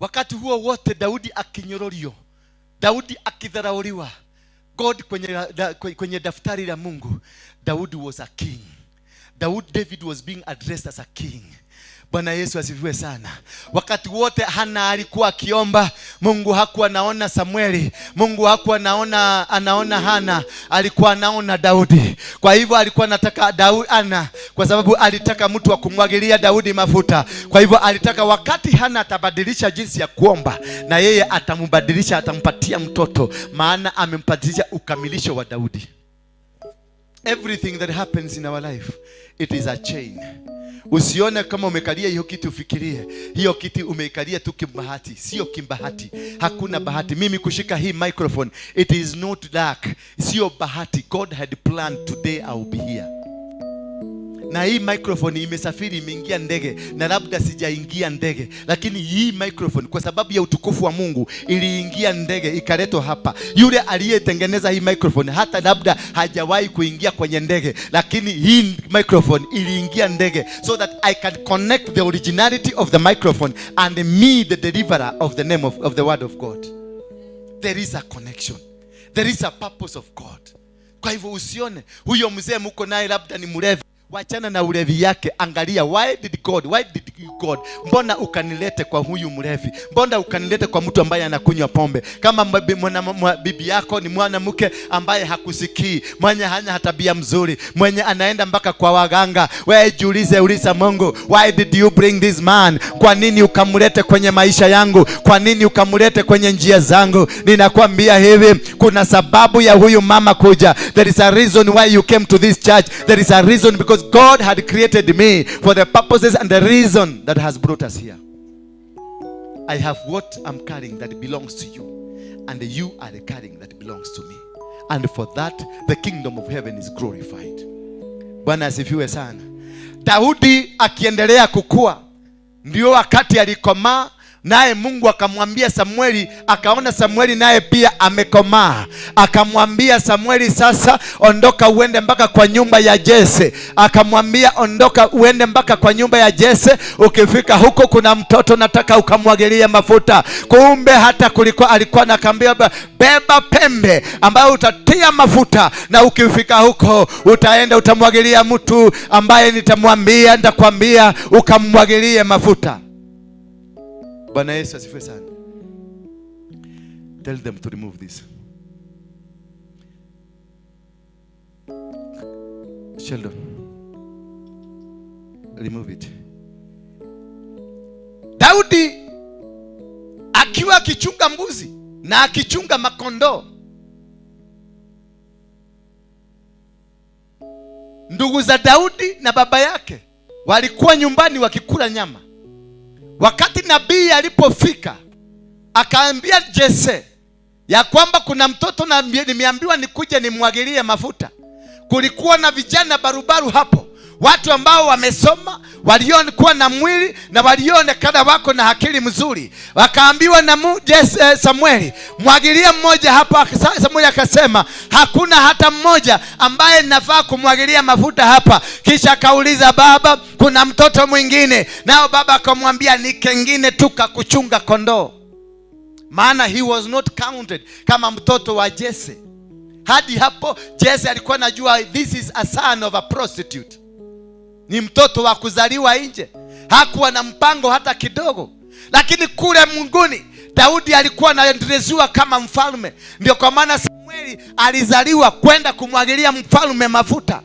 Wakati huo wote Daudi akinyororiwa, Daudi akidharauliwa, God kwenye daftari la Mungu, Daudi was a king. David was being addressed as a king. Bwana Yesu asifiwe sana. Wakati wote Hana alikuwa akiomba, Mungu hakuwa anaona Samueli, Mungu hakuwa anaona Hana, alikuwa anaona Daudi. Kwa hivyo alikuwa anataka Daudi Ana, kwa sababu alitaka mtu wa kumwagilia Daudi mafuta. Kwa hivyo alitaka wakati Hana atabadilisha jinsi ya kuomba, na yeye atambadilisha, atampatia mtoto, maana amempadilisha ukamilisho wa Daudi. Everything that happens in our life, it is a chain. Usione kama umekalia hiyo kiti ufikirie hiyo kiti umeikalia tu kimbahati. Sio kimbahati, hakuna bahati. Mimi kushika hii microphone, it is not luck, sio bahati. God had planned today I will be here. Na hii microphone imesafiri, imeingia ndege, na labda sijaingia ndege, lakini hii microphone kwa sababu ya utukufu wa Mungu iliingia ndege ikaletwa hapa. Yule aliyetengeneza hii microphone hata labda hajawahi kuingia kwenye ndege, lakini hii microphone iliingia ndege so that I can connect the originality of the microphone and me, the deliverer of the name of the word of God. There is a connection. There is a purpose of God. Kwa hivyo usione huyo mzee mko naye labda ni mlevi, wachana na ulevi yake. Angalia, why did God, mbona ukanilete kwa huyu mlevi? Mbona ukanilete kwa mtu ambaye anakunywa pombe? Kama bibi yako ni mwanamke ambaye hakusikii, mwenye hana tabia mzuri, mwenye anaenda mpaka kwa waganga, wewe jiulize, uliza Mungu, why did you bring this man? Kwa nini ukamlete kwenye maisha yangu? Kwa nini ukamlete kwenye njia zangu? Ninakwambia hivi, kuna sababu ya huyu mama kuja. There is a reason why you came to this church. There is a reason, because God had created me for the purposes and the reason that has brought us here. I have what I'm carrying that belongs to you, and you are the carrying that belongs to me. And for that, the kingdom of heaven is glorified. Bwana asifiwe sana. Daudi akiendelea kukua, ndio wakati alikomaa, naye Mungu akamwambia Samueli, akaona Samueli naye pia amekomaa. Akamwambia Samueli, sasa ondoka uende mpaka kwa nyumba ya Jese. Akamwambia ondoka uende mpaka kwa nyumba ya Jese, ukifika huko kuna mtoto nataka ukamwagilie mafuta. Kumbe hata kulikuwa alikuwa anakuambia beba pembe ambayo utatia mafuta, na ukifika huko utaenda utamwagilia mtu ambaye nitamwambia, nitakwambia ukamwagilie mafuta. Bwana Yesu asifiwe sana. Tell them to remove this. Sheldon, remove it. Daudi akiwa akichunga mbuzi na akichunga makondoo, ndugu za Daudi na baba yake walikuwa nyumbani wakikula nyama. Wakati nabii alipofika akaambia Jesse ya kwamba kuna mtoto na nimeambiwa nikuje nimwagilie mafuta. Kulikuwa na vijana barubaru hapo, watu ambao wamesoma, waliokuwa na mwili na walioonekana wako na akili mzuri. Wakaambiwa na Jesse, Samueli, mwagilie mmoja hapa. Samueli akasema hakuna hata mmoja ambaye nafaa kumwagilia mafuta hapa. Kisha akauliza baba, kuna mtoto mwingine? Nao baba akamwambia ni kengine tu kakuchunga kondoo. Maana he was not counted kama mtoto wa Jesse. Hadi hapo Jesse alikuwa anajua this is a son of a prostitute. Ni mtoto wa kuzaliwa nje. Hakuwa na mpango hata kidogo. Lakini kule munguni Daudi alikuwa anaendelezwa kama mfalme. Ndio kwa maana Samueli alizaliwa kwenda kumwagilia mfalme mafuta.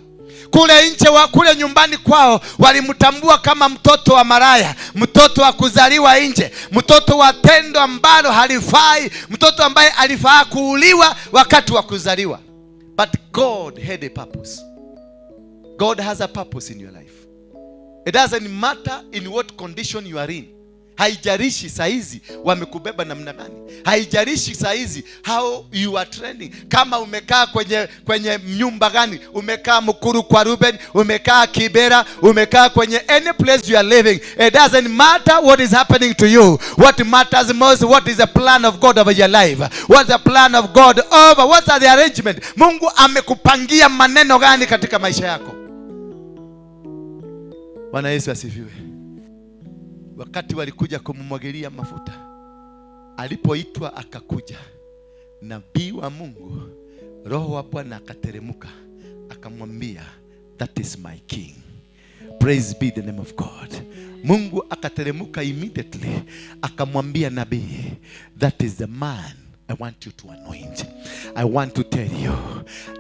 Kule nje wa kule nyumbani kwao walimtambua kama mtoto wa maraya, mtoto wa kuzaliwa nje, mtoto wa tendo ambalo halifai, mtoto ambaye alifaa kuuliwa wakati wa kuzaliwa. But God had a purpose. God has a purpose in your life. It doesn't matter in what condition you are in. Haijalishi saizi wamekubeba namna gani. Haijalishi saizi how you are trending. Kama umekaa kwenye nyumba gani, umekaa Mukuru kwa Ruben, umekaa Kibera, umekaa kwenye any place you are living. It doesn't matter what is happening to you. What matters most, what is the plan of God over your life? What's the plan of God over? What are the arrangement? Mungu amekupangia maneno gani katika maisha yako? Bwana Yesu asifiwe. Wakati walikuja kumwagilia mafuta, alipoitwa akakuja. Nabii wa Mungu, Roho wa Bwana akateremka, akamwambia that is my king. Praise be the name of God. Mungu akateremka immediately, akamwambia nabii, that is the man I want you to anoint. I want to tell you,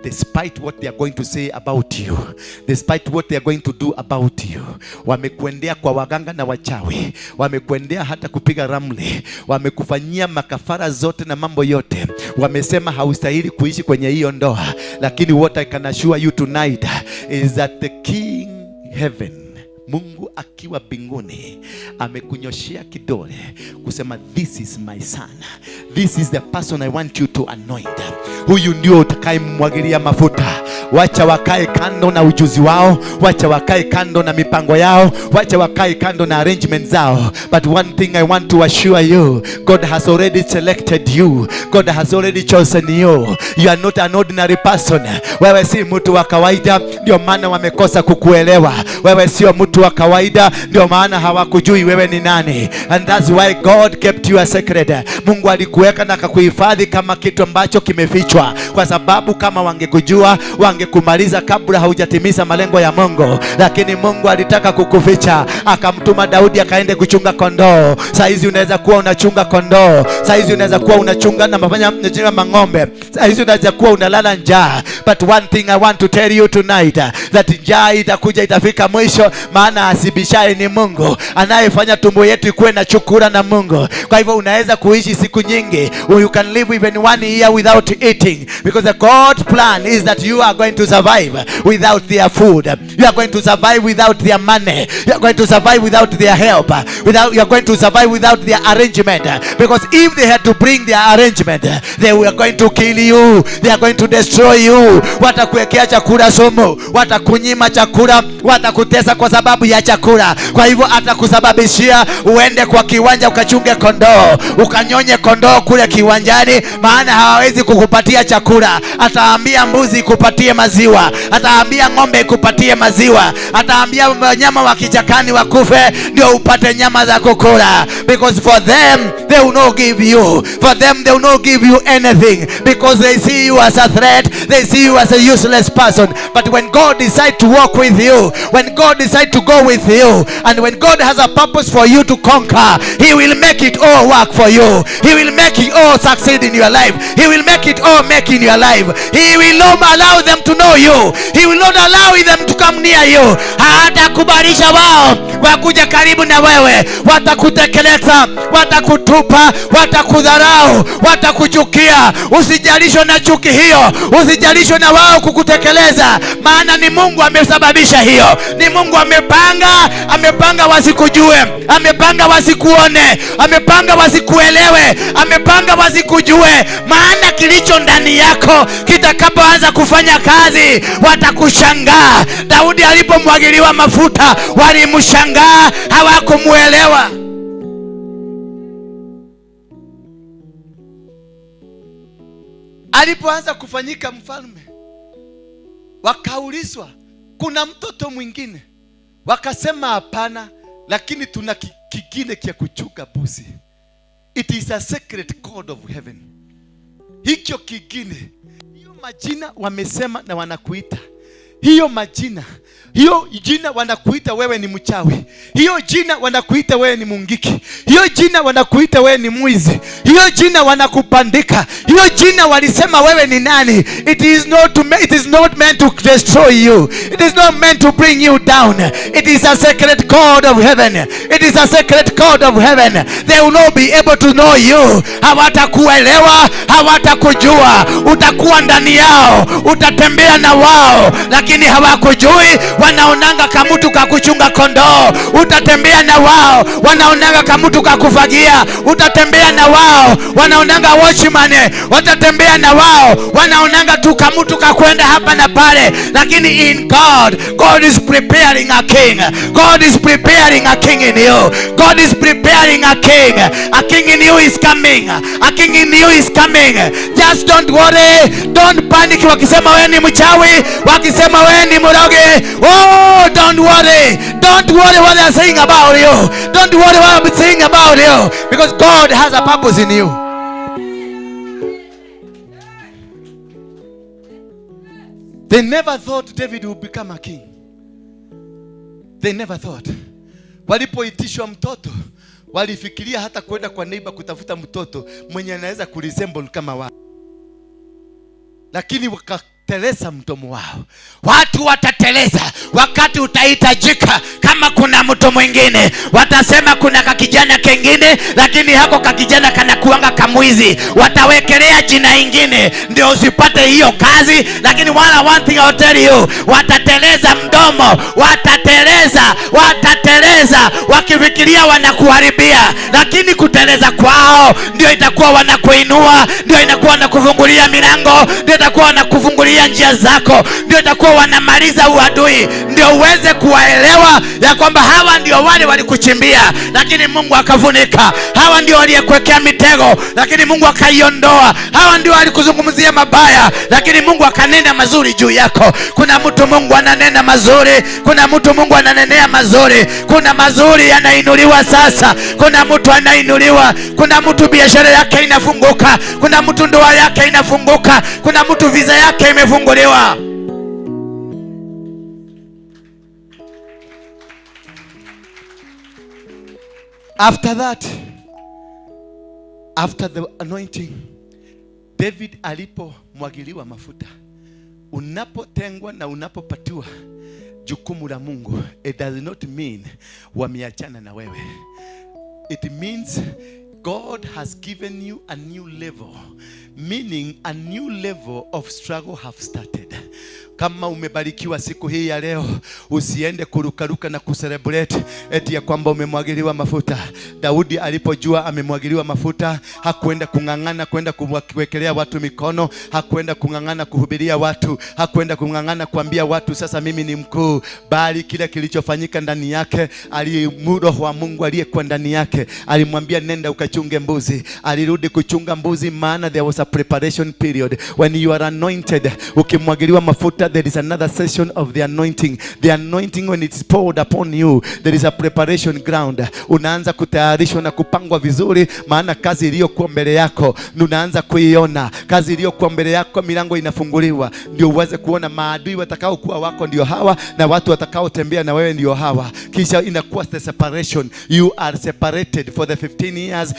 despite what they are going to say about you, despite what they are going to do about you, wamekuendea kwa waganga na wachawi, wamekuendea hata kupiga ramli, wamekufanyia makafara zote na mambo yote, wamesema haustahili kuishi kwenye hiyo ndoa. Lakini what I can assure you tonight is that the King Heaven, Mungu akiwa mbinguni, amekunyoshea kidole kusema this is my son. This is the person I want you to anoint. Huyu ndio utakayemwagilia mafuta. Wacha wakae kando na ujuzi wao, wacha wakae kando na mipango yao, wacha wakae kando na arrangement zao. But one thing I want to assure you, God has already selected you. God has already chosen you. You are not an ordinary person. Wewe si mtu wa kawaida, ndio maana wamekosa kukuelewa. Wewe sio mtu wa kawaida, ndio maana hawakujui wewe ni nani. And that's why God kept you a secret. Mungu alikuweka na akakuhifadhi kama kitu ambacho kimefichwa, kwa sababu kama wangekujua wangekumaliza kabla haujatimiza malengo ya Mungu. Lakini Mungu alitaka kukuficha, akamtuma Daudi akaende kuchunga kondoo. Saizi unaweza kuwa unachunga kondoo, saizi unaweza kuwa unachunga na mafanya mang'ombe, saizi unaweza kuwa unalala njaa. But one thing I want to tell you tonight, that njaa itakuja, itafika mwisho. Maana asibishaye ni Mungu, anayefanya tumbo yetu ikuwe na chukura na Mungu. Kwa hivyo unaweza kuishi siku nyingi. You can live even 1 year without eating, because the God's plan is that you are going to survive without their food. You are going to survive without their money. You are going to survive without their help. You are going to survive without their arrangement. Because if they had to bring their arrangement, they were going to kill you. They are going to destroy you. Watakuwekea chakula sumu, watakunyima chakula, watakutesa kwa sababu ya chakula. Kwa hivyo atakusababishia uende kwa kiwanja ukachunge kondoo, ukanyonye kondoo kule kiwanjani, maana hawawezi kukupatia chakula. Ataambia mbuzi kupatie maziwa, ataambia ng'ombe ikupatie maziwa, ataambia wanyama wa kichakani wakufe ndio upate nyama za kukula. Because for them they will not give you, for them they will not give you anything, because they see you as a threat, they see you as a useless person. But when God decides to walk with you, when God decides to go with you, and when God has a purpose for you to conquer, he will make it all work for you. He will make it all succeed in your life. He will make it all make in your life. He will not allow them to know you. He will not allow them to come near you. Hatakubalisha wao wakuja karibu na wewe. Watakutekeleza, watakutupa, watakudharau, watakuchukia. Usijalishwe na chuki hiyo, usijalishwe na wao kukutekeleza, maana ni Mungu amesababisha hiyo. Ni Mungu amepanga, amepanga wasikujue, amepanga wasikuone, amepanga wasikuelewe, amepanga wasikujue. Maana kilicho ndani yako kitakapoanza kufanya kazi watakushangaa. Daudi alipomwagiliwa mafuta walimshangaa, hawakumuelewa. Alipoanza kufanyika mfalme, wakaulizwa kuna mtoto mwingine, wakasema hapana, lakini tuna kingine kia kuchunga buzi. It is a secret code of heaven. Hicho kingine, hiyo majina wamesema na wanakuita hiyo majina, hiyo jina wanakuita wewe ni mchawi, hiyo jina wanakuita wewe ni mungiki, hiyo jina wanakuita wewe ni mwizi, hiyo jina wanakupandika, hiyo jina walisema wewe ni nani. It is not meant to destroy you. It is not meant to bring you down. It is a secret code of heaven. It is a secret code of heaven. They will not be able to know you. Hawatakuelewa, hawatakujua. Utakuwa ndani yao, utatembea na wao, lakini hawakujui. Wanaonanga kamutu kakuchunga kondoo. Utatembea na wao, wanaonanga kamutu kakufagia. Utatembea na wao, wanaonanga watchman. Watatembea na wao, wanaonanga tu kamutu kakwenda hapa na pale. Lakini in God, God is preparing a king. God is preparing a king in you. God is preparing a king. A king in you is coming. A king in you is coming. Just don't worry, don't panic. Wakisema wewe ni mchawi, wakisema wewe ni mroge, oh, don't worry. Don't worry what they are saying about you. Don't worry what I'm saying about you, because God has a purpose in you. They never thought David would become a king. They never thought. Walipoitishwa mtoto, walifikiria hata kwenda kwa neighbor kutafuta mtoto mwenye anaweza kuresemble kama wao, lakini wakateleza mdomo wao. Watu watateleza wakati utahitajika. Kama kuna mtu mwingine watasema kuna kakijana kengine, lakini hako kakijana kanakuanga kamwizi. Watawekelea jina ingine ndio usipate hiyo kazi. Lakini one thing I'll tell you, watateleza mdomo, watateleza, watateleza wakifikiria wanakuharibia, lakini kuteleza kwao ndio itakuwa wanakuinua, ndio inakuwa wanakufungulia milango, ndio itakuwa wanakufungulia njia zako, ndio itakuwa wanamaliza uadui, ndio uweze kuwaelewa ya kwamba hawa ndio wale walikuchimbia lakini Mungu akafunika, hawa ndio waliyekuwekea mitego lakini Mungu akaiondoa, hawa ndio walikuzungumzia mabaya lakini Mungu akanena mazuri juu yako. Kuna mtu Mungu ananena mazuri, kuna mtu Mungu ananenea mazuri, kuna mazuri yanainuliwa sasa, kuna mtu anainuliwa, kuna mtu biashara yake inafunguka, kuna mtu ndoa yake inafunguka, kuna mtu visa yake imefunguliwa. After that, after the anointing, David alipomwagiliwa mafuta, unapotengwa na unapopatiwa jukumu la Mungu, it does not mean wameachana na wewe. It means God has given you a new level, meaning a new level of struggle have started. Kama umebarikiwa siku hii ya leo, usiende kurukaruka na kucelebrate eti ya kwamba umemwagiliwa mafuta. Daudi alipojua amemwagiliwa mafuta, hakuenda kung'ang'ana kwenda kuwekelea watu mikono, hakuenda kung'ang'ana kuhubiria watu, hakuenda kung'ang'ana kuambia watu sasa mimi ni mkuu, bali kile kilichofanyika ndani yake, Roho wa Mungu aliyekuwa ndani yake alimwambia nenda ukachunge mbuzi. Alirudi kuchunga mbuzi, maana there was a preparation period. When you are anointed, ukimwagiliwa mafuta, there is another session of the anointing. The anointing, when it's poured upon you, there is a preparation ground. Unaanza kutayarishwa na kupangwa vizuri, maana kazi iliyokuwa mbele yako unaanza kuiona. Kazi iliyokuwa mbele yako, milango inafunguliwa, ndio uweze kuona maadui watakao kuwa wako ndio hawa, na watu watakaotembea na wewe ndio hawa. Kisha inakuwa the separation. You are separated for the 15 years.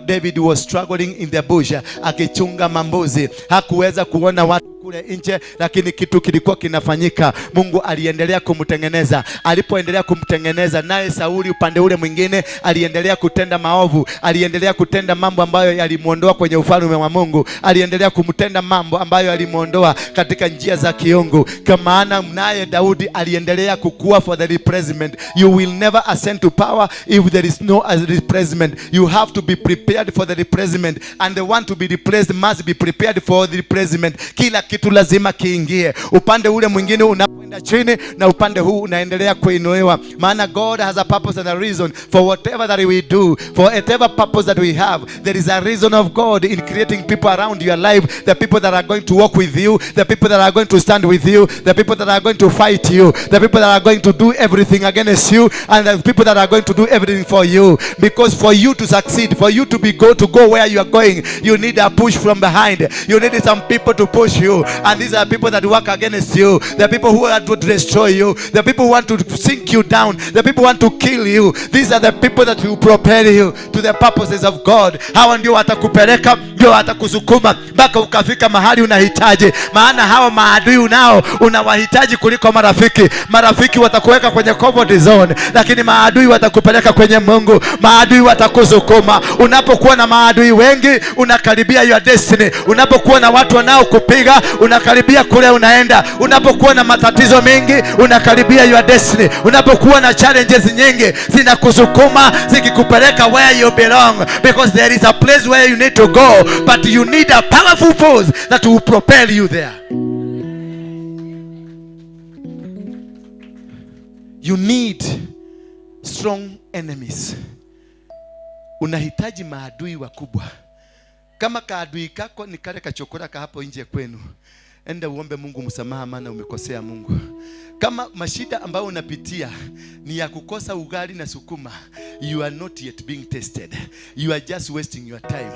David was struggling in the bush, akichunga mambuzi. Hakuweza kuona watu kule nje, lakini kitu kilikuwa kinafanyika. Mungu aliendelea kumtengeneza. Alipoendelea kumtengeneza, naye Sauli upande ule mwingine aliendelea kutenda maovu, aliendelea kutenda mambo ambayo yalimuondoa kwenye ufalme wa Mungu, aliendelea kumtenda mambo ambayo yalimuondoa katika njia za kiungu. Kwa maana naye Daudi aliendelea kukua for the replacement. You will never ascend to power if there is no replacement. You have to be prepared for the replacement, and the one to be replaced must be prepared for the replacement. Kila kitu lazima kiingie. Upande ule mwingine unapoenda chini na upande huu unaendelea kuinuliwa. Maana God has a purpose and a reason for whatever that we do, for whatever purpose that we have. There is a reason of God in creating people around your life, the people that are going to walk with you, the people that are going to stand with you, the people that are going to fight you, the people that are going to do everything against you, and the people that are going to do everything for you. Because for you to succeed, for you to be go to go where you are going, you need a push from behind. You need some people to push you. And these are people that work against you, the people who want to destroy you, the people who want to sink you down, the people who want to kill you. These are the people that will propel you to the purposes of God. Hawa ndio watakupeleka, ndio watakusukuma mpaka ukafika mahali unahitaji. Maana hawa maadui unao unawahitaji kuliko marafiki. Marafiki watakuweka kwenye comfort zone, lakini maadui watakupeleka kwenye Mungu. Maadui watakusukuma. Unapokuwa na maadui wengi, unakaribia your destiny. Unapokuwa na watu wanaokupiga, unakaribia kule unaenda. Unapokuwa na matatizo mengi, unakaribia your destiny. Unapokuwa na challenges nyingi, zinakusukuma, zikikupeleka where you belong. Because there is a place where you need to go, but you need a powerful force that will propel you there. You need strong enemies. Unahitaji maadui wakubwa. Kama kaadui kako ni kale kachokora ka hapo nje kwenu, enda uombe Mungu msamaha, maana umekosea Mungu. Kama mashida ambayo unapitia ni ya kukosa ugali na sukuma, you are not yet being tested. You are just wasting your time.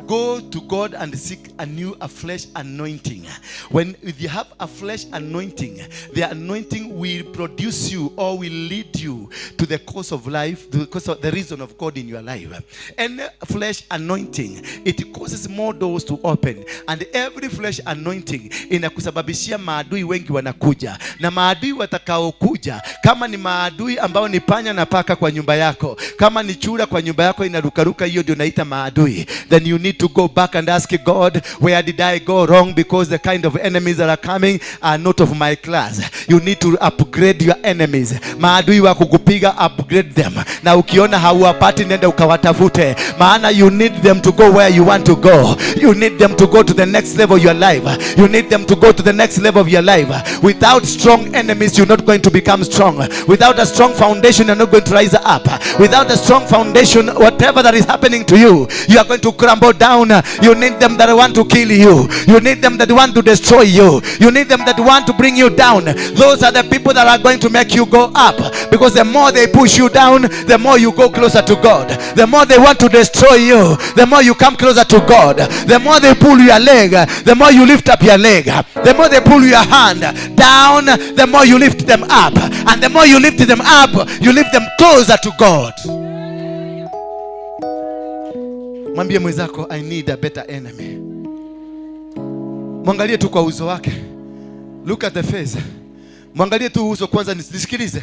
Go to God and seek a new, a fresh anointing. When if you have a fresh anointing, the anointing will produce you or will lead you to the course of life, the course of the reason of God in your life. Any fresh anointing, it causes more doors to open. And every fresh anointing inakusababishia maadui wengi wanakuja. Na maadui watakaokuja, kama ni maadui ambao ni panya na paka kwa nyumba yako, kama ni chura kwa nyumba yako inarukaruka, hiyo ndio naita maadui. Then you need to go back and ask God, where did I go wrong? Because the kind of enemies that are coming are not of my class. You need to upgrade your enemies. Maadui wa kukupiga, upgrade them. Na ukiona hauwapati, nenda ukawatafute. Maana you need them to go where you want to go. You need them to go to the next level of your life. You need them to go to the next level of your life. Without strong enemies, you're not going to become strong. Without a strong foundation, you're not going to rise up. Without a strong foundation, whatever that is happening to you, you are going to crumble down. You need them that want to kill you. You need them that want to destroy you. You need them that want to bring you down. Those are the people that are going to make you go up. Because the more they push you down, the more you go closer to God. The more they want to destroy you, the more you come closer to God. The more they pull your leg, the more you lift up your leg. The more they pull your hand down, the more you lift them up. And the more you lift them up, you lift them closer to God. Mwambie mwenzako, I need a better enemy. Mwangalie tu kwa uso wake. Look at the face. Mwangalie tu uso kwanza, nisikilize.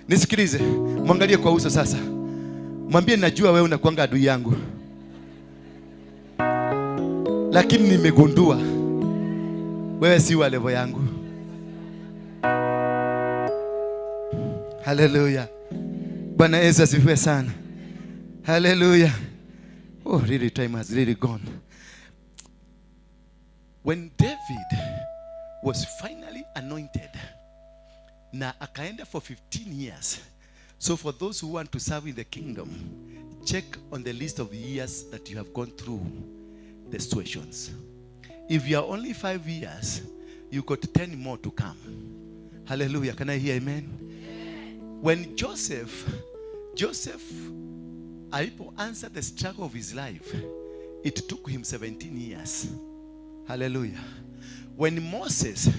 Nisikilize. Mwangalie kwa uso sasa. Mwambie, najua wewe unakuanga adui yangu, lakini nimegundua wewe si wa level yangu. Hallelujah. Bwana Yesu asifiwe sana. Hallelujah. Oh, really, time has really gone. When David was finally anointed, na akaenda for 15 years. So for those who want to serve in the kingdom, check on the list of years that you have gone through the situations. If you are only 5 years, You got 10 more to come. Hallelujah. Can I hear amen? When Joseph alipo answer the struggle of his life, it took him 17 years. Hallelujah. When Moses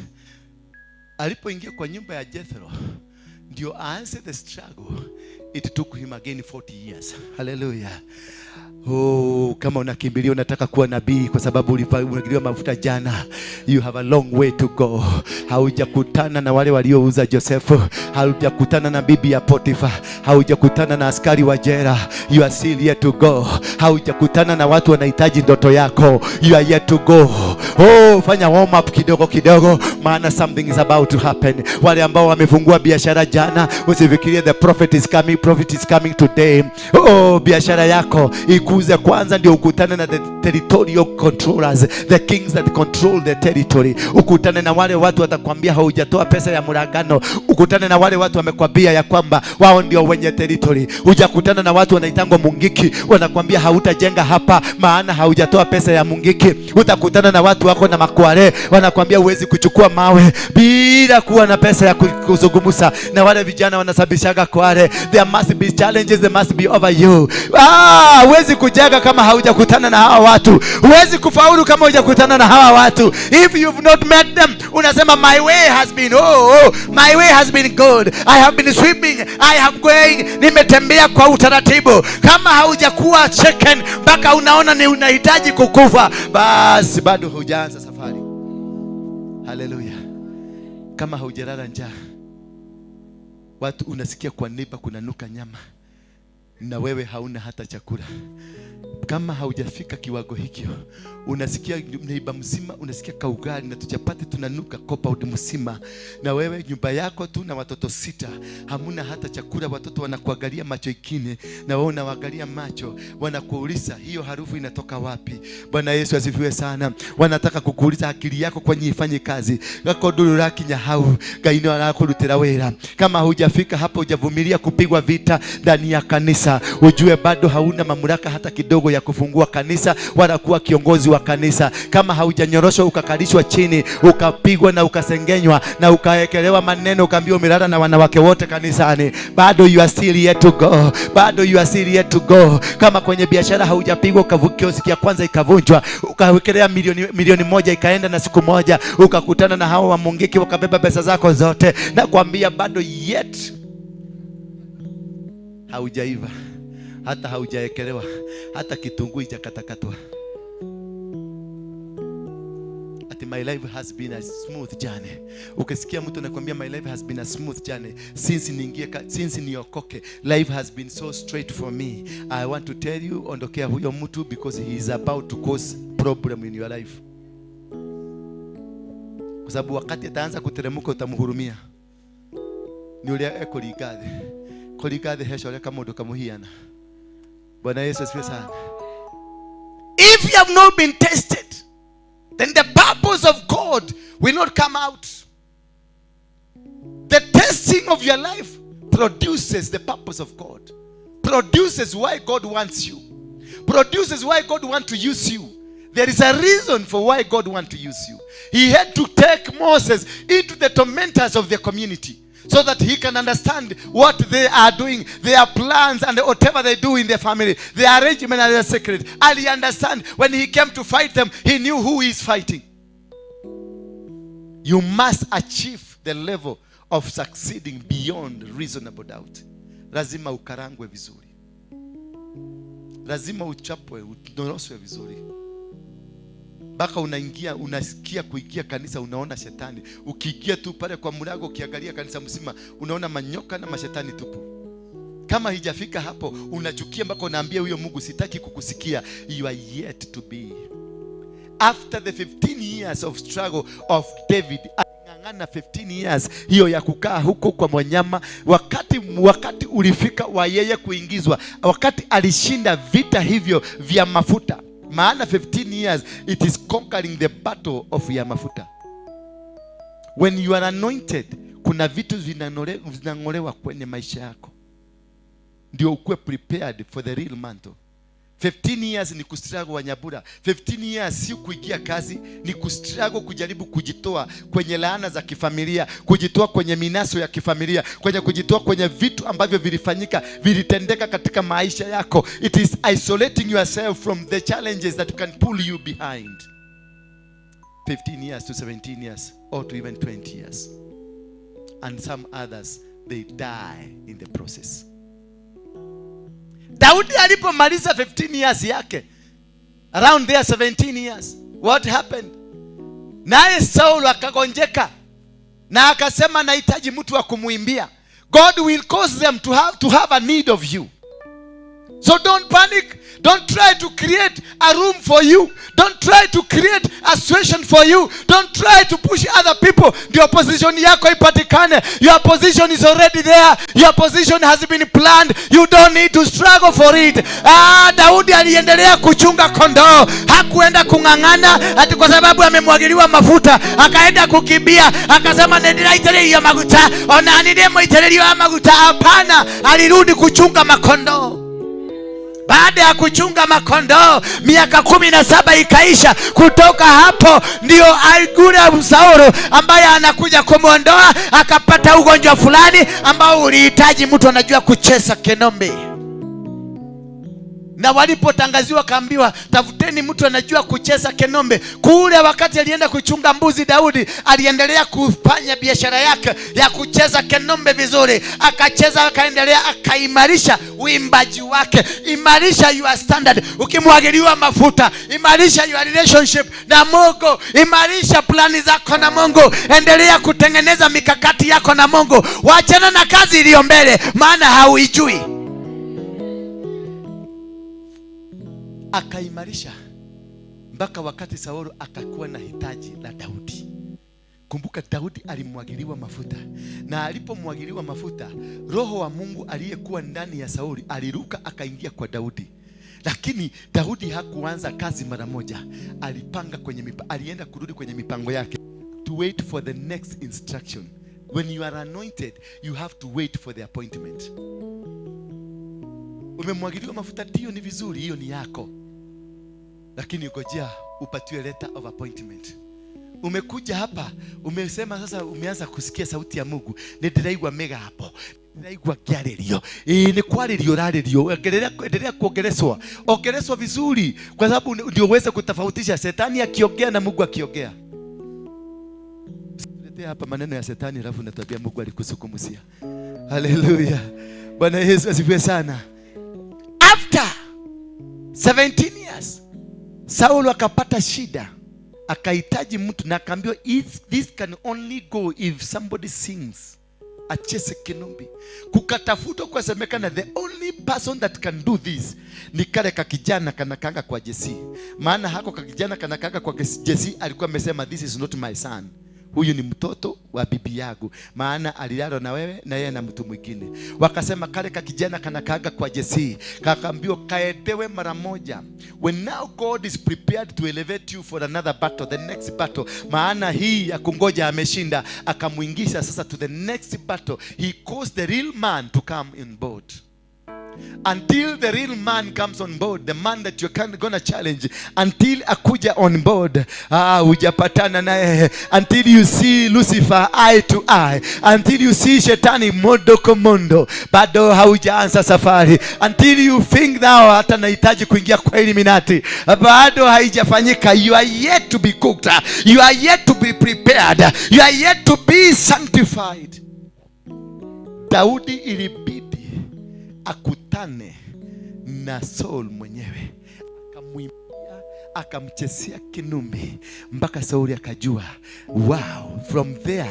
alipoingia kwa nyumba ya Jethro ndio aanze the struggle, it took him again 40 years. Hallelujah. Oh, kama unakimbilia unataka kuwa nabii kwa sababu ulipagiliwa mafuta jana, you have a long way to go. Haujakutana na wale waliouza Josefu, haujakutana na bibi ya Potifa, haujakutana na askari wa jela. You are still yet to go. Haujakutana na watu wanahitaji ndoto yako. You are yet to go. Oh, fanya warm up kidogo kidogo, maana something is about to happen. Wale ambao wamefungua biashara jana, usifikirie the prophet is coming, prophet is coming today. Oh, biashara yako ikuze kwanza ndio ukutane na the territorial controllers, the kings that control the territory. Ukutane na wale watu watakwambia haujatoa pesa ya muragano. Ukutane na wale watu wamekwambia ya kwamba wao ndio wenye territory. Hujakutana na watu wanaitangwa mungiki, wanakwambia hautajenga hapa maana haujatoa pesa ya mungiki. Utakutana na watu wako na makware, wanakwambia huwezi kuchukua mawe bila kuwa na pesa ya kuzungumza. Na wale vijana wanasababishaga kware. There must be challenges, there must be over you. Huwezi kujenga kama haujakutana na hawa watu. Huwezi kufaulu kama hujakutana na hawa watu. If you've not met them, unasema my way has been my way has been good. I have been sweeping, I have going, nimetembea kwa utaratibu. Kama haujakuwa shaken mpaka unaona ni unahitaji kukufa, basi bado hujaanza safari. Hallelujah. Kama haujalala njaa, watu unasikia kwa neighbor kunanuka nyama na wewe hauna hata chakula. Kama haujafika kiwango hikyo, unasikia neighbor mzima, unasikia kaugali na tuchapati tunanuka compound mzima, na wewe nyumba yako tu na watoto 6 hamuna hata chakula. Watoto wanakuangalia macho ikine na wewe unawaangalia macho, wanakuuliza hiyo harufu inatoka wapi? Bwana Yesu asifiwe sana. Wanataka kukuuliza akili yako kwani ifanye kazi. Gakoduru rakinya hau gaino arakurutira wira. Kama hujafika hapo, hujavumilia kupigwa vita ndani ya kanisa, ujue bado hauna mamlaka hata kidogo ya kufungua kanisa wala kuwa kiongozi wa kanisa. Kama haujanyoroshwa ukakalishwa chini, ukapigwa na ukasengenywa na ukaekelewa maneno, ukaambiwa umelala na wanawake wote kanisani, bado you are still yet to go. Bado you are still yet to go. Kama kwenye biashara haujapigwa, ukavukia siku ya kwanza ikavunjwa, ukawekelea milioni 1 ikaenda na siku moja, ukakutana na hao wa mungiki wakabeba pesa zako zote, na kuambia bado yet haujaiva, hata haujaekelewa, hata kitunguu hijakatakatwa. Ati my life has been a smooth journey. Ukisikia mtu anakuambia my life has been a smooth journey since niingie, since niokoke, life has been so straight for me. I want to tell you, ondokea huyo mtu because he is about to cause problem in your life. Kwa sababu wakati ataanza kuteremka utamhurumia. Ni ule ekoligathe. Koligathe hesho kama mundu kamuhiana. Bwana Yesu asifiwe sana. If you have not been tested, then the purpose of God will not come out. The testing of your life produces the purpose of God. Produces why God wants you. Produces why God wants to use you. There is a reason for why God wants to use you. He had to take Moses into the tormentors of the community so that he can understand what they are doing, their plans and whatever they do in their family, their arrangement and their secret. And he understand when he came to fight them, he knew who he is fighting. You must achieve the level of succeeding beyond reasonable doubt. Lazima ukarangwe vizuri. Lazima uchapwe, udoroswe vizuri. Baka unaingia, unasikia kuingia kanisa, unaona shetani. Ukiingia tu pale kwa mlango, ukiangalia kanisa mzima, unaona manyoka na mashetani tupu. Kama hijafika hapo, unachukia mpaka unaambia huyo Mungu sitaki kukusikia. You are yet to be. After the 15 years of struggle of David, aling'ang'ana 15 years hiyo ya kukaa huko kwa mwanyama. Wakati ulifika wa yeye kuingizwa, wakati alishinda vita hivyo vya mafuta. Maana 15 years it is conquering the battle of ya mafuta. When you are anointed, kuna vitu vinang'olewa kwenye maisha yako. Ndio ukuwe prepared for the real mantle. 15 years ni kustruggle Wanyabura. 15 years si kuingia kazi, ni kustruggle kujaribu kujitoa kwenye laana za kifamilia, kujitoa kwenye minaso ya kifamilia, kwenye kujitoa kwenye vitu ambavyo vilifanyika, vilitendeka katika maisha yako. It is isolating yourself from the challenges that can pull you behind. 15 years to 17 years or to even 20 years. And some others, they die in the process. Daudi alipomaliza 15 years yake, around there 17 years, what happened? Naye Saul akagonjeka na akasema, "Nahitaji mtu wa kumuimbia." God will cause them to have a need of you. So don't panic. Don't try to create a room for you. Don't try to create a situation for you. Don't try to push other people. Ndio position yako ipatikane. Your position is already there. Your position has been planned. You don't need to struggle for it. Ah, Daudi aliendelea kuchunga kondoo. Hakuenda kung'ang'ana ati kwa sababu amemwagiliwa mafuta. Akaenda kukimbia. Akasema, "Nĩndĩraitĩrĩrio maguta. Ona nĩndĩmũitĩrĩrio maguta." Hapana, alirudi kuchunga makondoo. Baada ya kuchunga makondoo miaka 17 ikaisha. Kutoka hapo ndio Aigura Saulo ambaye anakuja kumwondoa, akapata ugonjwa fulani ambao ulihitaji mtu anajua kucheza kenombe. Na walipotangaziwa kaambiwa, "Tafuteni mtu anajua kucheza kenombe." Kule wakati alienda kuchunga mbuzi, Daudi aliendelea kufanya biashara yake ya kucheza kenombe vizuri, akacheza, akaendelea, akaimarisha uimbaji wake. Imarisha your standard. Ukimwagiliwa mafuta, imarisha your relationship na Mungu, imarisha plani zako na Mungu, endelea kutengeneza mikakati yako na Mungu. Wachana na kazi iliyo mbele, maana hauijui. Akaimarisha mpaka wakati Saulo akakuwa na hitaji la Daudi. Kumbuka Daudi alimwagiliwa mafuta, na alipomwagiliwa mafuta, roho wa Mungu aliyekuwa ndani ya Sauli aliruka akaingia kwa Daudi. Lakini Daudi hakuanza kazi mara moja, alipanga kwenye alienda kurudi kwenye mipango yake to wait for the next instruction. When you are anointed, you have to wait for the appointment. Umemwagiliwa mafuta, ndio, ni vizuri, hiyo ni yako, lakini ngojea upatiwe letter of appointment. Umekuja hapa umesema sasa umeanza kusikia sauti ya Mungu, nĩndĩraigua mĩgambo, ndĩraigua ngĩarĩrio, ĩĩ, nĩ kwarĩrio ũrarĩrio. Endelea kuongeleshwa, ongeleshwa vizuri, kwa sababu ndio uweze kutofautisha shetani akiongea na Mungu akiongea. Letea hapa maneno ya shetani alafu unatuambia Mungu alikusukumusia. Haleluya, Bwana Yesu asifiwe sana. After 17 years Saulo akapata shida, akahitaji mtu na akaambiwa, "If this can only go if somebody sings, acheze kinumbi." Kukatafutwa, kukasemekana the only person that can do this ni kale kakijana kanakanga kwa Jesse. Maana hako kakijana kanakanga kwa Jesse alikuwa amesema, "This is not my son, huyu ni mtoto wa bibi yangu, maana alilala na wewe na yeye na mtu mwingine." Wakasema kale kakijana kanakaga kwa Jesse, kakaambiwa kaetewe mara moja. When now God is prepared to elevate you for another battle, the next battle, maana hii ya kungoja ameshinda, akamwingisha sasa to the next battle. He caused the real man to come in board. Until the real man comes on board, the man that you're gonna challenge, until akuja on board, ah, hujapatana naye. Until you see Lucifer eye to eye, until you see shetani mondo komondo, bado haujaanza safari. Until you think now hata nahitaji kuingia kwa Illuminati, bado haijafanyika. You are yet to be cooked, you are yet to be prepared, you are yet to be sanctified. Daudi ilibidi akutane na Saul mwenyewe, akamwimbia, akamchezea kinumbi mpaka Sauli akajua, wow. From there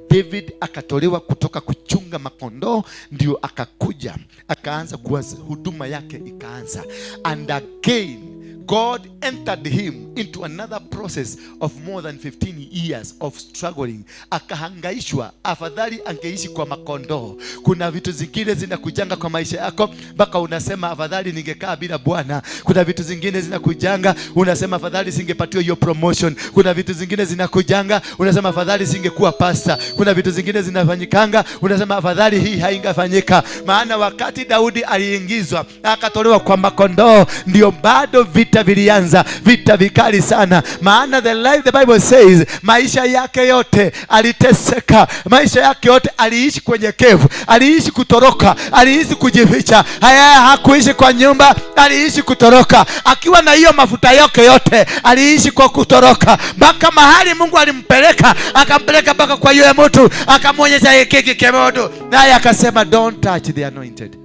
David akatolewa kutoka kuchunga makondoo, ndio akakuja akaanza kuwa huduma yake ikaanza. And again God entered him into another process of more than 15 years of struggling. Akahangaishwa, afadhali angeishi kwa makondoo. Kuna vitu zingine zinakujanga kwa maisha yako mpaka unasema afadhali ningekaa bila Bwana. Kuna vitu zingine zinakujanga unasema afadhali singepatiwa hiyo promotion. Kuna vitu zingine zinakujanga unasema afadhali singekuwa pastor. Kuna vitu zingine zinafanyikanga unasema afadhali hii haingafanyika. Maana wakati Daudi aliingizwa akatolewa kwa makondoo, ndio bado vita vilianza, vita vikali sana. Maana the life, the Bible says, maisha yake yote aliteseka, maisha yake yote aliishi kwenye cave, aliishi kutoroka, aliishi kujificha. Haya, hakuishi kwa nyumba, aliishi kutoroka. Akiwa na hiyo mafuta yake yote, aliishi kwa kutoroka mpaka mahali Mungu alimpeleka, akampeleka mpaka kwa yule mtu, akamwonyesha hiki kemodo, naye akasema don't touch the anointed.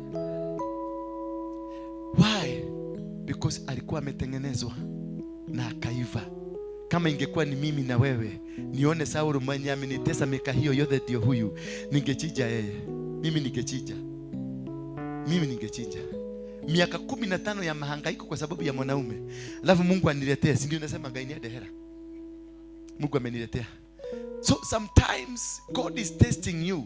Why? Because alikuwa ametengenezwa na akaiva. Kama ingekuwa ni mimi na wewe, nione Saulu mwenye amenitesa miaka hiyo yote ndio huyu, ningechinja yeye. Mimi ningechinja. Mimi ningechinja. Miaka 15 ya mahangaiko kwa sababu ya mwanaume. Alafu Mungu aniletee, si ndio nasema Ngai ni hera. Mungu ameniletea. So sometimes God is testing you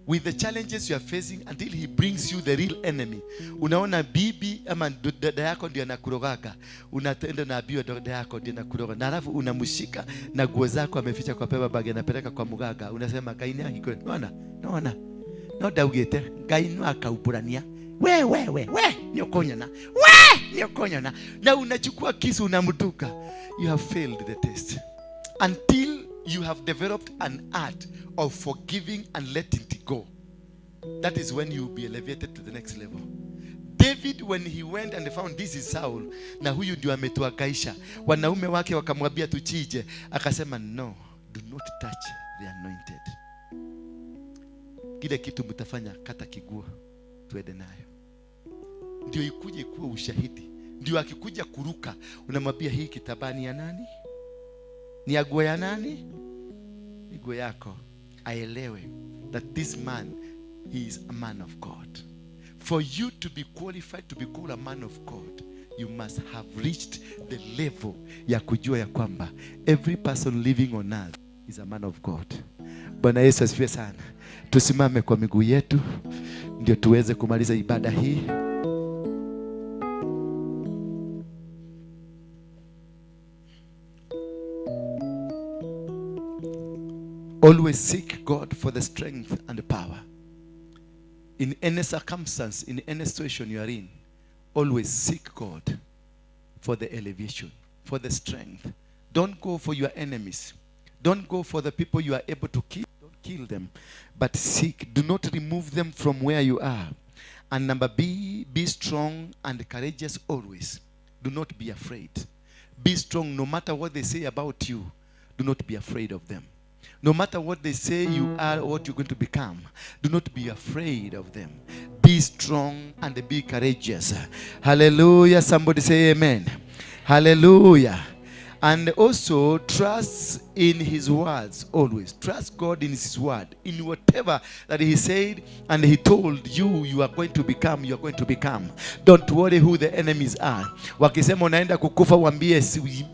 with the challenges you are facing until he brings you the real enemy. Unaona bibi ama dada yako ndio anakurogaga. Unatenda unaambiwa dada yako ndio anakuroga. Na alafu unamshika na nguo zako ameficha kwa paper bag anapeleka kwa muganga. Unasema Ngai ni ahikure. Unaona? Unaona? No ndaugite Ngai no akaumbũrania. We we we we ni ukonyona. We ni ukonyona. Na unachukua kisu unamduka. You have failed the test. Until you have developed an art of forgiving and letting it go. That is when you will be elevated to the next level. David, when he went and found this is Saul, na huyu ndio ametuhangaisha. Wanaume wake wakamwambia tuchinje, akasema no, do not touch the anointed. Kile kitu mtafanya, kata kiguo tuende nayo. Ndio ikuje kuwa ushahidi. Ndio akikuja kuruka, unamwambia hii kitambaa ni ya nani? Ni ya nguo ya nani? Ni nguo yako. Aelewe that this man, he is a man of God. For you to be qualified to be called a man of God, you must have reached the level ya kujua ya kwamba every person living on earth is a man of God. Bwana Yesu asifiwe sana. Tusimame kwa miguu yetu ndio tuweze kumaliza ibada hii. Always seek God for the strength and the power. In any circumstance, in any situation you are in, always seek God for the elevation, for the strength. Don't go for your enemies. Don't go for the people you are able to kill. Don't kill them. But seek. Do not remove them from where you are. And number B, be strong and courageous always. Do not be afraid. Be strong no matter what they say about you. Do not be afraid of them. No matter what they say you are or what you're going to become, do not be afraid of them. Be strong and be courageous. Hallelujah. Somebody say amen. Hallelujah. And also trust in his words always. Trust God in his word. In whatever that he said and he told you, you are going to become, you are going to become. Don't worry who the enemies are. Wakisema unaenda kukufa, waambie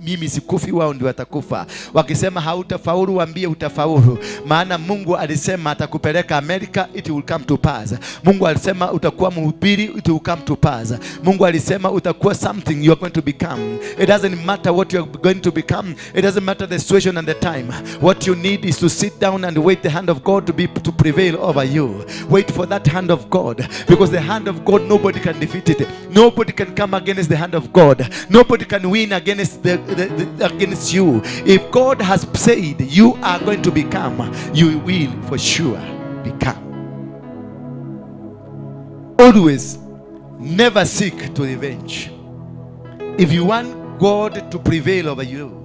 mimi sikufi, wao ndio watakufa. Wakisema hautafaulu, waambie utafaulu. Maana Mungu alisema atakupeleka Amerika, it will come to pass. Mungu alisema utakuwa mhubiri, it will come to pass. Mungu alisema utakuwa something, you are going to become. It doesn't matter what you are going to become. It doesn't matter the situation and the time. What you need is to sit down and wait the hand of God to prevail over you. Wait for that hand of God, because the hand of God, nobody can defeat it. Nobody can come against the hand of God. Nobody can win against against you. If God has said you are going to become, you will for sure become. Always, never seek to revenge. If you want God to prevail over you,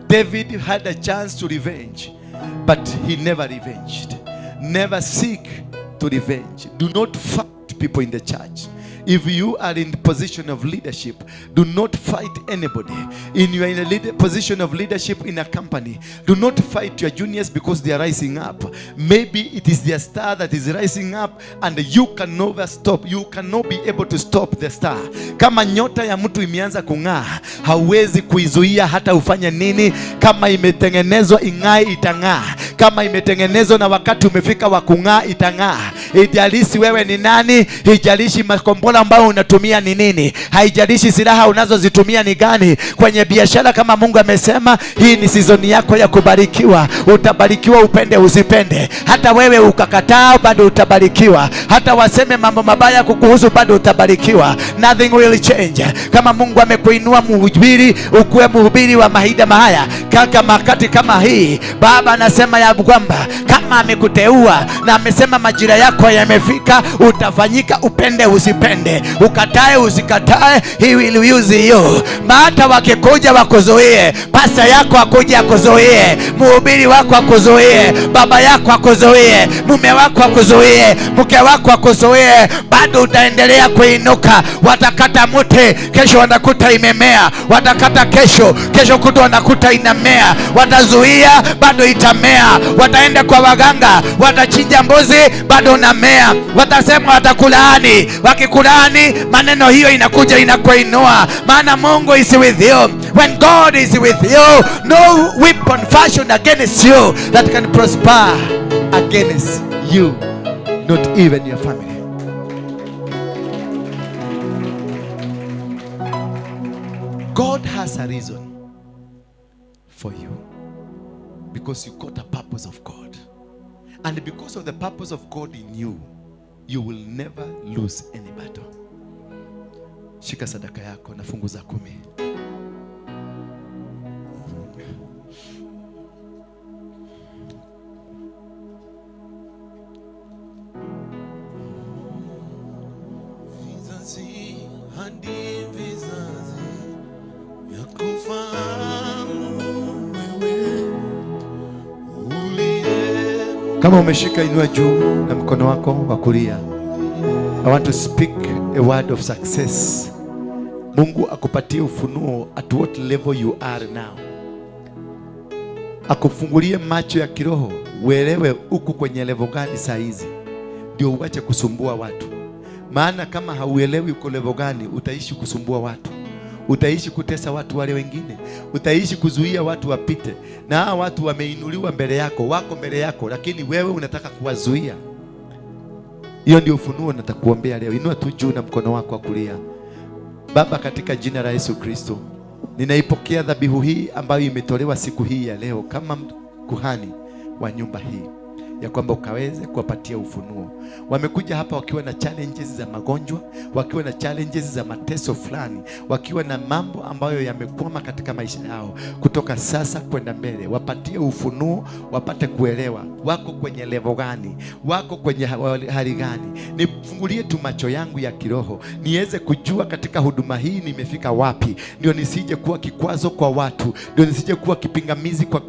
David had a chance to revenge, but he never revenged. Never seek to revenge. Do not fight people in the church. If you are in the position of leadership, do not fight anybody. In you are in a position of leadership in a company, do not fight your juniors because they are rising up. Maybe it is their star that is rising up, and you can never stop. You cannot be able to stop the star. Kama nyota ya mtu imeanza kung'aa, hauwezi kuizuia hata ufanye nini. Kama imetengenezwa ing'ae, itang'aa. Kama imetengenezwa na wakati umefika wa kung'aa, itang'aa. Haijalishi wewe ni nani, haijalishi makombora ambayo unatumia ni nini, haijalishi silaha unazozitumia ni gani. Kwenye biashara, kama Mungu amesema hii ni season yako ya kubarikiwa, utabarikiwa upende usipende. Hata wewe ukakataa, bado utabarikiwa. Hata waseme mambo mabaya kukuhusu, bado utabarikiwa. Nothing will change. Kama Mungu amekuinua mhubiri, ukuwe mhubiri wa mahida mahaya kaka makati kama hii, Baba anasema ya kwamba kama amekuteua na amesema majira yako yamefika, utafanyika upende usipende, ukatae usikatae, he will use you. Hata wakikuja wakuzuie, pasta yako akuja akuzuie, mhubiri wako akuzuie, baba yako akuzuie, mume wako akuzuie, mke wako akuzuie, bado utaendelea kuinuka. Watakata mti, kesho wanakuta imemea. Watakata kesho, kesho kutwa wanakuta inamea. Watazuia, bado itamea. Wataenda kwa waganga, watachinja mbuzi, bado unamea. Watasema watakulaani, wakikulaani maneno hiyo inakuja inakuinua. Maana Mungu is with you. When God is with you, no weapon fashioned against you that can prosper against you, not even your family. God has a reason for you, because you got a purpose of God. And because of the purpose of God in you, you will never lose any battle. Shika sadaka yako na fungu za 10. Vizazi hadi vizazi vyakufahamu wewe uliye. Kama umeshika, inua juu na mkono wako wa kulia. I want to speak a word of success. Mungu akupatie ufunuo at what level you are now. Akufungulie macho ya kiroho, uelewe uko kwenye level gani saa hizi, ndio uache kusumbua watu. Maana kama hauelewi uko level gani, utaishi kusumbua watu, utaishi kutesa watu wale wengine, utaishi kuzuia watu wapite. Na hawa watu wameinuliwa mbele yako, wako mbele yako, lakini wewe unataka kuwazuia. Hiyo ndio ufunuo natakuombea leo. Inua tu juu na mkono wako wa kulia. Baba, katika jina la Yesu Kristo, ninaipokea dhabihu hii ambayo imetolewa siku hii ya leo kama kuhani wa nyumba hii, ya kwamba ukaweze kuwapatia ufunuo. Wamekuja hapa wakiwa na challenges za magonjwa, wakiwa na challenges za mateso fulani, wakiwa na mambo ambayo yamekwama katika maisha yao. Kutoka sasa kwenda mbele, wapatie ufunuo, wapate kuelewa wako kwenye level gani, wako kwenye hali gani. Nifungulie tu macho yangu ya kiroho, niweze kujua katika huduma hii nimefika wapi, ndio nisije kuwa kikwazo kwa watu, ndio nisije kuwa kipingamizi kwa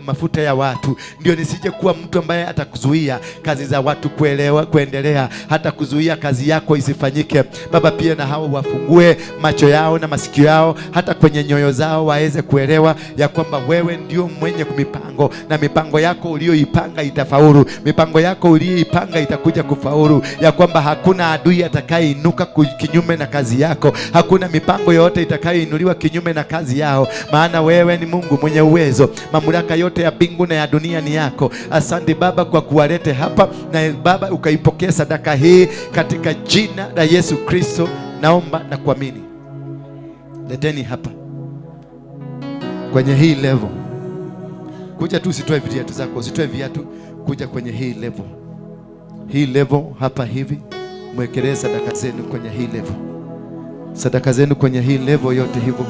mafuta ya watu, ndio nisije kuwa mtu ambaye atakuzuia kazi za watu kuelewa, kuendelea, hata kuzuia kazi yako isifanyike. Baba, pia na hao wafungue macho yao na masikio yao, hata kwenye nyoyo zao waweze kuelewa ya kwamba wewe ndio mwenye mipango, na mipango yako uliyoipanga itafaulu, mipango yako uliyoipanga itakuja kufaulu, ya kwamba hakuna adui atakayeinuka kinyume na kazi yako, hakuna mipango yoyote itakayoinuliwa kinyume na kazi yao, maana wewe ni Mungu mwenye uwezo. Mamlaka yote ya mbingu na ya dunia ni yako. Asante Baba kwa kuwalete hapa, na Baba ukaipokea sadaka hii katika jina la Yesu Kristo naomba na kuamini. Leteni hapa kwenye hii level. Kuja tu, usitoe viatu zako, usitoe viatu, kuja kwenye hii level. Hii level hapa hivi, mwekelee sadaka zenu kwenye hii level. Sadaka zenu kwenye hii level yote hivyo.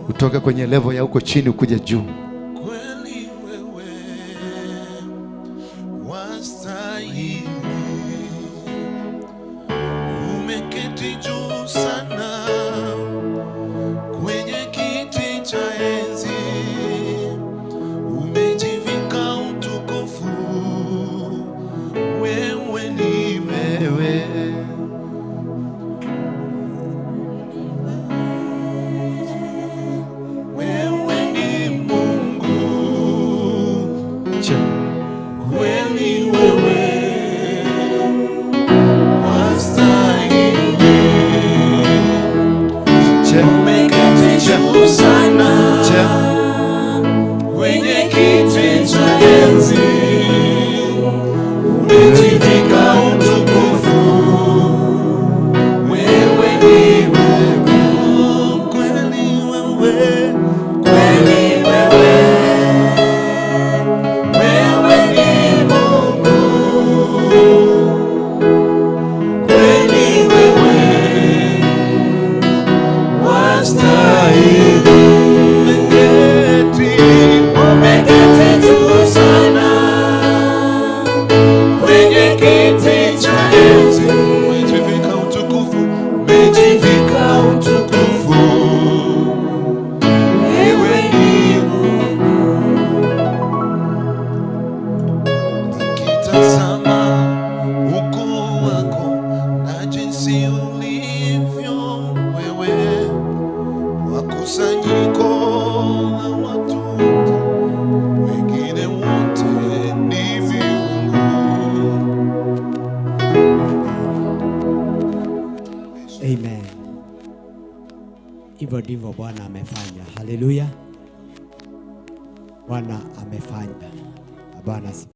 Utoke kwenye level ya huko chini ukuje juu. Kweli wewe wastahili, umeketi juu sana kwenye kiti cha enzi, umejivika utukufu, wewe ni wewe. kiti cha enzi. Umejivika utukufu, umejivika utukufu. Wewe ni Mungu. Nikitazama ukuu wako na jinsi ulivyo wewe, wakusanyiko la watu wengine wote ni miungu. Amen. Hivyo ndivyo Bwana amefanya. Haleluya. Bwana amefanya. Bwana asifiwe.